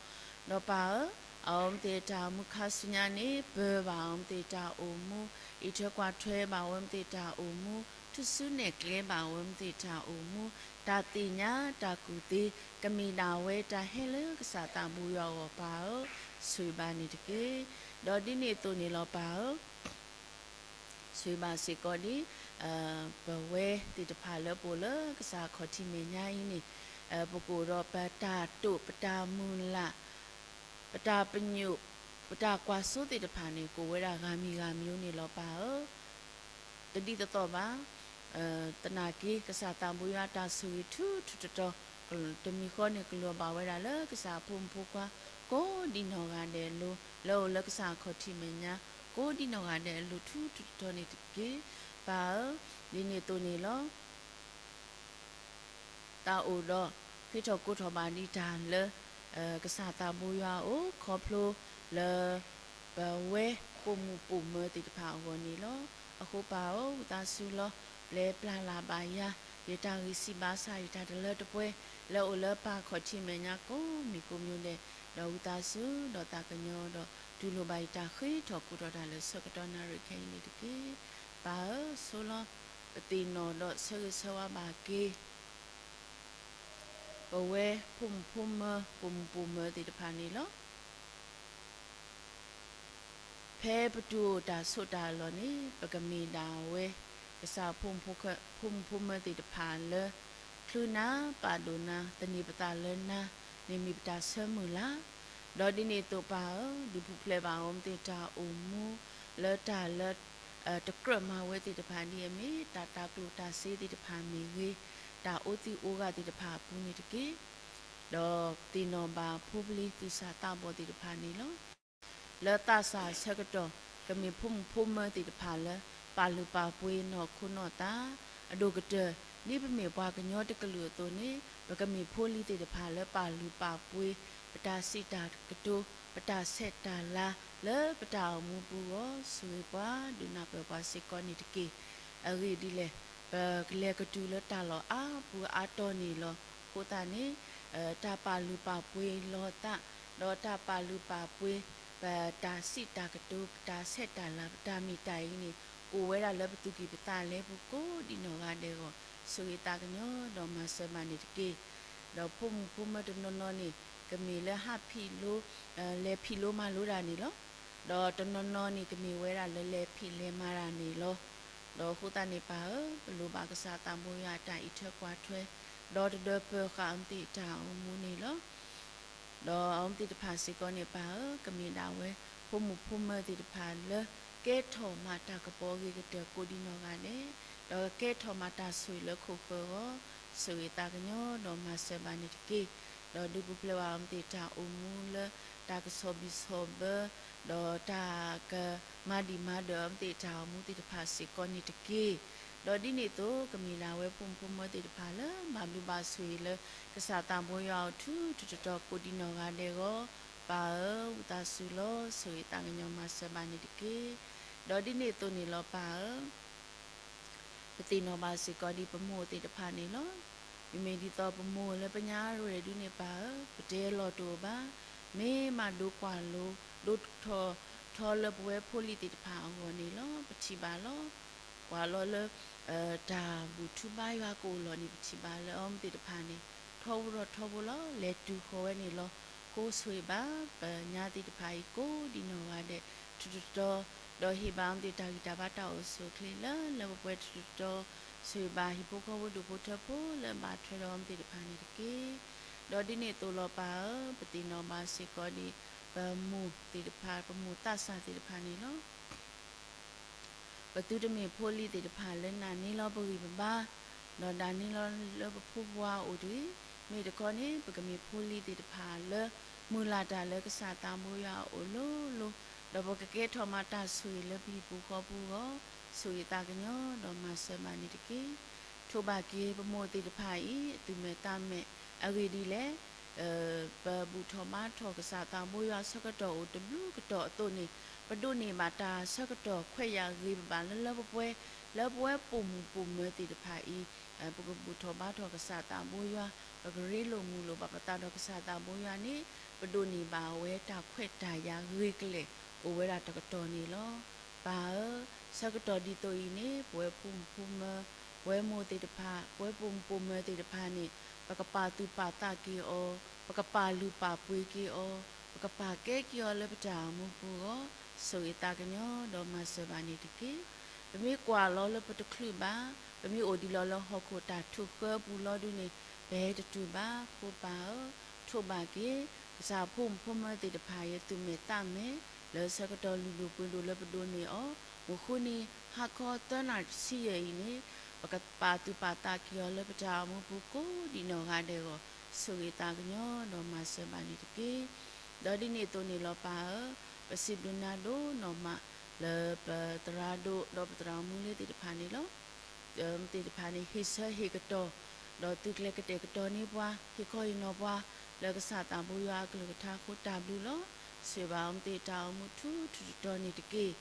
ဒီးပၢ်ဧၢ, အဝဲသ့ၣ်တၢ်အိၣ်မူခါဆူညါန့ၣ် ပၢၤဘၣ်အဝဲသ့ၣ်တၢ်အိၣ်မူ, အံးထွဲကွၢ်ထွဲဘၣ်အဝဲသ့ၣ်တၢ်အိၣ်မူ, ထူၣ်စုနဲၣ်ကျဲဘၣ်အဝဲသ့ၣ်တၢ်အိၣ်မူ, တၢ်သ့ၣ်ညါတၢ်ကူၣ်သ့ ကမ့ၢ်ဒၣ်ဝဲတၢ်ဟဲလၢကစၢ်သးဘိယွၤအဂီၢ်ပၢ်ဧၢ, ဆိၣ်ဂ့ၤဘၣ်န့ၣ်တက့ၢ်. ဒီးဒ်န့ၣ်အသိးန့ၣ်လီၤပၢ်ဧၢ, ဆိၣ်ဂ့ၤဘၣ်စ့ၢ်ကီးဒ် ပဝဲသ့ၣ်တဖၣ်လၢပအိၣ်လၢကစၢ်ခီၣ်ထံးမဲာ်ညါအံၤန့ၣ်, ပကအိၣ်ဒီးပတၢ်တိာ် ပတၢ်မုၢ်လၢ် ပတၢ်ပညိၣ် ပတၢ်ကွၢ်စိသ့ၣ်တဖၣ်န့ၣ် ကအိၣ်ဝဲဒၣ်ဂၤမံၤဂၤမံၤန့ၣ်လီၤပၢ်ဧၢ. တဒ်သိးသိးဘၣ်, သနာ်က့ ကစၢ်သးဘိယွၤအတၢ်ဆိၣ်ဂ့ၤထူထူတီတီ တမံၤဃီန့ၣ် ကလီၤဘၣ်ဝဲဒၣ်လၢကစၢ်အဖိမုၣ်ဖိခွါ ကိးဒံနီၢ်ဂၤဒဲးအလိၤ လၢအအိၣ်လၢကစၢ်ခီၣ်ထံးမဲာ်ညါ ကိးဒံနီၢ်ဂၤဒဲးအလိၤထူထူတီတီန့ၣ်တက့ၢ်. ပၢ်ဧၢ, ဒ်န့ၣ်အသိးန့ၣ်လီၤ. တၢ်အိၣ်ဒီးဃ့ထီၣ်ကိးထီၣ်ဘၣ်ဒံးတၢ်လၢ ကစၢ်သးဘိယွၤအအိၣ် ခီဖျိလၢ ပဝဲပိာ်မုၣ်ပိာ်မၢၤသ့ၣ်တဖၣ်အဂီၢ်န့ၣ်လီၤ. အဃိပၢ်ဧၢ, ဝံသးစူၤလီၤ. ပျဲပျၢ်လၢ်ဘၣ်ယၤ ယတၢ်ဂံၢ်စၢ်ဘါစၢ် ယတၢ်တလၢတပှဲၤ လၢအအိၣ်လၢပၢ်ခီၣ်ထံးမဲာ်ညါကိးမံၤကိးမံၤဒဲး, ဒီးဝံသးစူၤဒီးသးကညီၤဒီး တူၢ်လိာ်ဘၣ်ယတၢ်ဃ့ထီၣ်ကိးထီၣ်တၢ်လၢဆၢကတီၢ်နၣ်ရံၣ်ခဲအံၤန့ၣ်တက့ၢ်. ပၢ်ဧၢ, ဆိလီၤ. ပသ့ၣ်နီၣ်ဒီးဆၢဂ့ၤဆၢဝါဘၣ်က့ၤ ပဝဲဖိမုၣ်ဖိမၢၤ ပိာ်မုၣ်ပိာ်မၢၤသ့ၣ်တဖၣ်န့ၣ်လီၤ. ဖဲပတုၤအိၣ်တၢ်ဆိးတၢ်အလီၢ်န့ၣ် ပကမ့ၢ်ဒၣ်ဝဲ ကစၢ်ဖိမုၣ်ဖိမၢၤသ့ၣ်တဖၣ်လၢ ချုးနၤပာ်ဒိၣ်နၤ သန့ၤပသးလၢနၤန့ၣ်မ့ၢ်ပတၢ်ဆၢမုၢ်လၢ်. ဒီးဒ်န့ၣ်အသိးပၢ်ဧၢ, ဒုးပူၤဖျဲးဘၣ်အီၤမ့ၢ်သ့ၣ်တၢ်အိၣ်မူ လၢတၢ်လၢ တကြၢးမၤဝဲသ့ၣ်တဖၣ်ဒ်အမ့ၢ် တၢ်တၤကျိၣ်တၤစ့သ့ၣ်တဖၣ်မ့ၢ်ဂ့ၤ, တၢ်အိးသံအိးဂၤသ့ၣ်တဖၣ်အပူၤန့ၣ်တက့ၢ်. ဒီးသ့ၣ်နီၣ်ဘၣ်ဖိပလံၤသူၣ်စၢ်သးဘီၣ်သ့ၣ်တဖၣ်န့ၣ်လီၤ. လၢသးစၢ်ဆၢကတီၢ် ကမ့ၢ်ဖိမုၣ်ဖိမၢၤသ့ၣ်တဖၣ်လၢ ပာ်လုၢ်ပာ်ပှ့ၤနီၢ်ခိနီၢ်သး အဒိၣ်ကတၢၢ် ဒ်ပမ့ၢ်ပှၤကညီတကလုာ်အသိးန့ၣ် ပကမ့ၢ်ဖိလံၤသ့ၣ်တဖၣ်လၢပာ်လုၢ်ပာ်ပှ့ၤ ပတၢ်စံးတၢ်ကတိၤ ပတၢ်ဆဲးတၢ်လၤ လၢပတၢ်အိၣ်မူပူၤအဂီၢ် ဆိၣ်ဂ့ၤပှၤ ဒုးနၢ်ပၢၢ်ပှၤစ့ၢ်ကီးန့ၣ်တက့ၢ်. အဂ့ၢ်ဒ်လဲၣ်, ပကလဲၤကတုၤလၢတၢ်လီၢ်အါပူၤအါတီၤန့ၣ်လီၤ. အဃိသတးန့ၣ် တၢ်ပာ်လုၢ်ပာ်ပှ့ၤလီၤသး ဒီးတၢ်ပာ်လုၢ်ပာ်ပှ့ၤ ပတၢ်စံးတၢ်ကတိၤ ပတၢ်ဆဲးတၢ်လၤ ပတၢ်မ့ၢ်တၢ်အံၤန့ၣ် အိၣ်ဝဲဒၣ်လၢပသူၣ်ကံၢ်ပသးလဲပူၤကိးဒံနီၢ်ဂၤဒဲးအဂီၢ် ဆိၣ်ဂ့ၤသးကညီၤဒီးမၤစၢၤဘၣ်န့ၣ်တက့ၢ်. ဒီးဖိမုၣ်ဖိမၢၤတနီၤနီၤန့ၣ် ကမ့ၢ်လၢဟးဖံးလိ လဲၤဖံးလိမၤလိတၢ်န့ၣ်လီၤ. ဒီးတနီၤနီၤန့ၣ် ကမ့ၢ်ဝဲဒၣ်လၢလဲၤဖံးလဲၤမၤတၢ်န့ၣ်လီၤ. ဒီးအဃိသတးန့ၣ်ပၢ်ဧၢ, ပလိၣ်ဘၣ်ကစၢ်သးဘိယွၤအတၢ်အံးထွဲကွၢ်ထွဲ ဒီးတဒၢပၢၤဃာ်အီၤမ့ၢ်သ့ၣ်တၢ်အိၣ်မူန့ၣ်လီၤ. ဒီးအီၤမ့ၢ်သ့ၣ်တဖၣ်စ့ၢ်ကီးန့ၣ်ပၢ်ဧၢ, ကမ့ၢ်ဒၣ်ဝဲ ဖိမုၣ်ဖိမၢၤသ့ၣ်တဖၣ်လၢ ကဲထီၣ်မၤတၢ်ကပီၤအဂ့ၤကတၢၢ်ကိးဒံနီၢ်ဂၤဒဲး, ဒီးကဲထီၣ်မၤတၢ်ဆိၣ်ဂ့ၤလၢခိၣ်ဃၢၤအဂီၢ် ဆိၣ်ဂ့ၤသးကညီၤဒီးမၤစၢၤဘၣ်န့ၣ်တက့ၢ်. ဒီးဒုးပူၤဖျဲးဘၣ်အီၤမ့ၢ်သ့ၣ်တၢ်အိၣ်မူလၢ တၢ်ကဆီၣ်ဘံၣ်ဆီၣ်ဘၢ ဒီးတၢ်ကမၤဒံၣ်မၤဒၢၣ်အီၤမ့ၢ်သ့ၣ်တၢ်အိၣ်မူသ့ၣ်တဖၣ်စ့ၢ်ကီးန့ၣ်တက့ၢ်. ဒီးဒ်န့ၣ်အသိး ကမ့ၢ်ဒၣ်ဝဲဖိမုၣ်ဖိမၢၤသ့ၣ်တဖၣ်လၢ ဘၣ်ဘျုးဘၣ်ဆိၣ်ဂ့ၤလၢ ကစၢ်သးဘိယွၤအအိၣ်ထူထူတီတီကိးဒံနီၢ်ဂၤဒဲးအဂီၢ်, ပၢ်ဧၢ, ဝံသးစူၤလီၤ ဆိၣ်ဂ့ၤသးကညီၤမၤစၢၤဘၣ်န့ၣ်တက့ၢ်. ဒီးဒ်န့ၣ်အသိးန့ၣ်လီၤပၢ်ဧၢ ပသ့ၣ်နီၣ်ဘၣ်စ့ၢ်ကီးဒ်ပမိၢ်သ့ၣ်တဖၣ်န့ၣ်လီၤ. မ့မ့ၢ်ဒ်သိးပမိၢ်လၢပညါရဲၣ်ဒုးန့ၣ်ပၢ်ဧၢ, ပတဲလီၤတအိၣ်ဘၣ်. မ့ၢ်မးဒိကွၢ်လိ ဒိထီၣ်ထီလၢပဝဲဖိလံၤသ့ၣ်တဖၣ်အဂီၢ်န့ၣ်လီၤ. ပထံၣ်ဘၣ်လီၤ. ကွၢ်လီၤလၢ တၢ်ဘူၣ်ထူဘါယွၤကအိၣ်လီၤန့ၣ် ပထံၣ်ဘၣ်လၢအီၤမ့ၢ်သ့ၣ်တဖၣ်န့ၣ် ထီဘိထီၣ်ထီဘိလီၤ. လဲၤတုၤဃီၤဝဲန့ၣ်လီၤ. ဃိဆိၣ်ဂ့ၤဘၣ်ပညါသ့ၣ်တဖၣ်အံၤကိးဒံနီၢ်ဂၤဒဲး ထူထူတီတီ ဒီးဟ့ၣ်ဘၣ်အီၤမ့ၢ်သ့ၣ်တၢ်ဂံၢ်တၢ်ဘါတၢ်အိၣ်ဆူၣ်အိၣ်ချ့လၢလၢပှဲၤပှဲၤ ထူထူတီတီ ဆိၣ်ဂ့ၤဘၣ်ဟံၣ်ဖိဃီဖိဒူၣ်ဖိထၢဖိလၢဘၣ်ထွဲဒီးအီၤမ့ၢ်သ့ၣ်တဖၣ်န့ၣ်တက့ၢ်. ဒီးဒ်န့ၣ်အသိးလီၤပၢ်ဧၢ, ပသ့ၣ်နီၣ်ဘၣ်စ့ၢ်ကီးဒ် ပမိၢ်သ့ၣ်တဖၣ် ပမိၢ်သးစၢ်သ့ၣ်တဖၣ်န့ၣ်လီၤ. ပသုတမ့ၢ်ဖိလံၤသ့ၣ်တဖၣ်လၢနာ်န့ၢ်လီၤပဂံၢ်ပဘါ, ဒီးဒၣ်န့ၢ်လီၤလၢပဖိပဝါအအိၣ်တဂ့ၤ. မ့ၢ်တခီန့ၣ် ပကမ့ၢ်ဖိလံၤသ့ၣ်တဖၣ်လၢ မုၢ်လၢ်တၢ်လၢကစၢ်သးဘိယွၤအအိၣ်လိၤလိၤ, ဒီးပကကဲထီၣ်မၤတၢ်ဆိၣ်ဂ့ၤလၢပဟံၣ်ပူၤဃီပူၤအဂီၢ်, ဆိၣ်ဂ့ၤသးကညီၤဒီးမၤစၢၤဘၣ်န့ၣ်တက့ၢ်. ထိးဘၣ်က့ၤပမိၢ်သ့ၣ်တဖၣ်အံၤ အသူၣ်မဲာ်သးမဲာ် အဂ့ၢ်ဒ်လဲၣ် ပဘူၣ်ထီၣ်ဘါထီၣ်ကစၢ်သးဘိယွၤဆၢကတီၢ်အိၣ်တဘျုးကတီၢ်အသိးန့ၣ် ပဒိးန့ၢ်ဘၣ်တၢ်ဆၢကတီၢ်ခွဲးယာ်ဂ့ၤဘၣ်လၢလၢပှဲၤပှဲၤ လၢပဝဲပိာ်မုၣ်ပိာ်မၢၤသ့ၣ်တဖၣ်အံၤ ပကဘူၣ်ထီၣ်ဘါထီၣ်ကစၢ်သးဘိယွၤ ပကရ့လိာ်မုာ်လိာ်ဘၣ်ပသးဒီးကစၢ်သးဘိယွၤန့ၣ် ပဒိးန့ၢ်ဘၣ်ဝဲတၢ်ခွဲးတၢ်ယာ်ဂ့ၤကလဲာ် အိၣ်ဝဲဒၣ်တကတီၢ်န့ၣ်လီၤ. ပၢ်ဧၢ, ဆၢကတီၢ်ဒ်သိးအံၤန့ၣ် ပဝဲဖိမုၣ်ဖိမၢၤ ပဝဲမိၢ်သ့ၣ်တဖၣ် ပဝဲပိာ်မုၣ်ပိာ်မၢၤသ့ၣ်တဖၣ်န့ၣ် ပကပာ်သူၣ်ပာ်သးက့ၤအီၤ, ပကပာ်လုၢ်ပာ်ပှ့ၤက့ၤအီၤ, ပကပာ်ကဲက့ၤအီၤလၢပတၢ်အိၣ်မူပူၤအဂီၢ်, ဆိၣ်ဂ့ၤသးကညီၤဒီးမၤစၢၤဘၣ်န့ၣ်တက့ၢ်. ပမ့ၢ်ကွၢ်လီၤလၢပတချုးဘၣ်, ပမ့ၢ်အိၣ်ဒံးလီၤလၢဟီၣ်ခိၣ်တၢ်ထုးဃၢပူၤလီၤဒုန့ၣ်, ပဟဲတတုၤဘၣ်. ဖိပၢ်ဧၢ, ထိးဘၣ်က့ၤ ကစၢ်ဖိမုၣ်ဖိမၢၤသ့ၣ်တဖၣ်အံၤ သူၣ်မဲာ်သးမဲာ် လၢဆၢကတီၢ်လုၢ်ဒိၣ်ပှ့ၤဒိၣ်လၢပဒိးန့ၢ်အီၤ, မုၢ်ဃုနံၤ ဟါခီသၢနၣ်ရံၣ်ဆံယဲၢ်အံၤန့ၣ်, ပကပာ်သူၣ်ပာ်သးက့ၤအီၤလၢပတၢ်အိၣ်မူပူၤကိးဒံးနီၢ်ဂၤဒဲးအဂီၢ်, ဆိၣ်ဂ့ၤသးကညီၤဒီးမၤစၢၤဘၣ်န့ၣ်တက့ၢ်. ဒီးဒ်န့ၣ်အသိးန့ၣ်လီၤပၢ်ဧၢ, ပစံးဘျုးနၤဒိၣ်နီၢ်မး လၢပသရၣ်ဒိၣ်ဒီးပသရၣ်မုၣ်လၢသ့ၣ်တဖၣ်န့ၣ်လီၤ. မ့ၢ်သ့ၣ်တဖၣ်န့ၣ် ဟ့ၣ်ဆၢဟ့ၣ်ကတီၢ်, ဒီးသုကျဲၤကတဲာ်ကတီၤန့ၢ်ပှၤ, ဟ့ၣ်ခီဟ့ၣ်နီၤပှၤ လၢကစၢ်သးဘိယွၤအကလုၢ်ကထါအဃိတၢ်ဘျုးလီၤ. ဆိၣ်ဂ့ၤဘၣ်အီၤမ့ၢ်သ့ၣ်တၢ်အိၣ်မူထူထူတီတီန့ၣ်တက့ၢ်.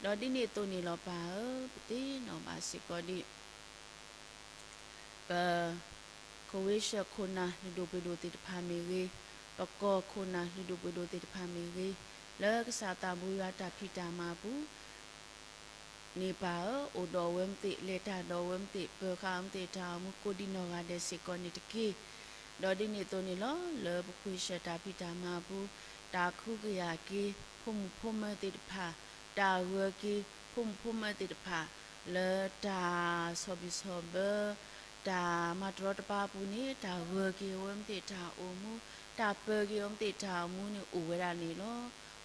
ဒီးဒ်န့ၣ်အသိးန့ၣ်လီၤပၢ်ဧၢ, ပသ့ၣ်နီၣ်ဘၣ်စ့ၢ်ကီးဒံး ပ ကဝ့ၢ်ၡၢၣ်ခိၣ်နၢ်လုၢ်ဒိၣ်ပှ့ၤဒိၣ်သ့ၣ်တဖၣ်မ့ၢ်ဂ့ၤ, ပကီၢ်ခိၣ်နၢ်လုၢ်ဒိၣ်ပှ့ၤဒိၣ်သ့ၣ်တဖၣ်မ့ၢ်ဂ့ၤ, လၢကစၢ်သးဘိယွၤတၢ်ဖံးတၢ်မၤအပူၤ န့ၣ်ပၢ်ဧၢ, အိၣ်ဒီးအဝဲမ့ၢ်သ့ၣ်, လဲၤတၢ်ဒီးအဝဲမ့ၢ်သ့ၣ်, ပၢၤဃာ်အဝဲမ့ၢ်သ့ၣ်တၢ်အိၣ်မူကိးဒံးနီၢ်ဂၤဒဲးစ့ၢ်ကီးန့ၣ်တက့ၢ်. ဒီးဒ်န့ၣ်အသိးန့ၣ်လီၤ, လၢပကဝ့ၢ်ၡၢၣ်တၢ်ဖံးတၢ်မၤအပူၤ, တၢ်ကဟုကယာ်က့ၤ ဖိမုၣ်ဖိမၢၤသ့ၣ်တဖၣ်, တၢ်ဂၢၤက့ၤ ဖိမုၣ်ဖိမၢၤသ့ၣ်တဖၣ် လၢတၢ်ဆီၣ်ဘံၣ်ဆီၣ်ဘၢ တၢ်မၤတရီတပါအပူၤန့ၣ်, တၢ်ဂၢၤက့ၤအဝဲမ့ၢ်သ့ၣ်တၢ်အိၣ်မူ, တၢ်ပၢၤက့ၤအဝဲမ့ၢ်သ့ၣ်တၢ်အိၣ်မူန့ၣ်အိၣ်ဝဲဒၣ်န့ၣ်လီၤ.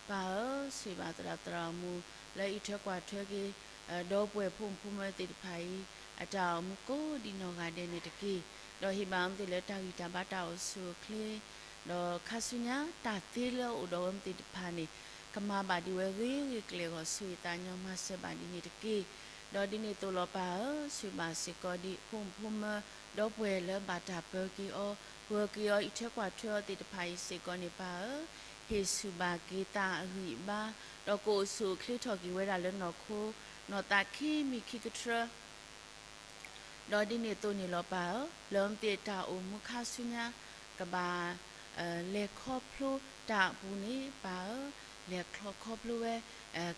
ပၢ်ဧၢ, ဆိၣ်ဂ့ၤဘၣ်သရၣ်သရၣ်မုၣ် လၢအံးထွဲကွၢ်ထွဲက့ၤ ဒီပုၢ်ဝဲၢ်ဖိမုၣ်ဖိမၢၤသ့ၣ်တဖၣ်အံၤ အတၢ်အိၣ်မူကိးဒံးနီၢ်ဂၤဒဲးန့ၣ်တက့ၢ်. ဒီးဟ့ၣ်ဘၣ်အဝဲမ့ၢ်သ့ၣ်လၢတၢ်ဂံၢ်တၢ်ဘါတၢ်အိၣ်ဆူၣ်အိၣ်ချ့ ဒီးခါဆူညါ တၢ်သ့လၢအအိၣ်ဒီးအဝဲမ့ၢ်သ့ၣ်တဖၣ်န့ၣ် ကမၤဘၣ်ဒံးဝဲဂ့ၤဂ့ၤကျဲၤအဂီၢ် ဆိၣ်ဂ့ၤသးကညီၤမၤစၢၤဘၣ်ဒ်န့ၣ်တက့ၢ်. ဒီးဒ်န့ၣ်အသိးလီၤပၢ်ဧၢ, ဆိၣ်ဂ့ၤဘၣ်စ့ၢ်ကီးဒံး ဖိမုၣ်ဖိမၢၤ ဒီပုၢ်ဝဲၢ်လၢဘၣ်တၢ်ပၢၤက့ၤအီၤ, ဂၢၤက့ၤအီၤ အံးထွဲကွၢ်ထွဲအီၤသ့ၣ်တဖၣ်အံၤစ့ၢ်ကီးန့ၣ်ပၢ်ဧၢ, ဟ့ၣ်ဆူၣ်ဘၣ်က့ၤသးအဂံၢ်အဘါ, ဒီးကအိၣ်ဆူၣ်အိၣ်ချ့ထီၣ်က့ၤဝဲဒၣ်လၢနီၢ်ခိ နီၢ်သးခံမံၤခံကတြၢ ဒီးဒ်န့ၣ်အသိးန့ၣ်လီၤပၢ်ဧၢ, လၢမ့ၢ်သ့ၣ်တၢ်အိၣ်မူခါဆူညါ ကဘၣ် လဲၤခီဖျိတၢ်အပူၤန့ၣ် ပၢ်ဧၢ, လဲၤခီဖျိဝဲ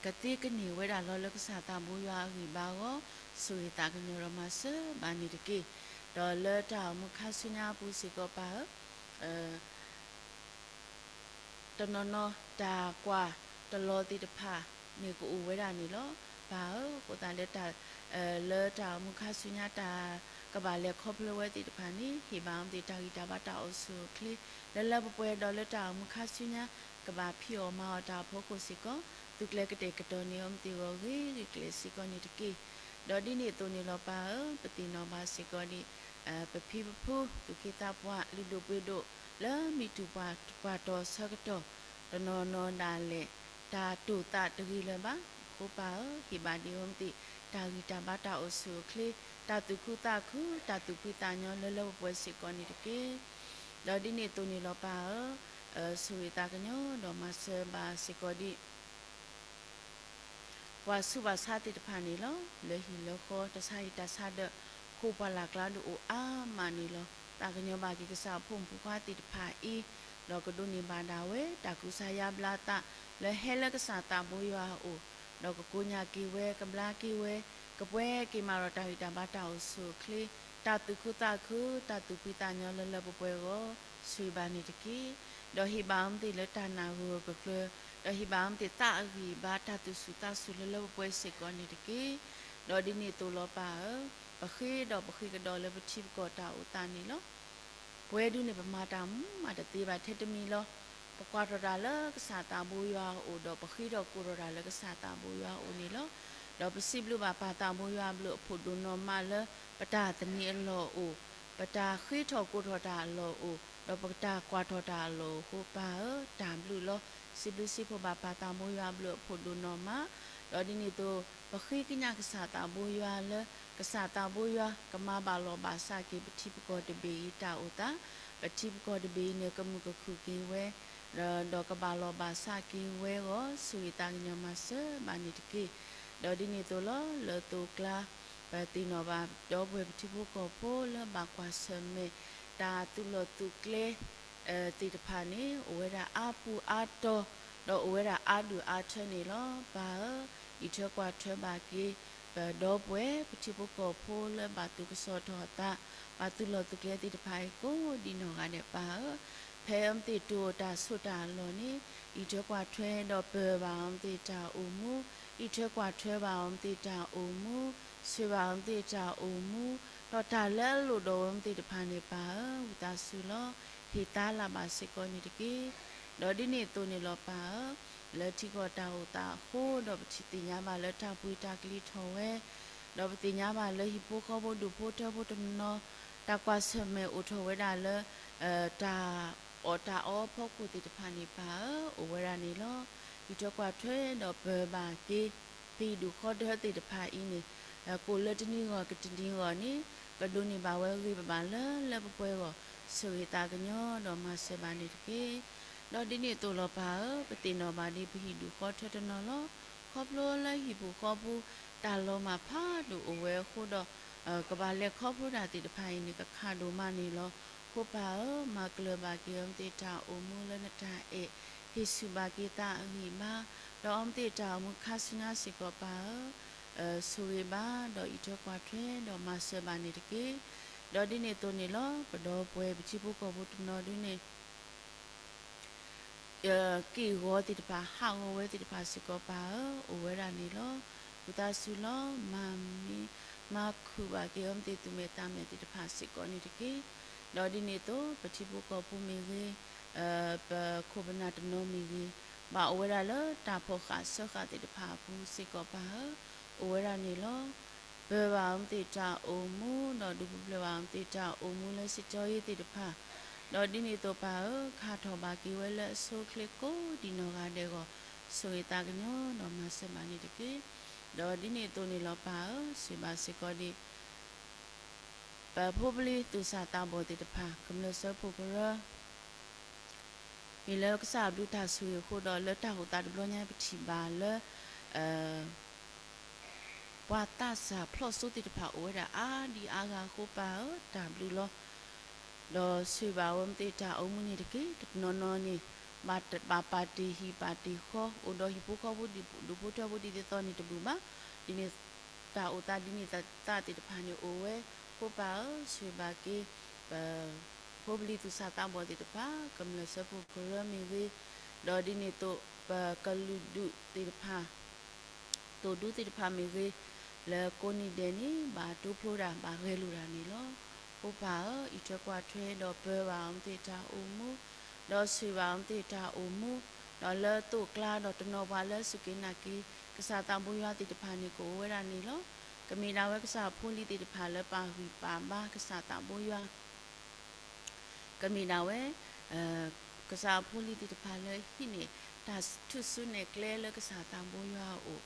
ကသ့ကန့ၢ်ဝဲဒၣ်လီၤလၢကစၢ်သးဘိယွၤအဂံၢ်ဘါအဂီၢ်, ဆိၣ်ဂ့ၤသးကညီၤဒီးမၤစၢၤဘၣ်န့ၣ်တက့ၢ်. ဒီးလၢတၢ်အိၣ်မူခါဆူညါအပူၤစ့ၢ်ကီးပၢ်ဧၢ တနီၤနီၤတၢ်ကွၢ်တလီၤသ့ၣ်တဖၣ်န့ၣ်ကအိၣ်ဝဲဒၣ်န့ၣ်လီၤ. ပၢ်ဧၢ, အဃိသတးလၢ လၢတၢ်အိၣ်မူခါဆူညါတၢ်ကဘၣ်လဲၤခီဖျိဝဲသ့ၣ်တဖၣ်န့ၣ် ဟ့ၣ်ဘၣ်အီၤမ့ၢ်သ့ၣ်တၢ်ဂံၢ်တၢ်ဘါတၢ်အိၣ်ဆူၣ်အိၣ်ချ့ လၢလၢပှဲၤပှဲၤဒီးလၢတၢ်အိၣ်မူခါဆူညါ ကဘၣ်ဖံးအီၣ်မၤအီၣ်တၢ်အဖီခိၣ်စ့ၢ်ကီး သုကျဲၤကတဲာ်ကတီၤန့ၢ်အီၤမ့ၢ်သ့ၣ်ဂီၢ်ဂ့ၤဂ့ၤကျဲၤစ့ၢ်ကီးန့ၣ်တက့ၢ်. ဒီးဒ်န့ၣ်အသိးန့ၣ်လီၤပၢ်ဧၢ, ပသ့ၣ်နီၣ်ဘၣ်စ့ၢ်ကီးဒံး ပဖံပဖု သူၣ်က့သးပှၢ် လုၢ်ဒိၣ်ပှ့ၤဒိၣ် လၢမုၢ်တူၢ်ပှၢ်တီၤဆၢကတီၢ် တနီၤနီၤဒၣ်လဲာ် တၢ်တိာ်သးတဂ့ၤလၢၤဘၣ်. အဃိပၢ်ဧၢ, ဟ့ၣ်ဘၣ်ဒံးအီၤမ့ၢ်သ့ၣ် တၢ်ဂံၢ်တၢ်ဘါတၢ်အိၣ်ဆူၣ်အိၣ်ချ့ တၢ်သူၣ်ခုသးခု တၢ်သူၣ်ဖှံသးညီလၢလၢပှဲၤပှဲၤစ့ၢ်ကီးန့ၣ်တက့ၢ်. ဒီးဒ်န့ၣ်အသိးန့ၣ်လီၤပၢ်ဧၢ, ဆိၣ်ဂ့ၤသးကညီၤဒီးမၤစၢၤဘၣ်စ့ၢ်ကီးဒံး ပှၤဆူးပှၤဆါသ့ၣ်တဖၣ်န့ၣ်လီၤ. လၢဟံၣ်လၢဃီ တၢ်ဆါဟံၣ်တၢ်ဆါဒၢး ဃိပှၢ်လၢ်ကျါဒုးအိၣ်အါမးန့ၣ်လီၤ. သးကညီၤဘၣ်က့ၤကစၢ်အဖိမုၣ်ဖိခွါသ့ၣ်တဖၣ်အံၤ ဒီးကဒိးန့ၢ်ဘၣ်ဒၣ်ဝဲ တၢ်ကူစါယါဘျါသး လၢဟဲလၢကစၢ်သးဘိယွၤအအိၣ်, ဒီးကကိညၢ်က့ၤဝဲ ကဘျါက့ၤဝဲ, ကပှဲၤက့ၤမးဒီးတၢ်ဂံၢ်တၢ်ဘါတၢ်အိၣ်ဆူၣ်အိၣ်ချ့ တၢ်သူၣ်ခုသးခု တၢ်သူၣ်ဖှံသးညီလၢလၢပှဲၤပှဲၤအဂီၢ် ဆိၣ်ဂ့ၤဘၣ်န့ၣ်တက့ၢ်. ဒီးဟ့ၣ်ဘၣ်အီၤမ့ၢ်သ့ၣ်လၢတၢ်နာ်ဂၢၢ်ဂၢၢ်ကျၢၤကျၢၤ, ဒီးဟ့ၣ်ဘၣ်အီၤမ့ၢ်သ့ၣ်သးအဂံၢ်အဘါ တၢ်သူၣ်ဆူၣ်သးဆူၣ်လၢလၢပှဲၤပှဲၤစ့ၢ်ကီးန့ၣ်တက့ၢ်. ဒီးဒ်န့ၣ်အသိးလီၤပၢ်ဧၢ, ပဃ့ဒီးပဃ့ကဒီးလၢပထံပကီၢ်တၢ်အိၣ်သးန့ၣ်လီၤ. ပဝဲဒုန့ၣ် ပမၤတၢ်မူမးတသ့ဘၣ်ထဲတမံၤလီၤ. ပကွၢ်ထီၣ်တၢ်လၢကစၢ်သးဘိယွၤအအိၣ် ဒီးပဃ့ထီၣ်ကိးထီၣ်တၢ်လၢကစၢ်သးဘိယွၤအအိၣ်န့ၣ်လီၤ. ဒီးပစံးဘျုးဘၣ်ပၢ်သးဘိယွၤအဘျုးအဖှိၣ်ဒိၣ်နီၢ်မးလၢ ပတၢ်သန့ၤအလီၢ်အိၣ်, ပတၢ်ဃ့ထီၣ်ကိးထီၣ်တၢ်အလီၢ်အိၣ်, ဒီးပတၢ်ကွၢ်ထီၣ်တၢ်အလီၢ်အိၣ်အဃိ ပၢ်ဧၢ တၢ်ဘျုးလီၤ. စံးဘျုးစံးဖှိၣ်ဘၣ်ပၢ်သးဘိယွၤအဘျုးအဖှိၣ်ဒိၣ်နီၢ်မး, ဒီးဒ်န့ၣ်အသိး ပဃ့ကညးကစၢ်သးဘိယွၤလၢ ကစၢ်သးဘိယွၤ ကမၤဘၣ်လီၢ်ဘၣ်စးက့ၤ ပထံပကီၢ်တဘ့ၣ်အံၤတၢ်အိၣ်သး, ပထံပကီၢ်တဘ့ၣ်အံၤန့ၣ် ကမုာ်ကခုၣ်က့ၤဝဲ ဒီးကဘၣ်လီၢ်ဘၣ်စးက့ၤဝဲအဂီၢ် ဆိၣ်ဂ့ၤသးကညီၤမၤစၢၤဘၣ်န့ၣ်တက့ၢ်. ဒီးဒ်န့ၣ်အသိးလီၤ လၢအသိးအကျါ ပသ့ၣ်နီၣ်ဘၣ်ဒီပုၢ်ဝဲၢ်ပထံဖိကီၢ်ဖိလၢဘၣ်ကွၢ်ဆၢၣ်မဲာ် တၢ်သုးလီၢ်သုးကျဲ သ့ၣ်တဖၣ်န့ၣ် အိၣ်ဝဲဒၣ်အါပူၤအါတီၤ ဒီးအိၣ်ဝဲဒၣ်အါဒူၣ်အါထၢန့ၣ်လီၤ. ပၢ်ဧၢ, အံးထွဲကွၢ်ထွဲဘၣ်က့ၤ ပဒီပုၢ်ဝဲၢ်ပထံဖိကီၢ်ဖိလၢဘၣ်သူၣ်ကစီၣ်ထီၣ်အသး ဘၣ်သုးလီၢ်သုးကျဲသ့ၣ်တဖၣ်အံၤကိးဒံနီၢ်ဂၤဒဲးပၢ်ဧၢ, ဖဲအမ့ၢ်သ့ၣ်တိၢ်တၢ်ဆိၣ်တၢ်လီၢ်န့ၣ်, အံးထွဲကွၢ်ထွဲဒီးပၢၤဘၣ်အမ့ၢ်သ့ၣ်တၢ်အိၣ်မူ, အံးထွဲကွၢ်ထွဲဘၣ်အမ့ၢ်သ့ၣ်တၢ်အိၣ်မူ, ဆိၣ်ဂ့ၤဘၣ်အမ့ၢ်သ့ၣ်တၢ်အိၣ်မူ, ဒီးတၢ်လၢအလိၣ်ဒီးဝဲအမ့ၢ်သ့ၣ်တဖၣ်န့ၣ် ပၢ်ဧၢ, ဝံသးစူၤလီၤ, ဟ့ၣ်သါလၢ်ဘၣ်စ့ၢ်ကီးန့ၣ်တက့ၢ်. ဒီးဒ်န့ၣ်အသိးန့ၣ်လီၤပၢ်ဧၢ, လၢထံကီၢ်တၢ်အိၣ်သးအဃိ, ဒီးပထံၣ်သ့ၣ်ညါဘၣ်လၢတၢ်ပှ့ၤတၢ်ကလံၤထီၣ်ဝဲ, ဒီးပသ့ၣ်ညါဘၣ်လၢဟံၣ်ဖိဃီဖိဒူၣ်ဖိထၢဖိတနီၤ, တၢ်ကွၢ်ဆၢၣ်မဲာ်အိၣ်ထီၣ်ဝဲဒၣ်လၢ တၢ်အီၣ်တၢ်အီအဖီခိၣ်သ့ၣ်တဖၣ်န့ၣ် ပၢ်ဧၢ, အိၣ်ဝဲဒၣ်န့ၣ်လီၤ. အံးထွဲကွၢ်ထွဲဒီးပၢၤဘၣ်က့ၤ ပဟံၣ်ဒူၣ်ဃီဒၢသ့ၣ်တဖၣ်အံၤန့ၣ်, ကိၣ်လၢတနံၤဂီၢ်ကတနံၤဂီၢ်န့ၣ်, ကဒိးန့ၢ်ဘၣ်ဝဲဂ့ၤဂ့ၤဘၣ်ဘၣ်လၢလၢပှဲၤပှဲၤအဂီၢ်, ဆိၣ်ဂ့ၤသးကညီၤဒီးမၤစၢၤဘၣ်န့ၣ်တက့ၢ်. ဒီးဒ်န့ၣ်အသိးလီၤပၢ်ဧၢ, ပသ့ၣ်နီၣ်ဘၣ်ဒ်ပဟံၣ်ဒူၣ်ဃီထၢတနီၤလီၤ. ခီဖျိလၢဟံၣ်ပူၤဃီပူၤ တၢ်လီၤမၢ်ဖးဒိၣ်အိၣ်ဝဲအဃိဒီး, ကဘၣ်လဲၤခီဖျိတၢ်သ့ၣ်တဖၣ်အံၤန့ၣ် ကခးဒိၣ်မးန့ၣ်လီၤ. အဃိပၢ်ဧၢ, မၤကလၢၤဘၣ်က့ၤအီၤမ့ၢ်သ့ၣ်တၢ်အိၣ်မူလၢနတၢ်အဲၣ်, ဟ့ၣ်ဆူၣ်ဘၣ်က့ၤသးအဂံၢ်အဘါ, ဒီးအီၤမ့ၢ်သ့ၣ်တၢ်အိၣ်မူခါဆူညါစ့ၢ်ကီးပၢ်ဧၢ, ဆိၣ်ဂ့ၤဘၣ်ဒီးအံးထွဲကွၢ်ထွဲဒီးမၤစၢၤဘၣ်န့ၣ်တက့ၢ်. ဒီးဒ်န့ၣ်အသိးန့ၣ်လီၤ, ပဒီပုၢ်ဝဲၢ်ပထံဖိကီၢ်ဖိတနီၤဒုန့ၣ် က့ၢ်ဂီၤသ့ၣ်တဖၣ် ဟးဂီၤဝဲသ့ၣ်တဖၣ်စ့ၢ်ကီးပၢ်ဧၢ, အိၣ်ဝဲဒၣ်န့ၣ်လီၤ. ဝံသးစူၤလီၤ, မၤမံ, မၤခုၣ်ဘၣ်က့ၤအီၤမ့ၢ်သ့ၣ်သူၣ်မဲာ်သးမဲာ်သ့ၣ်တဖၣ်စ့ၢ်ကီးန့ၣ်တက့ၢ်. ဒီးဒ်န့ၣ်အသိး ပထံဖိကီၢ်ဖိမ့ၢ်ဂ့ၤ, ပခိၣ်ပနၢ်တနီၤမ့ၢ်ဂ့ၤ, ဘၣ်အိၣ်ဝဲဒၣ်လၢတၢ်ဖီၣ်ဃာ်စၢဃာ်သ့ၣ်တဖၣ်အပူၤစ့ၢ်ကီးပၢ်ဧၢ, အိၣ်ဝဲဒၣ်န့ၣ်လီၤ. ပၢၤဘၣ်အီၤမ့ၢ်သ့ၣ်တၢ်အိၣ်မူ, ဒီးဒုးပူၤဖျဲးဘၣ်အီၤမ့ၢ်သ့ၣ်တၢ်အိၣ်မူလၢစံးကၠီယ့သ့ၣ်တဖၣ်, ဒီးဒ်န့ၣ်အသိးပၢ်ဧၢ, ခါထီၣ်ဘၣ်က့ၤဝဲလၢအဆိအချ့ကိးဒံးနီၢ်ဂၤဒဲးအဂီၢ်, ဆိၣ်ဂ့ၤသးကညီၤဒီးမၤစၢၤဘၣ်န့ၣ်တက့ၢ်. ဒီးဒ်န့ၣ်အသိးန့ၣ်လီၤပၢ်ဧၢ, ဆိၣ်ဂ့ၤဘၣ်စ့ၢ်ကီးဒံး ပဖိပလံၤသူၣ်စၢ်သးဘီၣ်သ့ၣ်တဖၣ်, ကမျၢၢ်စၢဖှိၣ်ကရၢ မ့ၢ်လၢကစၢ်အဘျုးတၢ်ဆိၣ်ဂ့ၤအဃိဒီး လၢတၢ်အိၣ်သးတဘျီညါပထံၣ်ဘၣ်လၢ ပှၤသးစၢ်ဖျီၣ်စိသ့ၣ်တဖၣ်အိၣ်ဝဲဒၣ်အါဒံအါဂၤအဃိပၢ်ဧၢ, တၢ်ဘျုးလီၤ. ဒီးဆိၣ်ဂ့ၤဘၣ်ဝဲမ့ၢ်သ့ၣ်တၢ်အိၣ်မူန့ၣ်တက့ၢ်. တနီၤနီၤန့ၣ် ဘၣ်ပာ်တ့ၢ်ဟံၣ်ပာ်တ့ၢ်ဃီ, အိၣ်ဒီးဟံၣ်ဖိဃီဖိဒူၣ်ဖိထၢဖိဒ်သိးသိးန့ၣ်တဘူၣ်ဘၣ်. ဒ်န့ၣ် တၢ်အိၣ်သးဒ်န့ၣ်သ့ၣ်တဖၣ်န့ၣ်အိၣ်ဝဲ, အဃိပၢ်ဧၢ, ဆိၣ်ဂ့ၤဘၣ်က့ၤ ပဖိပလံၤသူၣ်စၢ်သးဘီၣ်သ့ၣ်တဖၣ်, ကမျၢၢ်စၢဖှိၣ်ကရၢမ့ၢ်ဂ့ၤ, ဒီးဒ်န့ၣ်အသိး ပကလုာ်ဒူၣ်သ့ၣ်တဖၣ် သိၣ်ဒူသ့ၣ်တဖၣ်မ့ၢ်ဂ့ၤ, လၢကိးနံၤဒဲးန့ၣ် ဘၣ်တိဖျိတၢ် ဘၣ်ဂဲၤလိာ်တၢ်န့ၣ်လီၤ. အဃိပၢ်ဧၢ, အံးထွဲကွၢ်ထွဲဒီးပၢၤဘၣ်အီၤမ့ၢ်သ့ၣ်တၢ်အိၣ်မူ, ဒီးဆိၣ်ဂ့ၤဘၣ်အီၤမ့ၢ်သ့ၣ်တၢ်အိၣ်မူ, ဒီးလၢသိၣ်ကျါဒီးတနီၤပှၤလၢစူၢ်က့ၤနာ်က့ၤ ကစၢ်သးဘိယွၤသ့ၣ်တဖၣ်န့ၣ် ကအိၣ်ဝဲဒၣ်န့ၣ်လီၤ. ကမ့ၢ်ဒၣ်ဝဲကစၢ်ဖိလံၤသ့ၣ်တဖၣ်လၢပာ်ဂံၢ်ပာ်ဘါကစၢ်သးဘိယွၤ ကမ့ၢ်ဒၣ်ဝဲ ကစၢ်ဖိလံၤသ့ၣ်တဖၣ်လၢဟံးန့ၢ် တၢ်ထူၣ်စုနဲၣ်ကျဲလၢကစၢ်သးဘိယွၤအအိၣ်,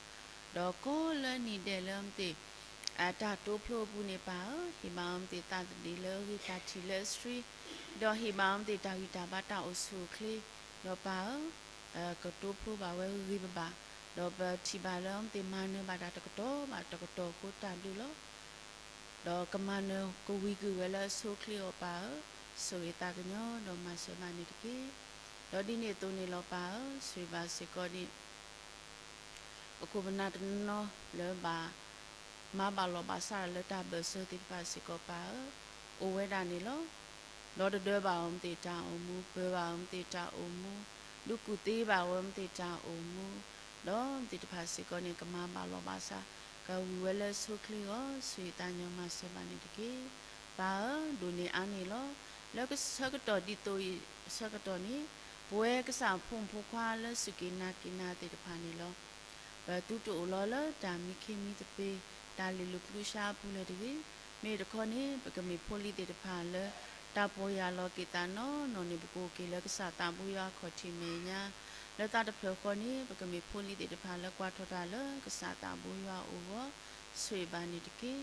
ဒီးကိးလၢနံၤဒဲးလၢမ့ၢ်သ့ၣ် တၢ်တိဖျိအပူၤန့ၣ်ပၢ်ဧၢ, ဟ့ၣ်ဘၣ်အီၤမ့ၢ်သ့ၣ်သးသဒ့ၣ်လၢအဂ့ၤ တၢ်ထံၣ်လၢအဆှံ, ဒီးဟ့ၣ်ဘၣ်အီၤမ့ၢ်သ့ၣ်တၢ်ဂံၢ်တၢ်ဘါတၢ်အိၣ်ဆူၣ်အိၣ်ချ့, ဒီးပၢ်ဧၢ ကတိဖျိဘၣ်ဝဲဂ့ၤဂ့ၤဘၣ်ဘၣ်, ဒီးပထံၣ်ဘၣ်လၢအမ့ၢ်သ့ၣ်မၤနၢၤဘၣ်တၢ်တကတီၢ်ဘၣ်တကတီၢ်အဃိတၢ်ဘျုးလီၤ. ဒီးကမၤနၢၤကဝံၤကွံာ်ဝဲလၢအဆိအချ့အီၤပၢ်ဧၢ, ဆိၣ်ဂ့ၤသးကညီၤဒီးမၤစၢၤဘၣ်န့ၣ်တက့ၢ်. ဒီးဒ်န့ၣ်အသိးန့ၣ်လီၤပၢ်ဧၢ, ဆိၣ်ဂ့ၤဘၣ်စ့ၢ်ကီးဒံး ပခိၣ်ပနၢ်တနီၤလၢဘၣ်မၤဘၣ်လီၤဘၣ်စးလၢတၢ်ဘၢၣ်စၢၤသ့ၣ်တဖၣ်စ့ၢ်ကီးပၢ်ဧၢ, အိၣ်ဝဲဒၣ်န့ၣ်လီၤ. ဒီးတဒၢဘၣ်အီၤမ့ၢ်သ့ၣ်တၢ်အိၣ်မူ, ပၢၤဘၣ်အီၤမ့ၢ်သ့ၣ်တၢ်အိၣ်မူ, ဒုးကူၣ်သ့ဘၣ်ဝဲမ့ၢ်သ့ၣ်တၢ်အိၣ်မူ, ဒီးမ့ၢ်သ့ၣ်တဖၣ်စ့ၢ်ကီးန့ၣ် ကမၤဘၣ်လီၤဘၣ်စး, ကဝံၤဝဲလၢအဆိအချ့အဂီၢ်, ဆိၣ်ဂ့ၤသးကညီၤမၤစၢၤဘၣ်န့ၣ်တက့ၢ်. ပၢ်ဧၢ, ဒိၣ်န့ၢ်အါန့ၢ်လီၤ. လၢဆၢကတီၢ်ဒ်သိးအံၤဆၢကတီၢ်န့ၣ်, ပဝဲကစၢ်ဖိမုၣ်ဖိခွါလၢစူၢ်က့ၤနာ်က့ၤနၤသ့ၣ်တဖၣ်န့ၣ်လီၤ. ပသုတအိၣ်လီၤလၢတၢ်မံခ့မံသပ့ၤ, တၢ်လ့ၤလိာ်ကျူဆါအပူၤလၢၤတဂ့ၤ. မ့ၢ်တခီန့ၣ် ပကမ့ၢ်ဖိလံၤသ့ၣ်တဖၣ်လၢ တၢ်ပီၢ်ယၢ်လီၤက့ၤသးနီၢ်နီၢ်န့ၣ် ပကအိၣ်က့ၤလၢကစၢ်သးဘိယွၤအခီၣ်ထံးမဲာ်ညါ, လၢသးတဖျၢၣ်ဃီန့ၣ် ပကမ့ၢ်ဖိလံၤသ့ၣ်တဖၣ်လၢကွၢ်ထီၣ်တၢ်လၢကစၢ်သးဘိယွၤအအိၣ်အဂီၢ်, ဆိၣ်ဂ့ၤဘၣ်န့ၣ်တက့ၢ်.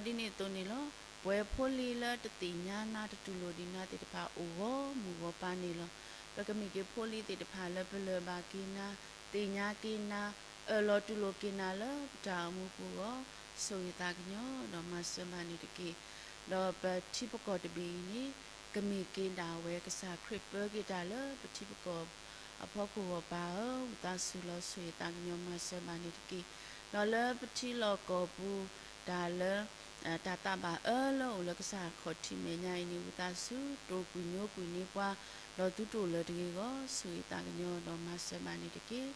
ဒီးဒ်န့ၣ်အသိးန့ၣ်လီၤ. ပဝဲဖိလံၤလၢတသ့ၣ်ညါနၤ တတူၢ်လိာ်ဒံးနၤသ့ၣ်တဖၣ်အိၣ်ဂီၢ်မုၢ်ဂီၢ်ပၤန့ၣ်လီၤ. ပကမ့ၢ်က့ၤဖိလံၤသ့ၣ်တဖၣ်လၢပလၢၢ်ဘၣ်က့ၤနၤ, သ့ၣ်ညါက့ၤနၤ, အၢၣ်လီၤတူၢ်လိာ်က့ၤနၤလၢပတၢ်အိၣ်မူပူၤအဂီၢ်, ဆိၣ်ဂ့ၤသးကညီၤဒီးမၤစၢၤဘၣ်န့ၣ်တက့ၢ်. ဒီးပထံပကီၢ်တဘ့ၣ်အံၤန့ၣ် ကမ့ၢ်က့ၤဒၣ်ဝဲကစၢ်ခရံာ်ပၢက့ၤတၢ်လၢပထံပကီၢ်အဖီခိၣ်အဂီၢ်ပၢ်ဧၢ, ဝံသးစူၤလီၤ ဆိၣ်ဂ့ၤသးကညီၤမၤစၢၤဘၣ်န့ၣ်တက့ၢ်. ဒီးလၢပထံလီၢ်ကီၢ်ပူၤ တၢ်လၢ တၢ်သးဘၣ်အၢလၢအိၣ်လၢကစၢ်ခီၣ်ထံးမဲာ်ညါအံၤန့ၣ် ဝံသးစူၤ တိာ်ကွံာ်ညိကွံာ်န့ၢ်ပှၤ, ဒီးသုတအိၣ်လၢၤတဂ့ၤအဂီၢ် ဆိၣ်ဂ့ၤသးကညီၤဒီးမၤစၢၤဘၣ်န့ၣ်တက့ၢ်.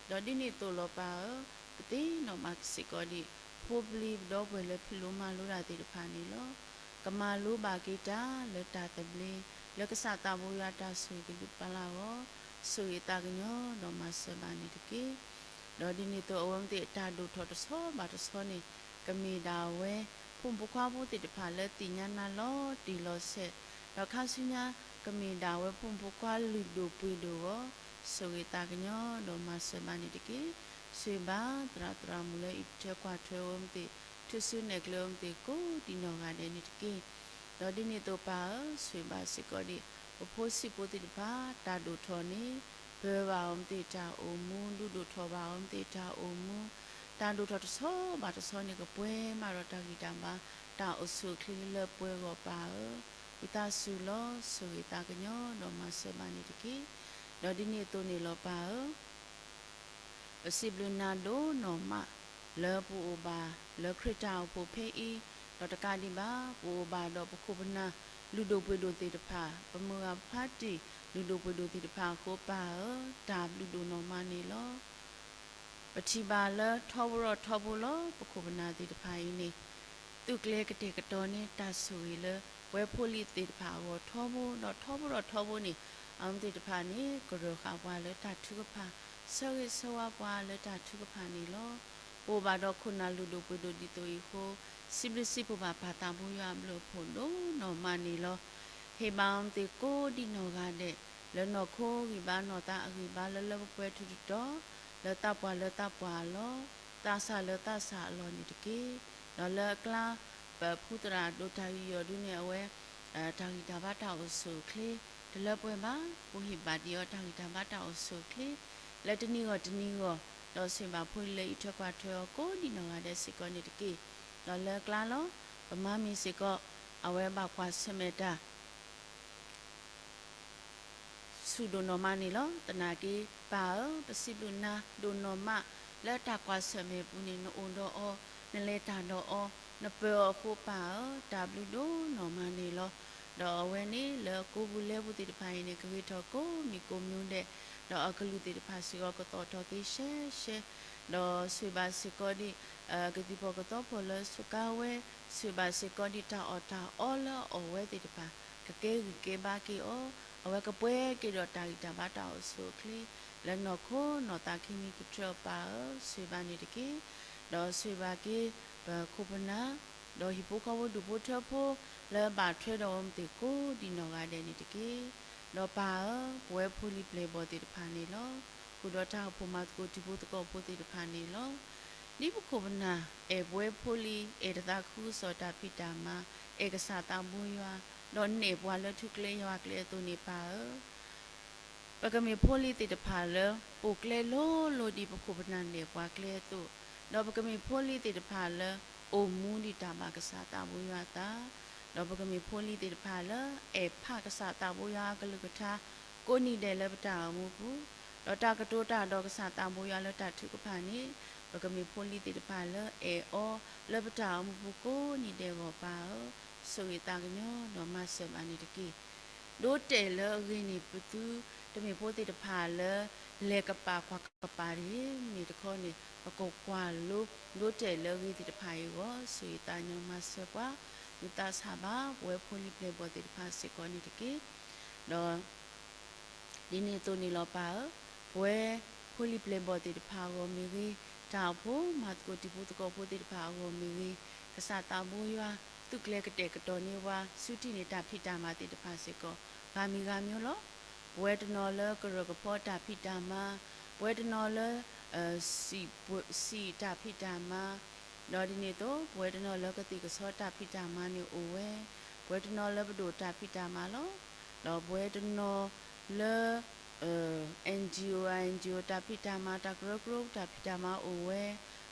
ဒီးဒ်န့ၣ်အသိးလီၤပၢ်ဧၢ, ပသ့ၣ်နီၣ်ဘၣ်စ့ၢ်ကီးဒံး ဖိပျံၤပဒီပုၢ်ဝဲၢ်လၢဖံးလိမၤလိတၢ်သ့ၣ်တဖၣ်န့ၣ်လီၤ. ကမၤလိဘၣ်က့ၤတၢ်လၢတၢ်သဘျ့ လၢကစၢ်သးဘိယွၤတၢ်ဆိၣ်ဂ့ၤကဒုးပာ်လၢအဂီၢ်, ဆိၣ်ဂ့ၤသးကညီၤဒီးမၤစၢၤဘၣ်န့ၣ်တက့ၢ်. ဒီးဒ်န့ၣ်အသိးအဝဲသ့ၣ်အတၢ်ဒိၣ်ထီၣ်တဆီဘၣ်တဆီန့ၣ် ကမ့ၢ်ဒၣ်ဝဲ ဖိမုၣ်ဖိခွါဖိသ့ၣ်တဖၣ်လၢသ့ၣ်ညါနၤလီၤတံၢ်လီၤဆဲး, ဒီးခါဆူညါ ကမ့ၢ်ဒၣ်ဝဲဖိမုၣ်ဖိခွါလုၢ်ဒိၣ်ပှ့ၤဒိၣ်အဂီၢ်, ဆိၣ်ဂ့ၤသးကညီၤဒီးမၤစၢၤဘၣ်န့ၣ်တက့ၢ်. ဆိၣ်ဂ့ၤဘၣ်သရၣ်သရၣ်မုၣ်လၢအံးထွဲကွၢ်ထွဲအဝဲသ့ၣ်, ထုးစုနဲၣ်ကျဲအဝဲသ့ၣ်ကိးဒံးနီၢ်ဂၤဒဲးန့ၣ်တက့ၢ်. ဒီးဒ်န့ၣ်အသိးပၢ်ဧၢ, ဆိၣ်ဂ့ၤဘၣ်စ့ၢ်ကီးဒံး ပဖိဆံးဖိသ့ၣ်တဖၣ် တၢ်ဒိၣ်ထီၣ်န့ၣ် ပၢဘၣ်အဝဲသ့ၣ်တၢ်အိၣ်မူ, ဒုးဒိၣ်ထီၣ်ဘၣ်အဝဲသ့ၣ်တၢ်အိၣ်မူ, တၢ်ဒိၣ်ထီၣ်တဆီဘၣ်တဆီန့ၣ် ကပှဲၤမးဒီးတၢ်ဂံၢ်တၢ်ဘါ တၢ်အိၣ်ဆူၣ်အိၣ်ချ့လၢလၢပှဲၤအဂီၢ်ပၢ်ဧၢ, ဝံသးစူၤလီၤ ဆိၣ်ဂ့ၤသးကညီၤဒီးမၤစၢၤဘၣ်န့ၣ်တက့ၢ်. ဒီးဒ်န့ၣ်အသိးန့ၣ်လီၤပၢ်ဧၢ ပစံးဘျုးနၤဒိၣ်နီၢ်မး လၢပအိၣ်ဘၣ်လၢခရံာ်တၢ်အိၣ်ဖှိၣ်ဖဲအံၤ, ဒီးတကးဒံးဘၣ် ပအိၣ်ဘၣ်ဒီးပခိၣ်ပနၢ်လုၢ်ဒိၣ်ပှ့ၤဒိၣ်သ့ၣ်တဖၣ်, ပမုၢ်ဂၤဖးတံၢ်လုၢ်ဒိၣ်ပှ့ၤဒိၣ်သ့ၣ်တဖၣ်အဃိပၢ်ဧၢ, တၢ်ဘျုးဒိၣ်နီၢ်မးန့ၣ်လီၤ. ပထံၣ်ဘၣ်လၢထီဘိထီဘိလီၤ ပခိၣ်ပနၢ်သ့ၣ်တဖၣ်အံၤန့ၣ် သုးကျဲၤကတဲာ်ကတီၤန့ၢ်တၢ်ဆိၣ်ဂ့ၤလၢ ပဝဲဖိလံၤသ့ၣ်တဖၣ်အဂီၢ်ထီဘိ, ဒီးထီဘိထီဘိန့ၣ် အဝဲသ့ၣ်တဖၣ်န့ၣ် ကရၢၢ်ဃာ်ပှၤလၢတၢ်ထုကဖၣ်, ဆၢဂ့ၤဆၢဝါပှၤလၢတၢ်ထုကဖၣ်န့ၣ်လီၤ. ပအိၣ်ဘၣ်ဒီးခိၣ်နၢ်လုၢ်ဒိၣ်ပှ့ၤဒိၣ်ဒ်သိးအံၤအဃိ, စံးဘျုးစံးဖှိၣ်ဘၣ်ပၢ်သးဘိယွၤအဘျုးအဖှိၣ်ဒိၣ်နီၢ်မးန့ၣ်လီၤ. ဟ့ၣ်ဘၣ်အဝဲသ့ၣ်ကိးဒံးနီၢ်ဂၤဒဲး လၢနီၢ်ခိဂံၢ်ဘါနီၢ်သးအဂံၢ်ဘါလၢလၢပှဲၤပှဲၤထူးထူးတီၤ, လၢသးပှၢ်လၢသးပှၢ်အလီၢ်, သးစၢ်လၢသးစၢ်အလီၢ်န့ၣ်တက့ၢ်. ဒီးလၢအကျါ ပဖုသရၣ်ဒိၣ်တၢ်ယူးယီၣ်ဒုန့ၣ် အဝဲ တၢ်ဂံၢ်တၢ်ဘါတၢ်အိၣ်ဆူၣ်အိၣ်ချ့ တလၢပှဲၤဘၣ်, ပဟ့ၣ်ဘၣ်ဒံးအီၤတၢ်ဂံၢ်တၢ်ဘါတၢ်အိၣ်ဆူၣ်အိၣ်ချ့ လၢတနံၤဂီၢ်တနံၤဂီၢ်, ဒီးဆိၣ်ဂ့ၤဘၣ်ဖိလံၤလၢအံးထွဲကွၢ်ထွဲအီၤကိးဒံးနီၢ်ဂၤဒဲးစ့ၢ်ကီးန့ၣ်တက့ၢ်. ဒီးလၢအကျါလီၤ ပမၤမ့ၢ်စ့ၢ်ကီး အဝဲဘၣ်ကွၢ်ဆၢၣ်မဲာ်တၢ် ဆူၣ်ဒိၣ်နီၢ်မးန့ၣ်လီၤ. သနာ်က့ ပၢ်ဧၢ, ပစံးဘျုးနၤဒိၣ်နီၢ်မး လၢတၢ်ကွၢ်ဆၢၣ်မဲာ်ပူၤန့ၣ် နအိၣ်ဒီးအီၤ, နလဲၤတၢ်ဒီးအီၤ, နပၢၤအီၤအဃိပၢ်ဧၢ, တၢ်ဘျုးဒိၣ်နီၢ်မးန့ၣ်လီၤ. ဒီးအဝဲန့ၣ်လၢအကိးပူၤလဲပူၤသ့ၣ်တဖၣ်အံၤန့ၣ် ကဂ့ၤထီၣ်ကိးမံၤကိးမံၤဒဲး, ဒီးအကလုၢ်သ့ၣ်တဖၣ်စ့ၢ်ကီး ကသီၣ်ထီၣ်က့ၤရှဲရှဲ, ဒီးဆိၣ်ဂ့ၤဘၣ်စ့ၢ်ကီးဒံး ကသံၣ်ဖီၣ်ကသီဖီၣ်လၢစူးကါဝဲ, ဆိၣ်ဂ့ၤဘၣ်စ့ၢ်ကီးဒံးတၢ်အီၣ်တၢ်အီလၢအအီၣ်ဝဲသ့ၣ်တဖၣ် ကကဲဂံၢ်ကဲဘါက့ၤအီၤ, အဝဲကပှဲၤက့ၤဒီးတၢ်ဂံၢ်တၢ်ဘါတၢ်အိၣ်ဆူၣ်အိၣ်ချ့ လၢနီၢ်ခိနီၢ်သးခံမံၤကတြၢၢ်အပၢ်ဧၢ, ဆိၣ်ဂ့ၤဘၣ်န့ၣ်တက့ၢ်. ဒီးဆိၣ်ဂ့ၤဘၣ်က့ၤ ပခိၣ်ပနၢ်, ဒီးဟံၣ်ဖိဃီဖိဒူၣ်ဖိထၢဖိ လၢဘၣ်ထွဲဒီးအဝဲသ့ၣ်ကိးဒံးနီၢ်ဂၤဒဲးန့ၣ်တက့ၢ်. ဒီးပၢ်ဧၢ, ပဝဲဖိလံၤပျဲၢ်ဘီၣ်သ့ၣ်တဖၣ်န့ၣ်လီၤ. ဃုာ်ဒီးတၢ်အိၣ်ဖှိၣ်မၤသကိးတံၤဖိသကိးဖိသ့ၣ်တဖၣ်န့ၣ်လီၤ. ဒ်ပခိၣ်ပနၢ် အဲၣ်ပဝဲဖိလံၤ အဲၣ်တသးခုကစီၣ်တၢ်ဖံးတၢ်မၤ, အဲၣ်ကစၢ်သးဘိယွၤ, ဒီးနဲၣ်ပှၤလၢထူကျဲယွၤကျဲအသိးန့ၣ်ပၢ်ဧၢ ပကမ့ၢ်ဖိလံၤသ့ၣ်တဖၣ်လၢ ပိာ်ကျဲလိၤလိၤဒ်ပခိၣ်ပနၢ်နဲၣ်ပှၤကျဲအသိး, ဒီးပကမ့ၢ်ဖိလံၤသ့ၣ်တဖၣ်လၢ အိၣ်မူဒံးတၢ်ဘၣ်ကစၢ်သးဘိယွၤအသး, ဒီးပကမ့ၢ်ဖိလံၤသ့ၣ်တဖၣ်လၢ အဲၣ်ဖးကစၢ်သးဘိယွၤအကလုၢ်ကထါ ကိးနံၤဒဲးလၢပတၢ်အိၣ်မူပူၤ, ဒီးတၢ်ကတိၤတၢ်ဒီးကစၢ်သးဘိယွၤလၢတၢ်ထုကဖၣ်န့ၣ်, ပကမ့ၢ်ဖိလံၤသ့ၣ်တဖၣ်လၢ အဲၣ်အီၤလၢပတၢ်အိၣ်မူပူၤကိးနံၤဒဲးအဂီၢ်ပၢ်ဧၢ, ဆိၣ်ဂ့ၤသးကညီၤဒီးမၤစၢၤဘၣ်န့ၣ်တက့ၢ်. ဒိတဲာ်လၢအဂ့ၤန့ၣ် ပသုတမ့ၢ်ဖိသ့ၣ်တဖၣ်လၢ လဲၤကပာ်ကွၢ်ကပာ်တဂ့ၤ, မ့ၢ်တခီန့ၣ် ပကကွၢ်လိဒိတဲာ်လၢအဂ့ၤသ့ၣ်တဖၣ်အံၤအဂီၢ်, ဆိၣ်ဂ့ၤသးကညီၤမၤစၢၤပှၤ, မုာ်သးဆးဘၣ် ပဝဲဖိလံၤပျဲၢ်ဘီၣ်သ့ၣ်တဖၣ်စ့ၢ်ကီးန့ၣ်တက့ၢ်. ဒီး ဒ်န့ၣ်အသိးန့ၣ်လီၤပၢ်ဧၢ, ပဝဲဖိလံၤပျဲၢ်ဘီၣ်သ့ၣ်တဖၣ်အဂီၢ်မ့ၢ်ဂ့ၤ, တၢ်အိၣ်ဖှိၣ်မၤသကိးတံၤဖိသကိးဖိသ့ၣ်တဖၣ်အဂီၢ်မ့ၢ်ဂ့ၤ, ကစၢ်သးဘိယွၤ သုးကျဲၤကတဲာ်ကတီၤန့ၢ်ပှၤ ဆူထံၣ်န့ၢ်တၢ်ဖံးတၢ်မၤသ့ၣ်တဖၣ်စ့ၢ်ကီး ဂၤမံၤဂၤမံၤလီၤ. ပဝဲတနီၤလၢကရၢၢ်ကဖီတၢ်ဖံးတၢ်မၤ, ပဝဲတနီၤလၢ စံာ်တၢ်ဖံးတၢ်မၤ, ဒီးဒ်န့ၣ်အသိး ပဝဲတနီၤလၢကသံၣ်ကဆီတၢ်ဖံးတၢ်မၤန့ၣ်အိၣ်ဝဲ, ပဝဲတနီၤလၢပဒိၣ်တၢ်ဖံးတၢ်မၤလီၤ. ဒီးပဝဲတနီၤလၢ NGO NGO တၢ်ဖံးတၢ်မၤ တၢ်ကရၢကရိတၢ်ဖံးတၢ်မၤအိၣ်ဝဲ,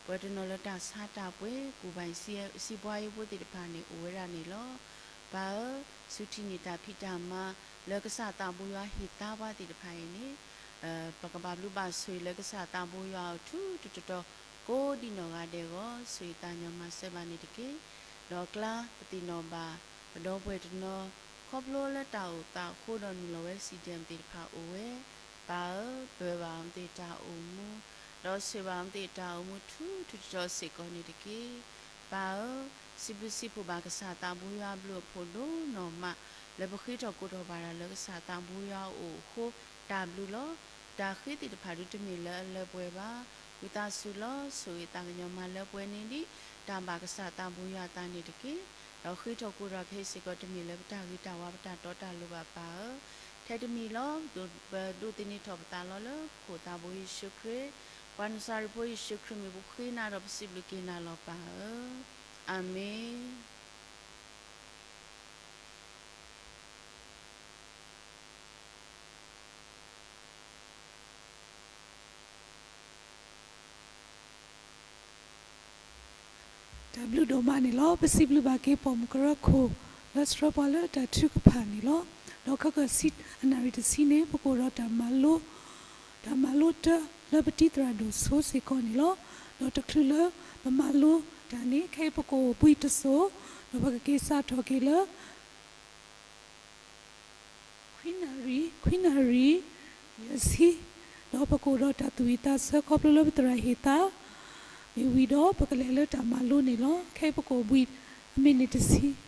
ပဝဲတနီၤလၢတၢ်ဆါတၢ်ပှ့ၤ ကူၣ်ဘၣ်စံးပှၤယိဖိသ့ၣ်တဖၣ်န့ၣ် အိၣ်ဝဲဒၣ်န့ၣ်လီၤ. ပၢ်ဧၢ, ဆူထံၣ်န့ၢ်တၢ်ဖံးတၢ်မၤ လၢကစၢ်သးဘိယွၤဟ့ၣ်သါပှၤသ့ၣ်တဖၣ်အံၤန့ၣ်, ပကဘၣ်ဘျုးဘၣ်ဆိၣ်ဂ့ၤလၢကစၢ်သးဘိယွၤအထူးထူးတီၤတီၤ ကိးဒံးနီၢ်ဂၤဒဲးအဂီၢ် ဆိၣ်ဂ့ၤသးကညီၤမၤစၢၤဘၣ်န့ၣ်တက့ၢ်. ဒီးကျါပသ့ၣ်နီၣ်ဘၣ် ပဒီပုၢ်ဝဲၢ်တနီၤ ခီဖျိလၢတၢ်အိၣ်သးအဃိဒီးနုာ်လီၤဝဲ စံၣ်ဒံၣ် သ့ၣ်တဖၣ်အိၣ်ဝဲ, ပၢ်ဧၢ, ပၢဘၣ်အဝဲသ့ၣ်တၢ်အိၣ်မူ, ဒီးဆိၣ်ဂ့ၤဘၣ်အဝဲသ့ၣ်တၢ်အိၣ်မူ ထူထူတီတီစ့ၢ်ကီးန့ၣ်တက့ၢ်. ပၢ်ဧၢ, စံးဘျုးစံးဖှိၣ်ဘၣ်ကစၢ်သးဘိယွၤအဘျုးအဖှိၣ်ဒိၣ်နီၢ်မး လၢပဃ့ထီၣ်ကိးထီၣ်ဘၣ်တၢ်လၢကစၢ်သးဘိယွၤအအိၣ်အဃိ တၢ်ဘျုးလီၤ. ပတၢ်ဃ့သ့ၣ်တဖၣ်ဒုတမ့ၢ်လၢအလၢပှဲၤဘၣ်. ဝံသးစူၤလီၤ ဆိၣ်ဂ့ၤသးကညီၤမၤလၢပှဲၤန့ၢ်ဒံး တၢ်ဘၣ်ကစၢ်သးဘိယွၤအသးန့ၣ်တက့ၢ်. ဒီးဃ့ထီၣ်ကိးထီၣ်ကဟဲစ့ၢ်ကီးတမ့ၢ်လၢပတၢ်ဂ့ၤတၢ်ဝါ ပတၢ်တီတၢ်လိၤဘၣ် ပၢ်ဧၢ, ထဲတမံၤလီၤ ပဒိးသန့ၤထီၣ်ပသးလီၤလၢပခိၣ်သးဘိယ့ၣ်ၡူးခရံာ်, ပှၤနစၤရ့းဖိယ့ၣ်ၡူးခရံာ်မံၤ ပဃ့နၤဒီးပစံးဘျုးက့ၤနၤလီၤ ပၢ်ဧၢ, အၤမ့ၣ်. တၢ်ဘျုးဒိၣ်မးန့ၣ်လီၤ. ပစံးဘျုးဘၣ်က့ၤပိာ်မုၣ်ကရၢခိၣ် လၢဆှၢပှၤလၢတၢ်ထုကဖၣ်န့ၣ်လီၤ. ဒီးခဲကနံၣ်အနၣ်ရံၣ်တဆံန့ၣ် ပကအိၣ်ဒီးတၢ်မၤလိ တၢ်မၤလိတၢ်လၢပတံၤသရၣ်ဒိၣ်စိစ့ၢ်ကီးန့ၣ်လီၤ. ဒီးတချုးလၢပမၤလိတၢ်န့ၣ် ခဲအံၤပကအိၣ်ဘှံးတစိၢ်, ဒီးပကက့ၤစးထီၣ်က့ၤလၢ ခွံနၣ်ရံၣ်, ခွံနၣ်ရံၣ်ယဲၢ်ဆံ, ဒီးပကအိၣ်ဒီးတၢ်သူၣ်ဝံၣ်သးဆၢခီဖျိလၢပသရၣ်ဟ့ၣ်သး, မ့ၢ်ဝံၤဒီးပကလဲၤလၢတၢ်မၤလိန့ၣ်လီၤ. ခဲအံၤပကအိၣ်ဘှံးအမံးနံးတဆံ